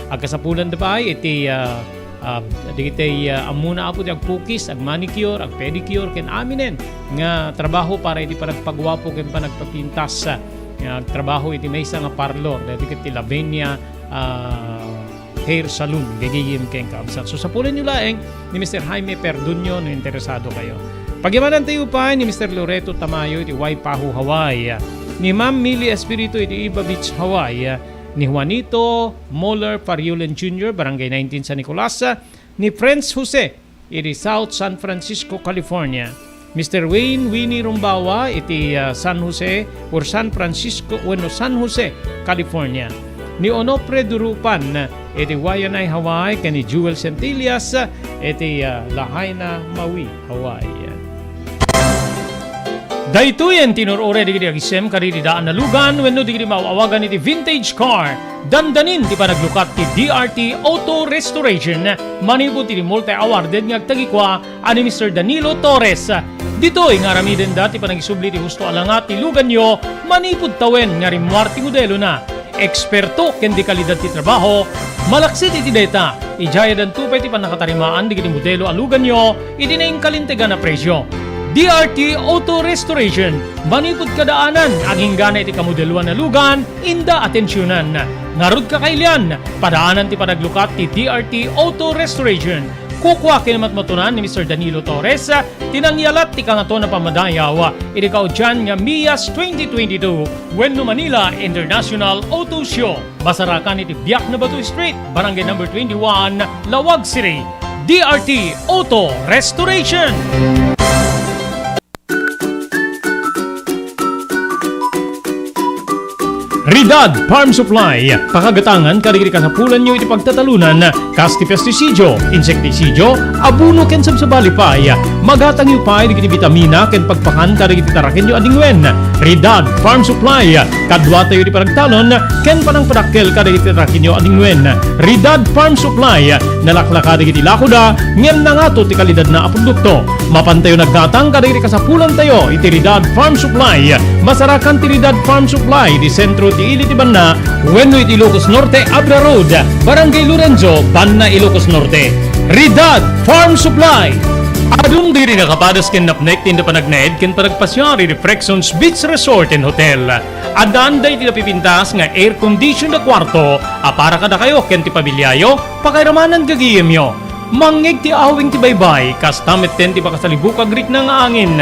Agkasapulanda pay iti, ah, ah, dagiti, ah, ammona, Apo, ti agpukis, agmanicure, agpedicure, ken aminen nga trabaho para iti panagpaguapo ken panagpapintas, ah, nga agtrabaho iti maysa nga parlor, dagiti Lavinia, ah, Hair Salon, gagayem ken kaabsat. So, sapulenyo laeng ni Mister Jaime Perdonio no interesado kayo. Pagyamanantayo pay ni Mister Loreto Tamayo iti Waipahu, Hawaii. Ni Ma'am Millie Espiritu iti Iba Beach, Hawaii. Ni Juanito Moller Fariulen Junior, Barangay nineteen, San Nicolas. Ni Prince Jose iti South San Francisco, California. Mister Wayne Winnie Rumbawa iti, ah, San Jose or San Francisco wenno San Jose, California. Ni Onofre Durupan iti Waianae, Hawaii, ken ni Jewel Centillas iti, ah, Lahaina, Maui, Hawaii. Daytoyen ti nur-uray dagiti agisem kadagiti daan a lugan wenno dagiti maaw-awagan iti vintage car. Dandanin ti panaglukat ti D R T Auto Restoration manipud iti multi-awarded nga agtagikua a ni Mister Danilo Torres. Ditoy nga aramidenda ti panangisubli ti husto a langat ti luganyo manipud tawen nga rimmuar ti modelona. Eksperto ken di kalidad ti trabaho, malaksid iti dayta, idiay addanto pay ti pannakatarimaan dagiti modelo a luganyo iti nainkalintegan a presio. D R T Auto Restoration, manipud kadaanan, aginggana iti kamodeloan a lugan, inda atensionan. Ngarud, kakailian, padaanan ti panaglukat ti D R T Auto Restoration. Kukua ken matmatunan ni Mister Danilo Torres ti nangyalat ti kangaton a pammadayaw iti kaudian nga MIAS twenty twenty-two wenno Manila International Auto Show. Masarakan iti Biak na Bato Street, Barangay Number twenty-one, Laoag City. D R T Auto Restoration. Ridad Farm Supply, pakagatangan kadagiti kasapulanyo iti pagtatalunan, kas ti pestisidio, insektisidio, abono ken sabsabali pay. Magatangyo pay dagiti bitamina ken pagpakan kadagiti tarakenyo a dingwen. Ridad Farm Supply, kaduatayo ti panagtalon ken panangpadakkel kadagiti tarakenyo a dingwen. Ridad Farm Supply, nalaklaka dagiti lakoda ngem nangato ti kalidadna a produkto. Mapantayo naggatang kadagiti kasapulantayo iti Ridad Farm Supply. Masarakan ti Ridad Farm Supply iti sentro ti ili ti banna wenno iti Ilocos Norte, Abra Road, Barangay Lorenzo, Banna, Ilocos Norte. Ridad Farm Supply. Adun diri nakapadas ken napnek ti inda panagnaed ken panagpasiar iti Prexons Beach Resort and Hotel. Addan daytoy napipintas nga air condition a kuarto a para kadakayo ken ti pamiliayo, pakairamanan gagayemyo. Mangngeg ti awing ti baybay, kasta metten ti makasalibuk a agrikna nga angin.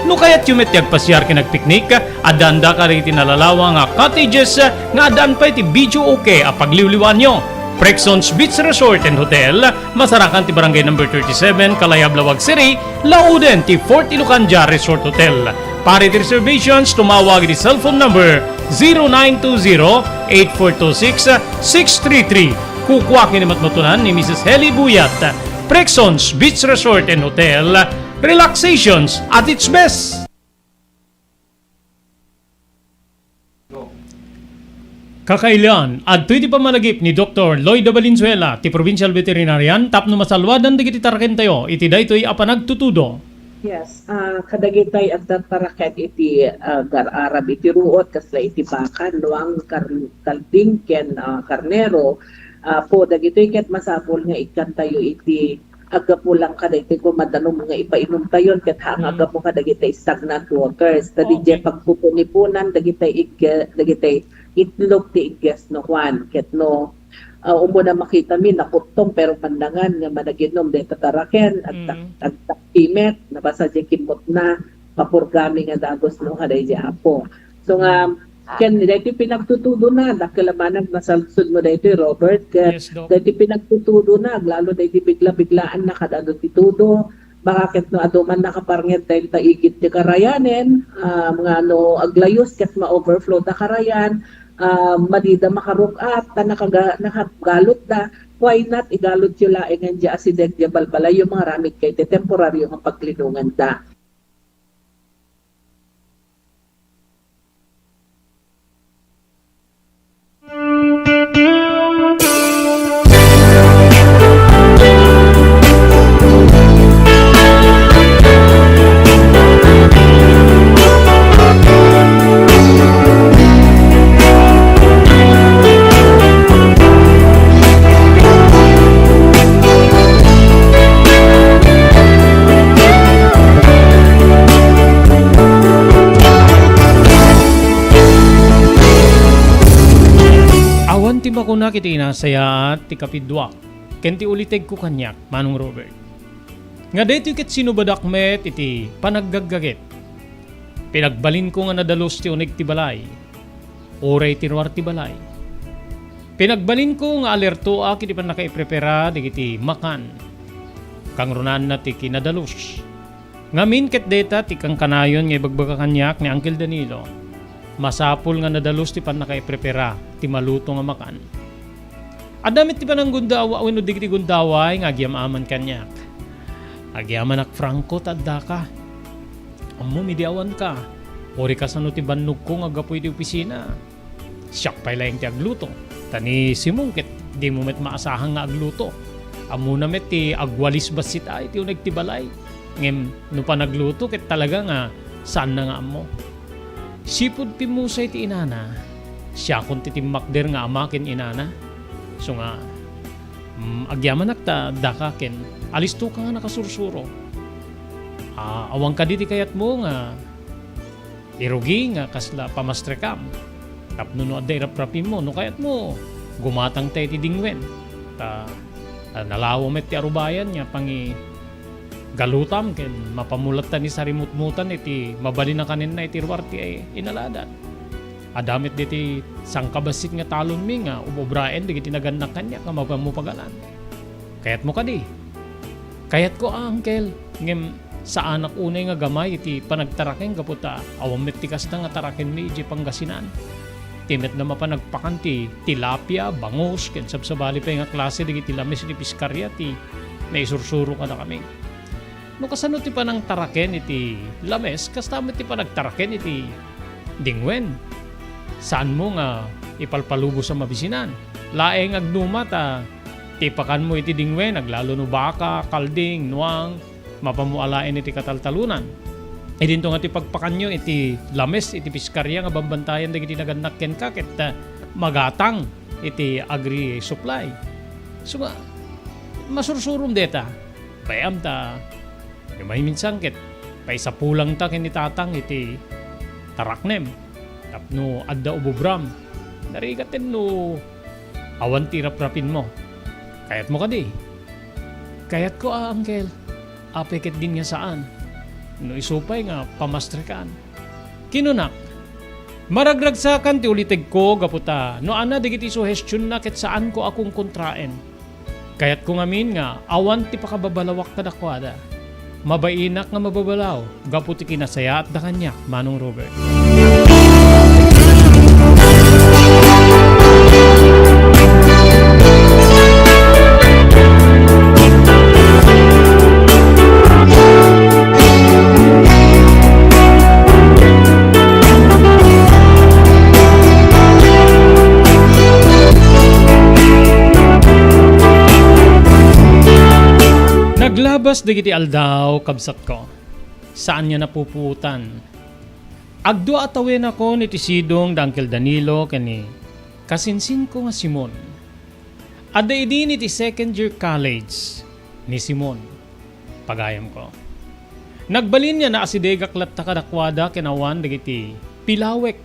No kayatyo met ti agpasiar ken agpiknik, addanda kadagiti nalalawa nga cottages nga addaan pay ti video okay a pagliwliwaanyo. Prexons Beach Resort and Hotel, masarakan ti Barangay Number thirty-seven, Kalayab, Laoag City, lauden ti Fort Ilocandia Resort Hotel. Para iti reservations, tumawag iti cellphone number zero nine two zero, eight four two six, six three three. Kukua ken matmatunan ni Missus Heli Buyat. Prexons Beach Resort and Hotel, relaxations at its best. Kakailian, adtoy ti pammalagip ni Doktor Lloyda Valenzuela, ti provincial veterinarian, tapno masalwadan dagiti tarakentayo iti daytoy a panagtutudo. Yes, ah, kadagitay agtataraken iti, ah, agar-arab iti ruot, kasla iti baka, nuang, kar-, kalding, ken, ah, karnero. Ah, po, dagitoy ket masapul nga ikkantayo iti aggapu lang kadagiti koma danum nga ipainumtayon ket haan nga aggapu kadagiti stagnant waters. Ta didiay pagpupunipunan dagiti igge-, dagiti itlog ti igges no Juan. Ket no, ah, umuna makitami, nakuttong, pero pandangan nga managinum dayta taraken, agtak-, agtaktimet, nabasa diay kimmutna, papurgami nga dagus no kadaydi Apo. So nga, ken daytoy pinagtutudona, dakkel a banag masalsud mo daytoy, Robert, ket Yes, Doc. Daytoy pinagtutudona, aglalo daytoy bigla-biglaan na kadado ti tudo, baka ket no adu man nakaparnged dayta igid ti karayanen, ah, nga no aglayus ket ma-overflow da karayan, ah, madida makaruk-at, ta nakaga-, nakagalutda, why not igalutyo laeng diay asideg diay balbalayyo, mangaramid kayo ti temporaryo nga paglinonganda. Una ket inasayaat ti kapidua ken ti ulitegko kaniak, Manong Robert, nga daytoy ket sinubadak met iti panaggaggagit. Pinagbalinko nga nadalus ti uneg ti balay, uray ti ruar ti balay. Pinagbalinko nga alertoak iti pannakaiprepara dagiti makan. Kangrunaanna ti kinadalus. Ngamin ket dayta ti kankanayon nga ibagbaga kaniak ni Uncle Danilo. Masapul nga nadalus ti pannakaiprepara ti maluto nga makan. Adda met ti pananggundaway wenno dagiti gundaway nga agyam-aman kaniak. Agyamanak, Franco, ta addaka. Ammom idi awanka, uray kasano ti bannogko nga aggapu iti opisina. Siak pay laeng ti agluto. Ta ni Simon ket dimo met maasahan nga agluto. Ammona met ti agwalis bassit a iti uneg ti balay. Ngem no panagluto ket talaga nga saanna nga ammo. Sipud pimmusay ti inana, siakon ti timmakder nga ama ken inana. Isu nga, mm, agyamanak ta addaka ken alistoka nga nakasursuro. Ah, awan kadi ti kayatmo nga irugi nga kasla pamastrekam. Tapno no adda iraprapimmo, no kayatmo, gumatangta iti dingwen. Ta, ah, nalawa met ti arubayan nga pangigalutam ken mapamulatta ni sarimutmutan iti mabalin a kanenna iti ruar ti inaladan. Adda met diti sangkabassit nga talonmi nga ub-ubraen dagiti nagannak kaniak nga mapamupagalan. Kayatmo kadi? Kayatko a, Uncle, ngem saanak unay nga gamay iti panagtaraken gapu ta awan met ti kasta nga tarakenmi idiay Pangasinan. Ti met la mapan agpakan ti tilapia, bangus, ken sabsabali pay nga klase dagiti lames iti piskaria ti naisursuro kadakami. No kasano ti panangtaraken iti lames, kasta met ti panagtaraken iti dingwen. Saanmo nga ipalpalubos a mabisinan. Laeng agnuma ta ti ipakanmo iti dingwen, aglalo no baka, kalding, nuang, mapanmo alaen iti kataltalonan. Idinto nga ti pagpakanyo iti lames iti piskaria nga bambantayan dagiti nagannak kenka ket, ah, magatang iti agri-supply. Isu nga, masursurom deta. Bayam ta, no maminsan ket paisapulangta ken ni Tatang iti taraknem tapno adda ububram. Narigat no awan ti raprapinmo. Kayatmo kadi? Kayatko a, Uncle. Apay ket din nga saan? No isu pay nga pamastrekan. Kinunak, maragragsakan ti ulitegko gapu ta no adda dagiti suhestionna ket saanko a kongkontraen. Kayatko ngamin nga awan ti pakababalawak kadakuada. Mabainak nga mababalaw gapu ti kinasayaatda kaniak, Manong Robert. Naglabas dagiti aldaw, kabsatko. Saan nga napupuotan. Agdua a tawenakon iti sidong da Uncle Danilo ken ni kasinsinko nga Simon. Adda idin iti second year college ni Simon, pagayamko. Nagbalin nga naasidegak latta kadakuada ken awan dagiti pilawek,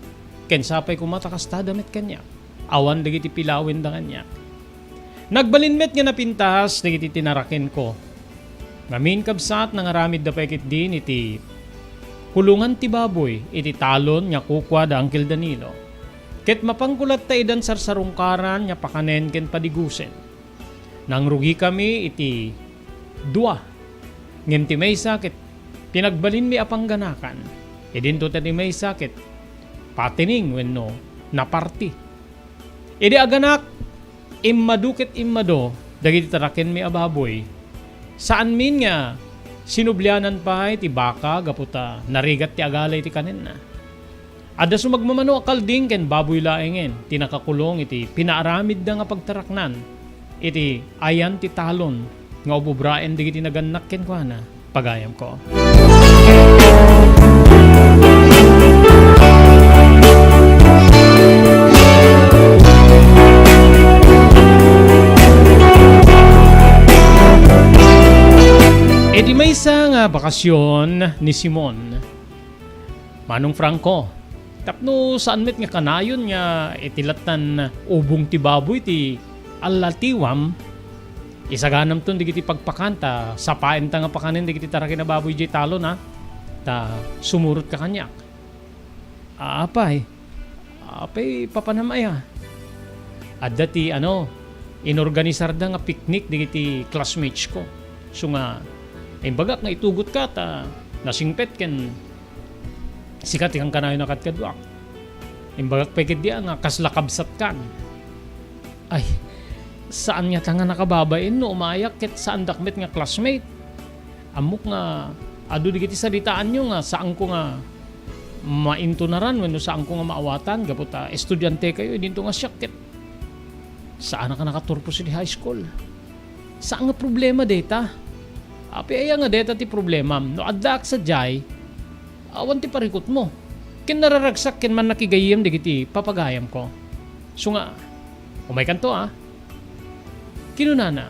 ken sapay koma ta kastada met kaniak. Awan dagiti pilawenda kaniak. Nagbalin met nga napintas dagiti tinarakenko. Ngamin, kabsat, nangaramidda pay ketdin iti kulongan ti baboy iti talon nga kukua da Uncle Danilo. Ket mapanko latta idan sarsarungkaran nga pakanen ken padigusen. Nangrugikami iti dua, ngem ti maysa ket pinagbalinmi a pangganakan. Idinto ti maysa ket patining wenno naparti. Idi aganak, immadu ket immadu dagiti tarakenmi a baboy. Saanmin nga sinublianan pay ti baka gapu ta narigat ti agala iti kanenna. Adda sumagmamano a kalding ken baboy laengen ti nakakulong iti pinaaramidda nga pagtaraknan iti ayan ti talon nga ububraen dagiti nagannak kenkuana, pagayamko. Iti maysa nga bakasyon ni Simon, Manong Franco, Tapno saan met nga kanayon nga iti lattan ubong ti baboy ti allatiwam, isaganamton dagiti pagpakan ta sapaenta nga pakanen dagiti taraken a baboy diay talon, a, ta sumurotka kaniak. Apay, apay papanam aya? Adda ti, ano, inorganisarda nga picnic dagiti classmates ko. So nga, imbagak nga itugotka ta nasingpet ken sika ti kankanayon a kadkaduak. Imbagak pay ketdi a nga kasla kabsatkan. Ay, saan ngata nga nakababain no umayak ket saandak met nga classmate? Ammok nga adu dagiti saritaanyo nga saanko nga maintunaran wenno saanko nga maawatan gapu ta estudiantekayo, idinto nga siak ket saanak a nakaturpos iti high school. Saan nga problema dayta? Apay aya nga dayta ti problemam? No addaak sadiay, awan ti parikutmo. Ken nararagsak ken mannakigayyem dagiti papagayamko. So nga, umaykanto, a. Kinunana,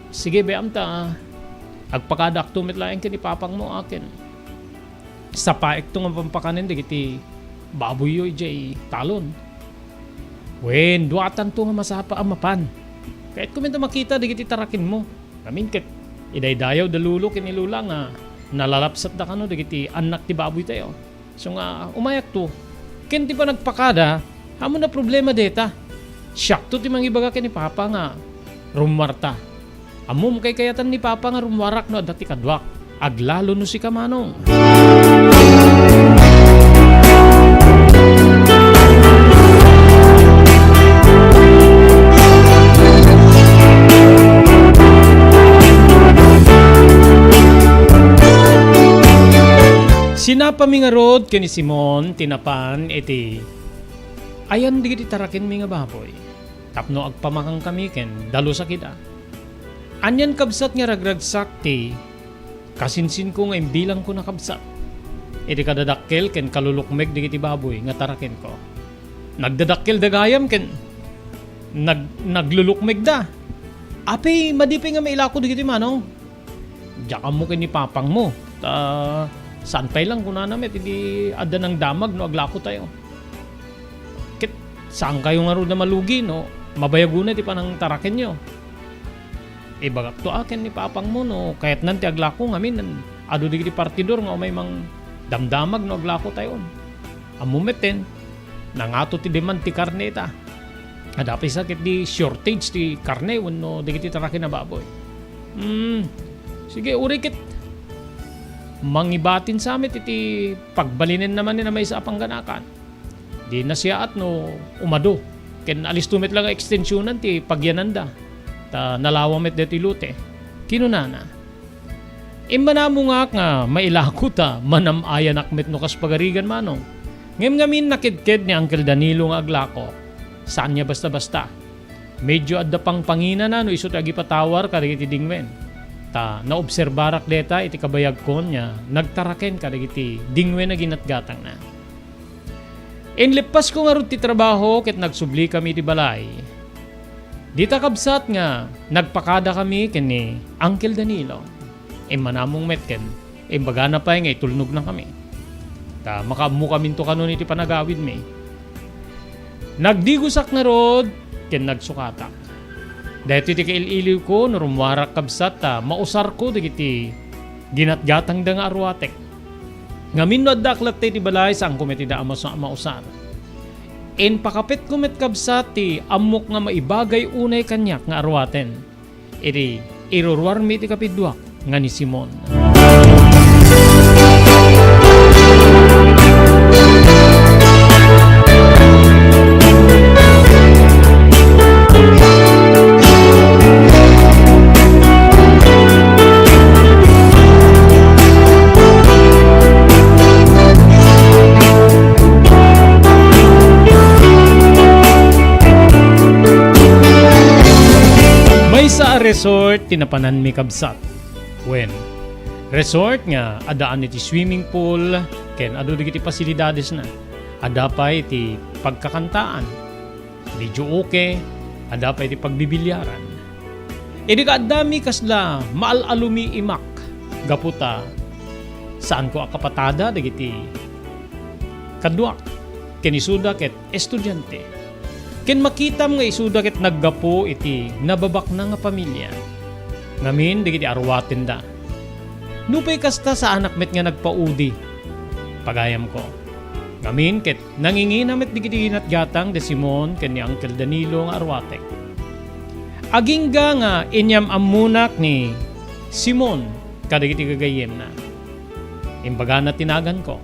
"Sige, bay-am ta, a. Agpakadaakto met laeng ken ni papangmo, a, ken sapaekto nga pampakanen dagiti baboyyo idiay talon." "Wen, duatanto nga masapa a mapan. Kayatko met a makita dagiti tarakenmo. Ngamin ket, idaydayaw da lolo ken ni lola nga nalalapsatda kano dagiti annak ti baboytayo. So nga, umayakto. Ken ti panagpakada, ammom a problema dayta. Siakto ti mangibaga ken ni papa nga rummuarta. Ammom, kaykayatan ni papa nga rummuarak no adda ti kaduak. Aglalo no sika, manong." Sinapami ngarud ken ni Simon ti napan iti ayan dagiti tarakenmi nga baboy tapno agpamakankami ken dalusak ida. Anian, kabsat, nga ragragsak ti kasinsinko nga imbilangko, a, kabsat, iti kadadakkel ken kalulukmeg dagiti baboy nga tarakenko. Nagdadakkelda gayam ken nag-, naglulukmegda. Apay, madi pay nga mailako dagitoy, manong? Diak ammo ken ni papangmo. Ta saan pay laeng, kunana met, idi adda nangdamag no aglakotayo. Ket saankayo ngarud a malugi no mabayago na ti panangtarakenyo. Ibagakto a ken ni papangmo no kayatnan ti aglako ngamin, adu dagiti partidor nga umay mangdamdamag no aglakotayon. Ammom metten, nangato ti demand ti karne ita. Adda pay sa ketdi shortage ti karne wenno dagiti taraken a baboy. Hmm, sige, uray ket mangibatin sa met iti pagbalinenna manen a maysa a pangganakan. Di nasiaat no umadu. Ken alisto met la nga ekstensionan ti pagyananda. Ta nalawa met daytoy lote. Kinunana, "Immanamongak nga mailako ta manam-ayanak met no kas pagarigan, manong. Ngem ngamin, nakedked ni Uncle Danilo nga aglako. Saan nga basta-basta. Medyo adda pangpanginana no isu ti agipatawar kadagiti dingwen. Ta naobserbarak dayta iti kabayagkon nga nagtaraken kadagiti dingwen a ginatgatangna." Inleppasko ngarud ti trabaho ket nagsublikami iti balay. Dita, kabsat, nga nagpakadakami ken ni Uncle Danilo. Immanamong met ken imbagana pay nga itulnognakami. Ta makaammokaminto kanon iti panagawidmi. Nagdigosak ngarud ken nagsukatak. Daytoy ti kail-iliwko no rummuarak, kabsat, ta mausarko dagiti ginatgatangda nga aruatek. Ngamin no addaak latta iti balay, saanko met ida a mas-, mausar. Impakapitko met, kabsat, ti ammok nga maibagay unay kaniak nga aruaten iti iruruarmi iti kapidduak nga ni Simon. Maysa a resort ti napananmi, kabsat. Wen, resort nga addaan iti swimming pool ken adu dagiti pasilidadesna. Adda pay iti pagkakantaan, videoke, adda pay iti pagbibiliaran. Idi kaaddami, kasla maal-alumiimak gapu ta saanko a kapatada dagiti kaduak. ken isuda ket estudiante. Ken makitam nga isuda ket naggapu iti nababaknang a familia. Ngamin dagiti aruatenda. Nupay kasta, saanak met nga nagpaudi, pagayamko. Ngamin ket nangingina met dagiti ginatgatang da Simon ken ni Uncle Danilo nga aruatek. Agingga nga inyam-ammonak ni Simon kadagiti gagayyemna. Imbagana ti naganko.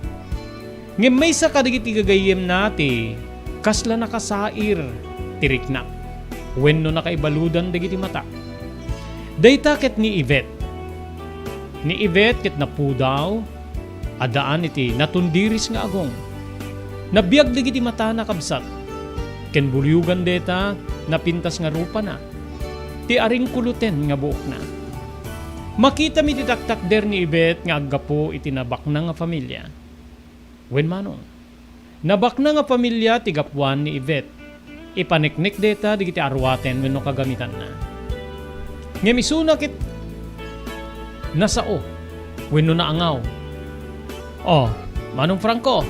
Ngem maysa kadagiti gagayyemna ti kasla nakasair ti riknak wenno nakaibaludan dagiti matak. Dayta ket ni Yvette. Ni Yvette ket napudaw, addaan iti natundiris nga agong. Nabiag dagiti matana, kabsat, ken buliogan dayta napintas nga rupana, ti aringkuloten nga buokna. Makitam iti taktakder ni Yvette nga aggapu iti nabaknang a familia. Wen manong, nabaknang a familia ti gapuan ni Yvette. Ipaneknek dayta dagiti aruaten wenno kagamitanna. Ngem isuna ket nasao wenno naangaw. Oh, Manong Franco,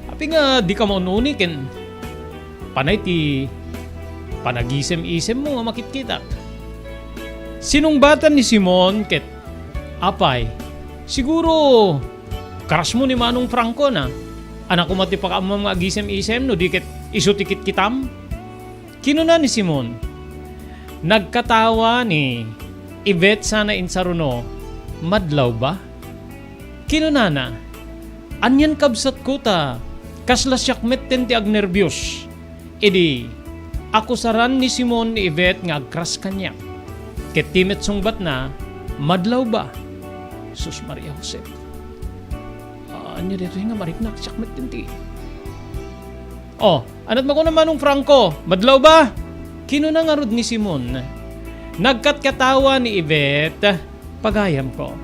apay nga dika maun-uni ken panay ti panagisem-isemmo nga makitkitak? Sinungbatan ni Simon ket, apay, siguro crush mo ni Manong Franco na. Ania koma ti pakaammoam nga agisem-isem no di ket isu ti kitkitam? Kinuna ni Simon. Nagkatawa ni Yvette sana insaruno, madlaw ba? Kinunana, anian kabsatko ta kasla siak metten ti agnerbios. Idi akusaran ni Simon ni Yvette nga agcrush kaniak. Ket ti met sungbatna, madlaw ba? Sus Maria Jose. Ah, ania daytoy nga mariknak, siak metten ti. Oh, aniat makuna Manong Franco, madlaw ba? Kinuna ngarud ni Simon. Nagkatkatawa ni Yvette, pagayamko.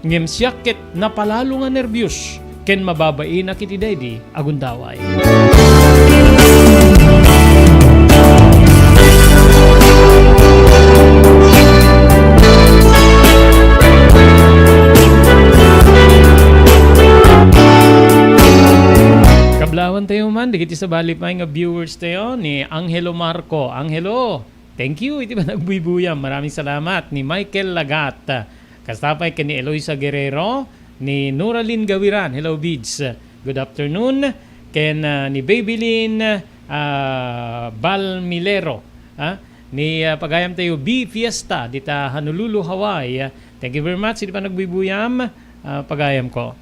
Ngem siak ket napalalo nga nerbios ken mababainak iti daydi a gundaway. Kablawan tayo man, dagiti sabali pay nga viewers tayo ni Angelo Marco. Angelo, thank you iti panagbuybuyam. Maraming salamat. Ni Michael Lagat. Kasta pay ken ni Eloisa Guerrero, ni Noralyn Gawiran. Hello, Bids. Good afternoon. Ken, ah, ni Babylin, ah, Balmilero. Ah, ni, ah, pagayam tayo, B Fiesta, dita Honolulu, Hawaii. Ah, thank you very much iti panagbuybuyam, ah, pagayamko.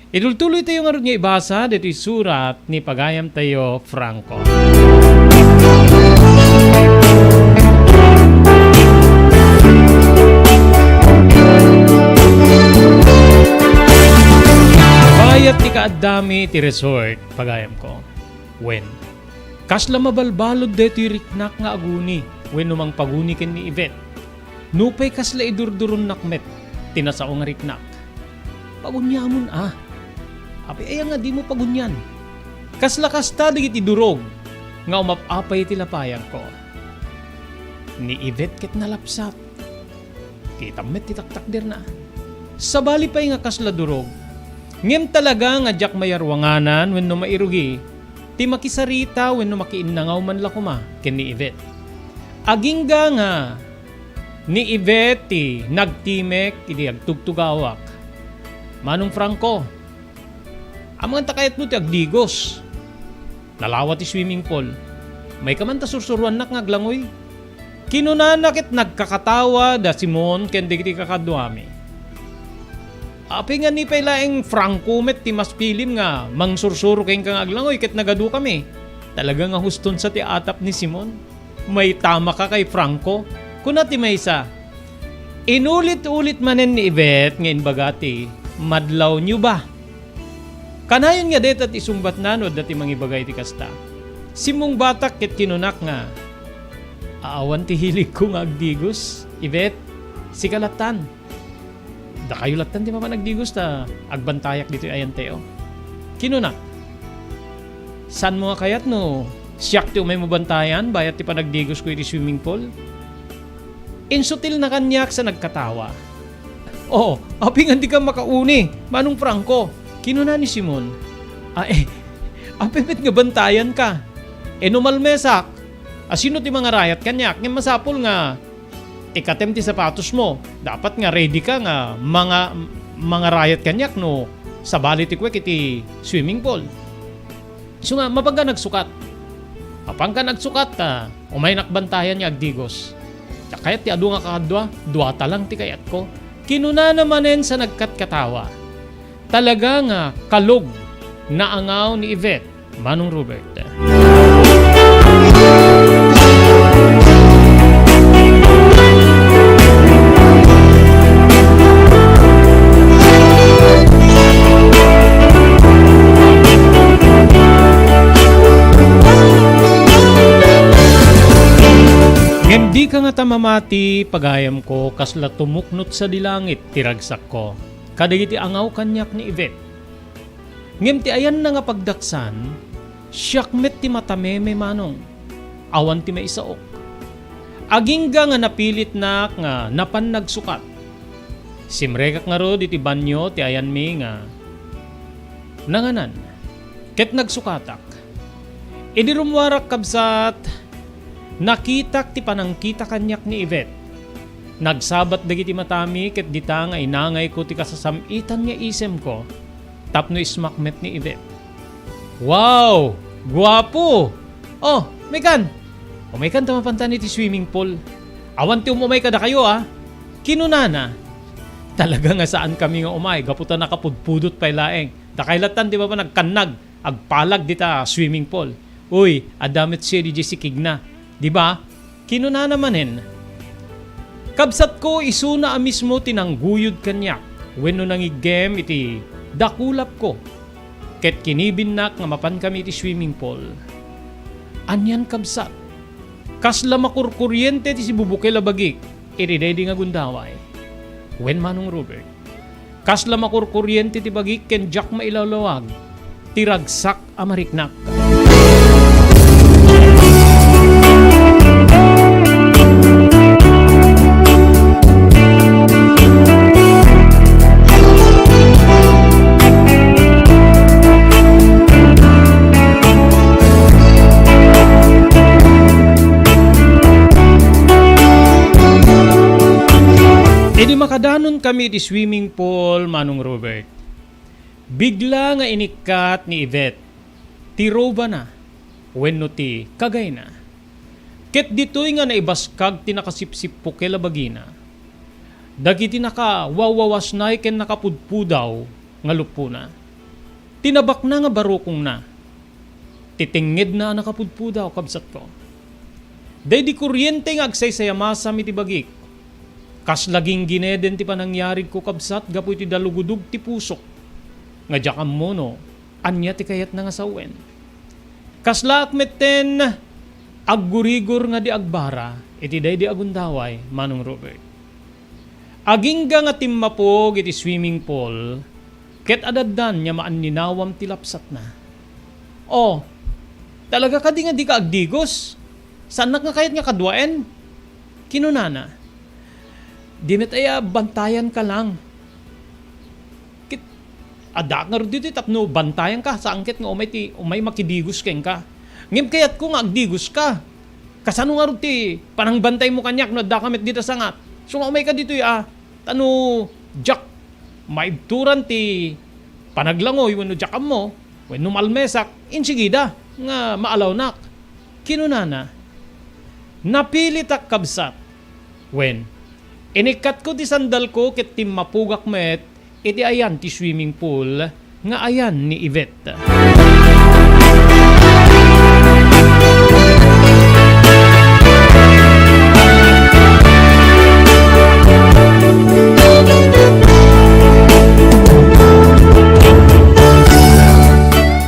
Itultuloy tayo ngarud nga ibasa ditoy surat ni pagayam tayo, Franco. Bayat ti kaaddami ti resort, pagayamko. Wen, kasla mabalbalud daytoy riknak nga aguni wenno mangpaguni ken ni Yvette. Nupay kasla idurduronnak met ti nasao nga riknak. Paguniamon a. Apay aya nga dimo pagunian? Kasla kasta dagiti durog nga umap-apay iti lapayagko. Ni Yvette ket nalapsat. Kitam met ti taktakderna. Sabali pay nga kasla durog, ngem talaga nga diak mayaruanganan wenno mairugi ti makisarita wenno makiinnangaw man la koma ken ni Yvette. Agingga nga ni Yvette ti nagtimek idi agtugtugawak. Manong Franco, amangan ta kayatmo ti agdigos. Nalawa ti swimming pool. Mayka man ta sursuroannak nga aglangoy. Kinunana ket nagkakatawa da Simon ken dagiti kakaduami. Apay nga ni pay laeng Franco met ti maspilim nga mangsursuro kenka nga aglangoy ket nagadukami. Talaga nga huston sa ti atap ni Simon. Maitamaka kay Franco, kuna ti maysa. Inulit-ulit manen ni Yvette nga imbaga ti, "Madlawyo ba?" Kanayon nga dayta ti sungbatna no adda ti mangibaga iti kasta. Simmungbatak ket kinunak nga, "Awan ti hiligko nga agdigos, Yvette, sika lattan." Dakayo lattan ti mapan agdigos ta agbantayak ditoy ayantayo. Kinunak, "Saanmo nga kayat no siak ti umaymo bantayan bayat ti panagdigosko iti swimming pool?" Insutilna kaniak sa nagkatawa. "Oh, apay nga dika makauni, Manong Franco?" kinuna ni Simon. "Ah, eh, Apay met nga bantayanka? E no malmesak, asino ti mangarayat kaniak? Ngem masapul nga ikatem ti sapatosmo. Dapat nga ready ka nga manga-, mangarayat kaniak no sabali ti kuek iti swimming pool. Isu nga, mapanka nagsukat. Mapanka nagsukat, ta umaynak bantayan nga agdigos. Diak kayat ti adu nga kakadua, duata lang ti kayatko. Kinunana manen sa nagkatkatawa. Talaga nga kalog, naangaw ni Yvette, Manong Robert. Ngem dika ngata mamati, pagayamko, kasla tumuknot sadi langit ti ragsakko kadagiti angaw kaniak ni Yvette. Ngem ti ayanna nga pagdaksan, siak met ti matameme, Manong. Awan ti maisaok. Agingga nga napilitnak nga napan nagsukat. Simrekak ngarud iti banio ti ayanmi nga nanganan, ket nagsukatak. Idi rummuarak, kabsat, nakitak ti panangkita kaniak ni Yvette. Nagsabat dagiti matami ket dita nga inangayko ti kasasam-itan nga isemko tapno ismak met ni Yvette. "Wow! Guapo! Oh, umaykan! Umaykan ta mapantan iti swimming pool. Awan ti um-umay kadakayo, a," kinunana. Talaga nga saankami nga umay gapu ta nakapudpudot pay laeng. Dakay lattan ti mapan nagkannag, agpalag dita swimming pool. "Uy, adda met siya di sikigna. Di ba?" Kinunana manen, "Kabsatko, isuna a mismo ti nangguyod kaniak wenno nangiggem iti dakulapko, ket kinibinnak nga mapankami iti swimming pool." "Anian, kabsat? Kasla makurkuriente ti sibubukel a bagik iti daydi nga gundaway," wen Manong Robert. "Kasla makurkuriente ti bagik ken diak mailawlawag ti ragsak a mariknak." Idi makadanon kami iti swimming pool, Manong Robert, bigla nga inikkat ni Yvette ti robana wenno ti kagayna. Ket ditoy nga naibaskag ti nakasipsippukel a bagina dagiti nakawawawasnay ken nakapudpudaw nga luppona. Tinabakna nga barukongna. Ti tengngedna a nakapudpudaw, kabsatko. Daydi koriente nga agsaysayamasam iti bagik. Kasla ginggineden ti panangyarigko, kabsat, gapu iti dalugudog ti pusok nga diak ammo no ania ti kayatna nga sawen. Kaslaak metten aggurigor nga di agbara iti daydi a gundaway, Manong Robert. Agingga nga timmapog iti swimming pool, ket adaddan nga maanninawam ti lapsatna. "Oh, talaga kadi nga dika agdigos? Saannak nga kayat nga kaduaen?" kinunana. "Di met aya, bantayanka lang." Ket addaak ngarud ditoy tapno bantayanka, saan ket nga umay ti, umay makidigos kenka. Ngem kayatko nga agdigoska. Kasano ngarud ti panangbantaymo kaniak no addaka met dita sangat? Isu nga umayka ditoy a, ta no diak maibturan ti panaglangoy wenno diak ammo, wenno malmesak, insigida nga maalawnak, kinunana. Napilitak, kabsat. Wen, inikkatko ti sandalko ket timmapugak met iti ayan ti swimming pool nga ayan ni Yvette.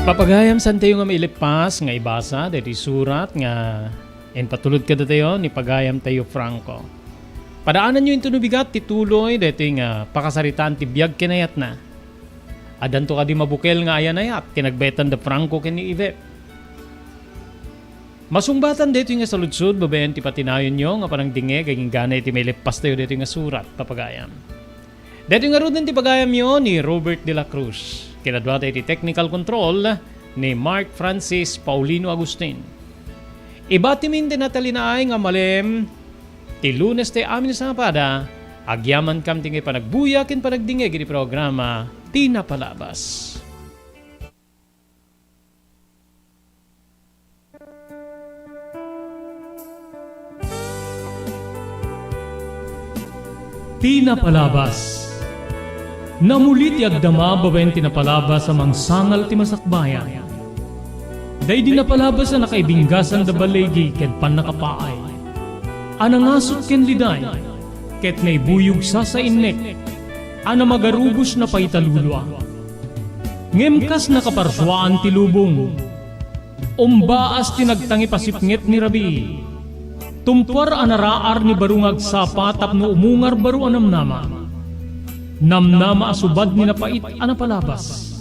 Papagayam, saantayo nga mailippas nga ibasa daytoy surat nga impatulod kadatayo ni pagayamtayo Franco. Padaananyo intono bigat ti tuloy daytoy nga pakasaritaan ti biag ken ayatna. Addanto kadi mabukel nga ayan-ayat ken nagbaetan da Franco ken ni Yvette? Masungbatan daytoy nga saludsod babaen ti patinayonyo nga panangdingngeg agingga iti mailippastayo daytoy nga surat, papagayam. Daytoy ngaruden ti pagayamyo ni Robert de la Cruz. Kinadua iti technical control, ni Mark Francis Paulino Agustin. Ibatimin ti natalinaay nga malem ti Lunes ti amin a sangapada, agyamankam ti panagbuya ken panagdingngeg iti programa Ti Napalabas. Ti napalabas. Namuli ti agdama babaen ti napalabas a mangsangal ti masakbayan. Daydi napalabas a nakaibinggasan da baligi ken pannakapaay, a nangasut ken liday, ket naibuyog sasainnek, a namagarubos na paitalulua. Ngem kas nakaparsuaan ti lubong, umbaas ti nagtangipasipnget ni rabii. Tumpuar a naraar ni baro nga agsapa tapno umungar baro a namnama. Namnama a subad ni napait a napalabas.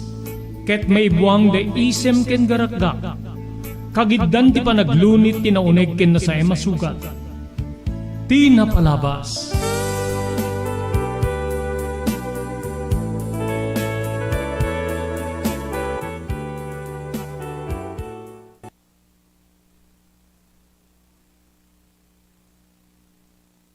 Ket maibuang da isem ken garakgak. Kagiddan ti panaglunit ti nauneg ken nasaem a sugat. Ti napalabas.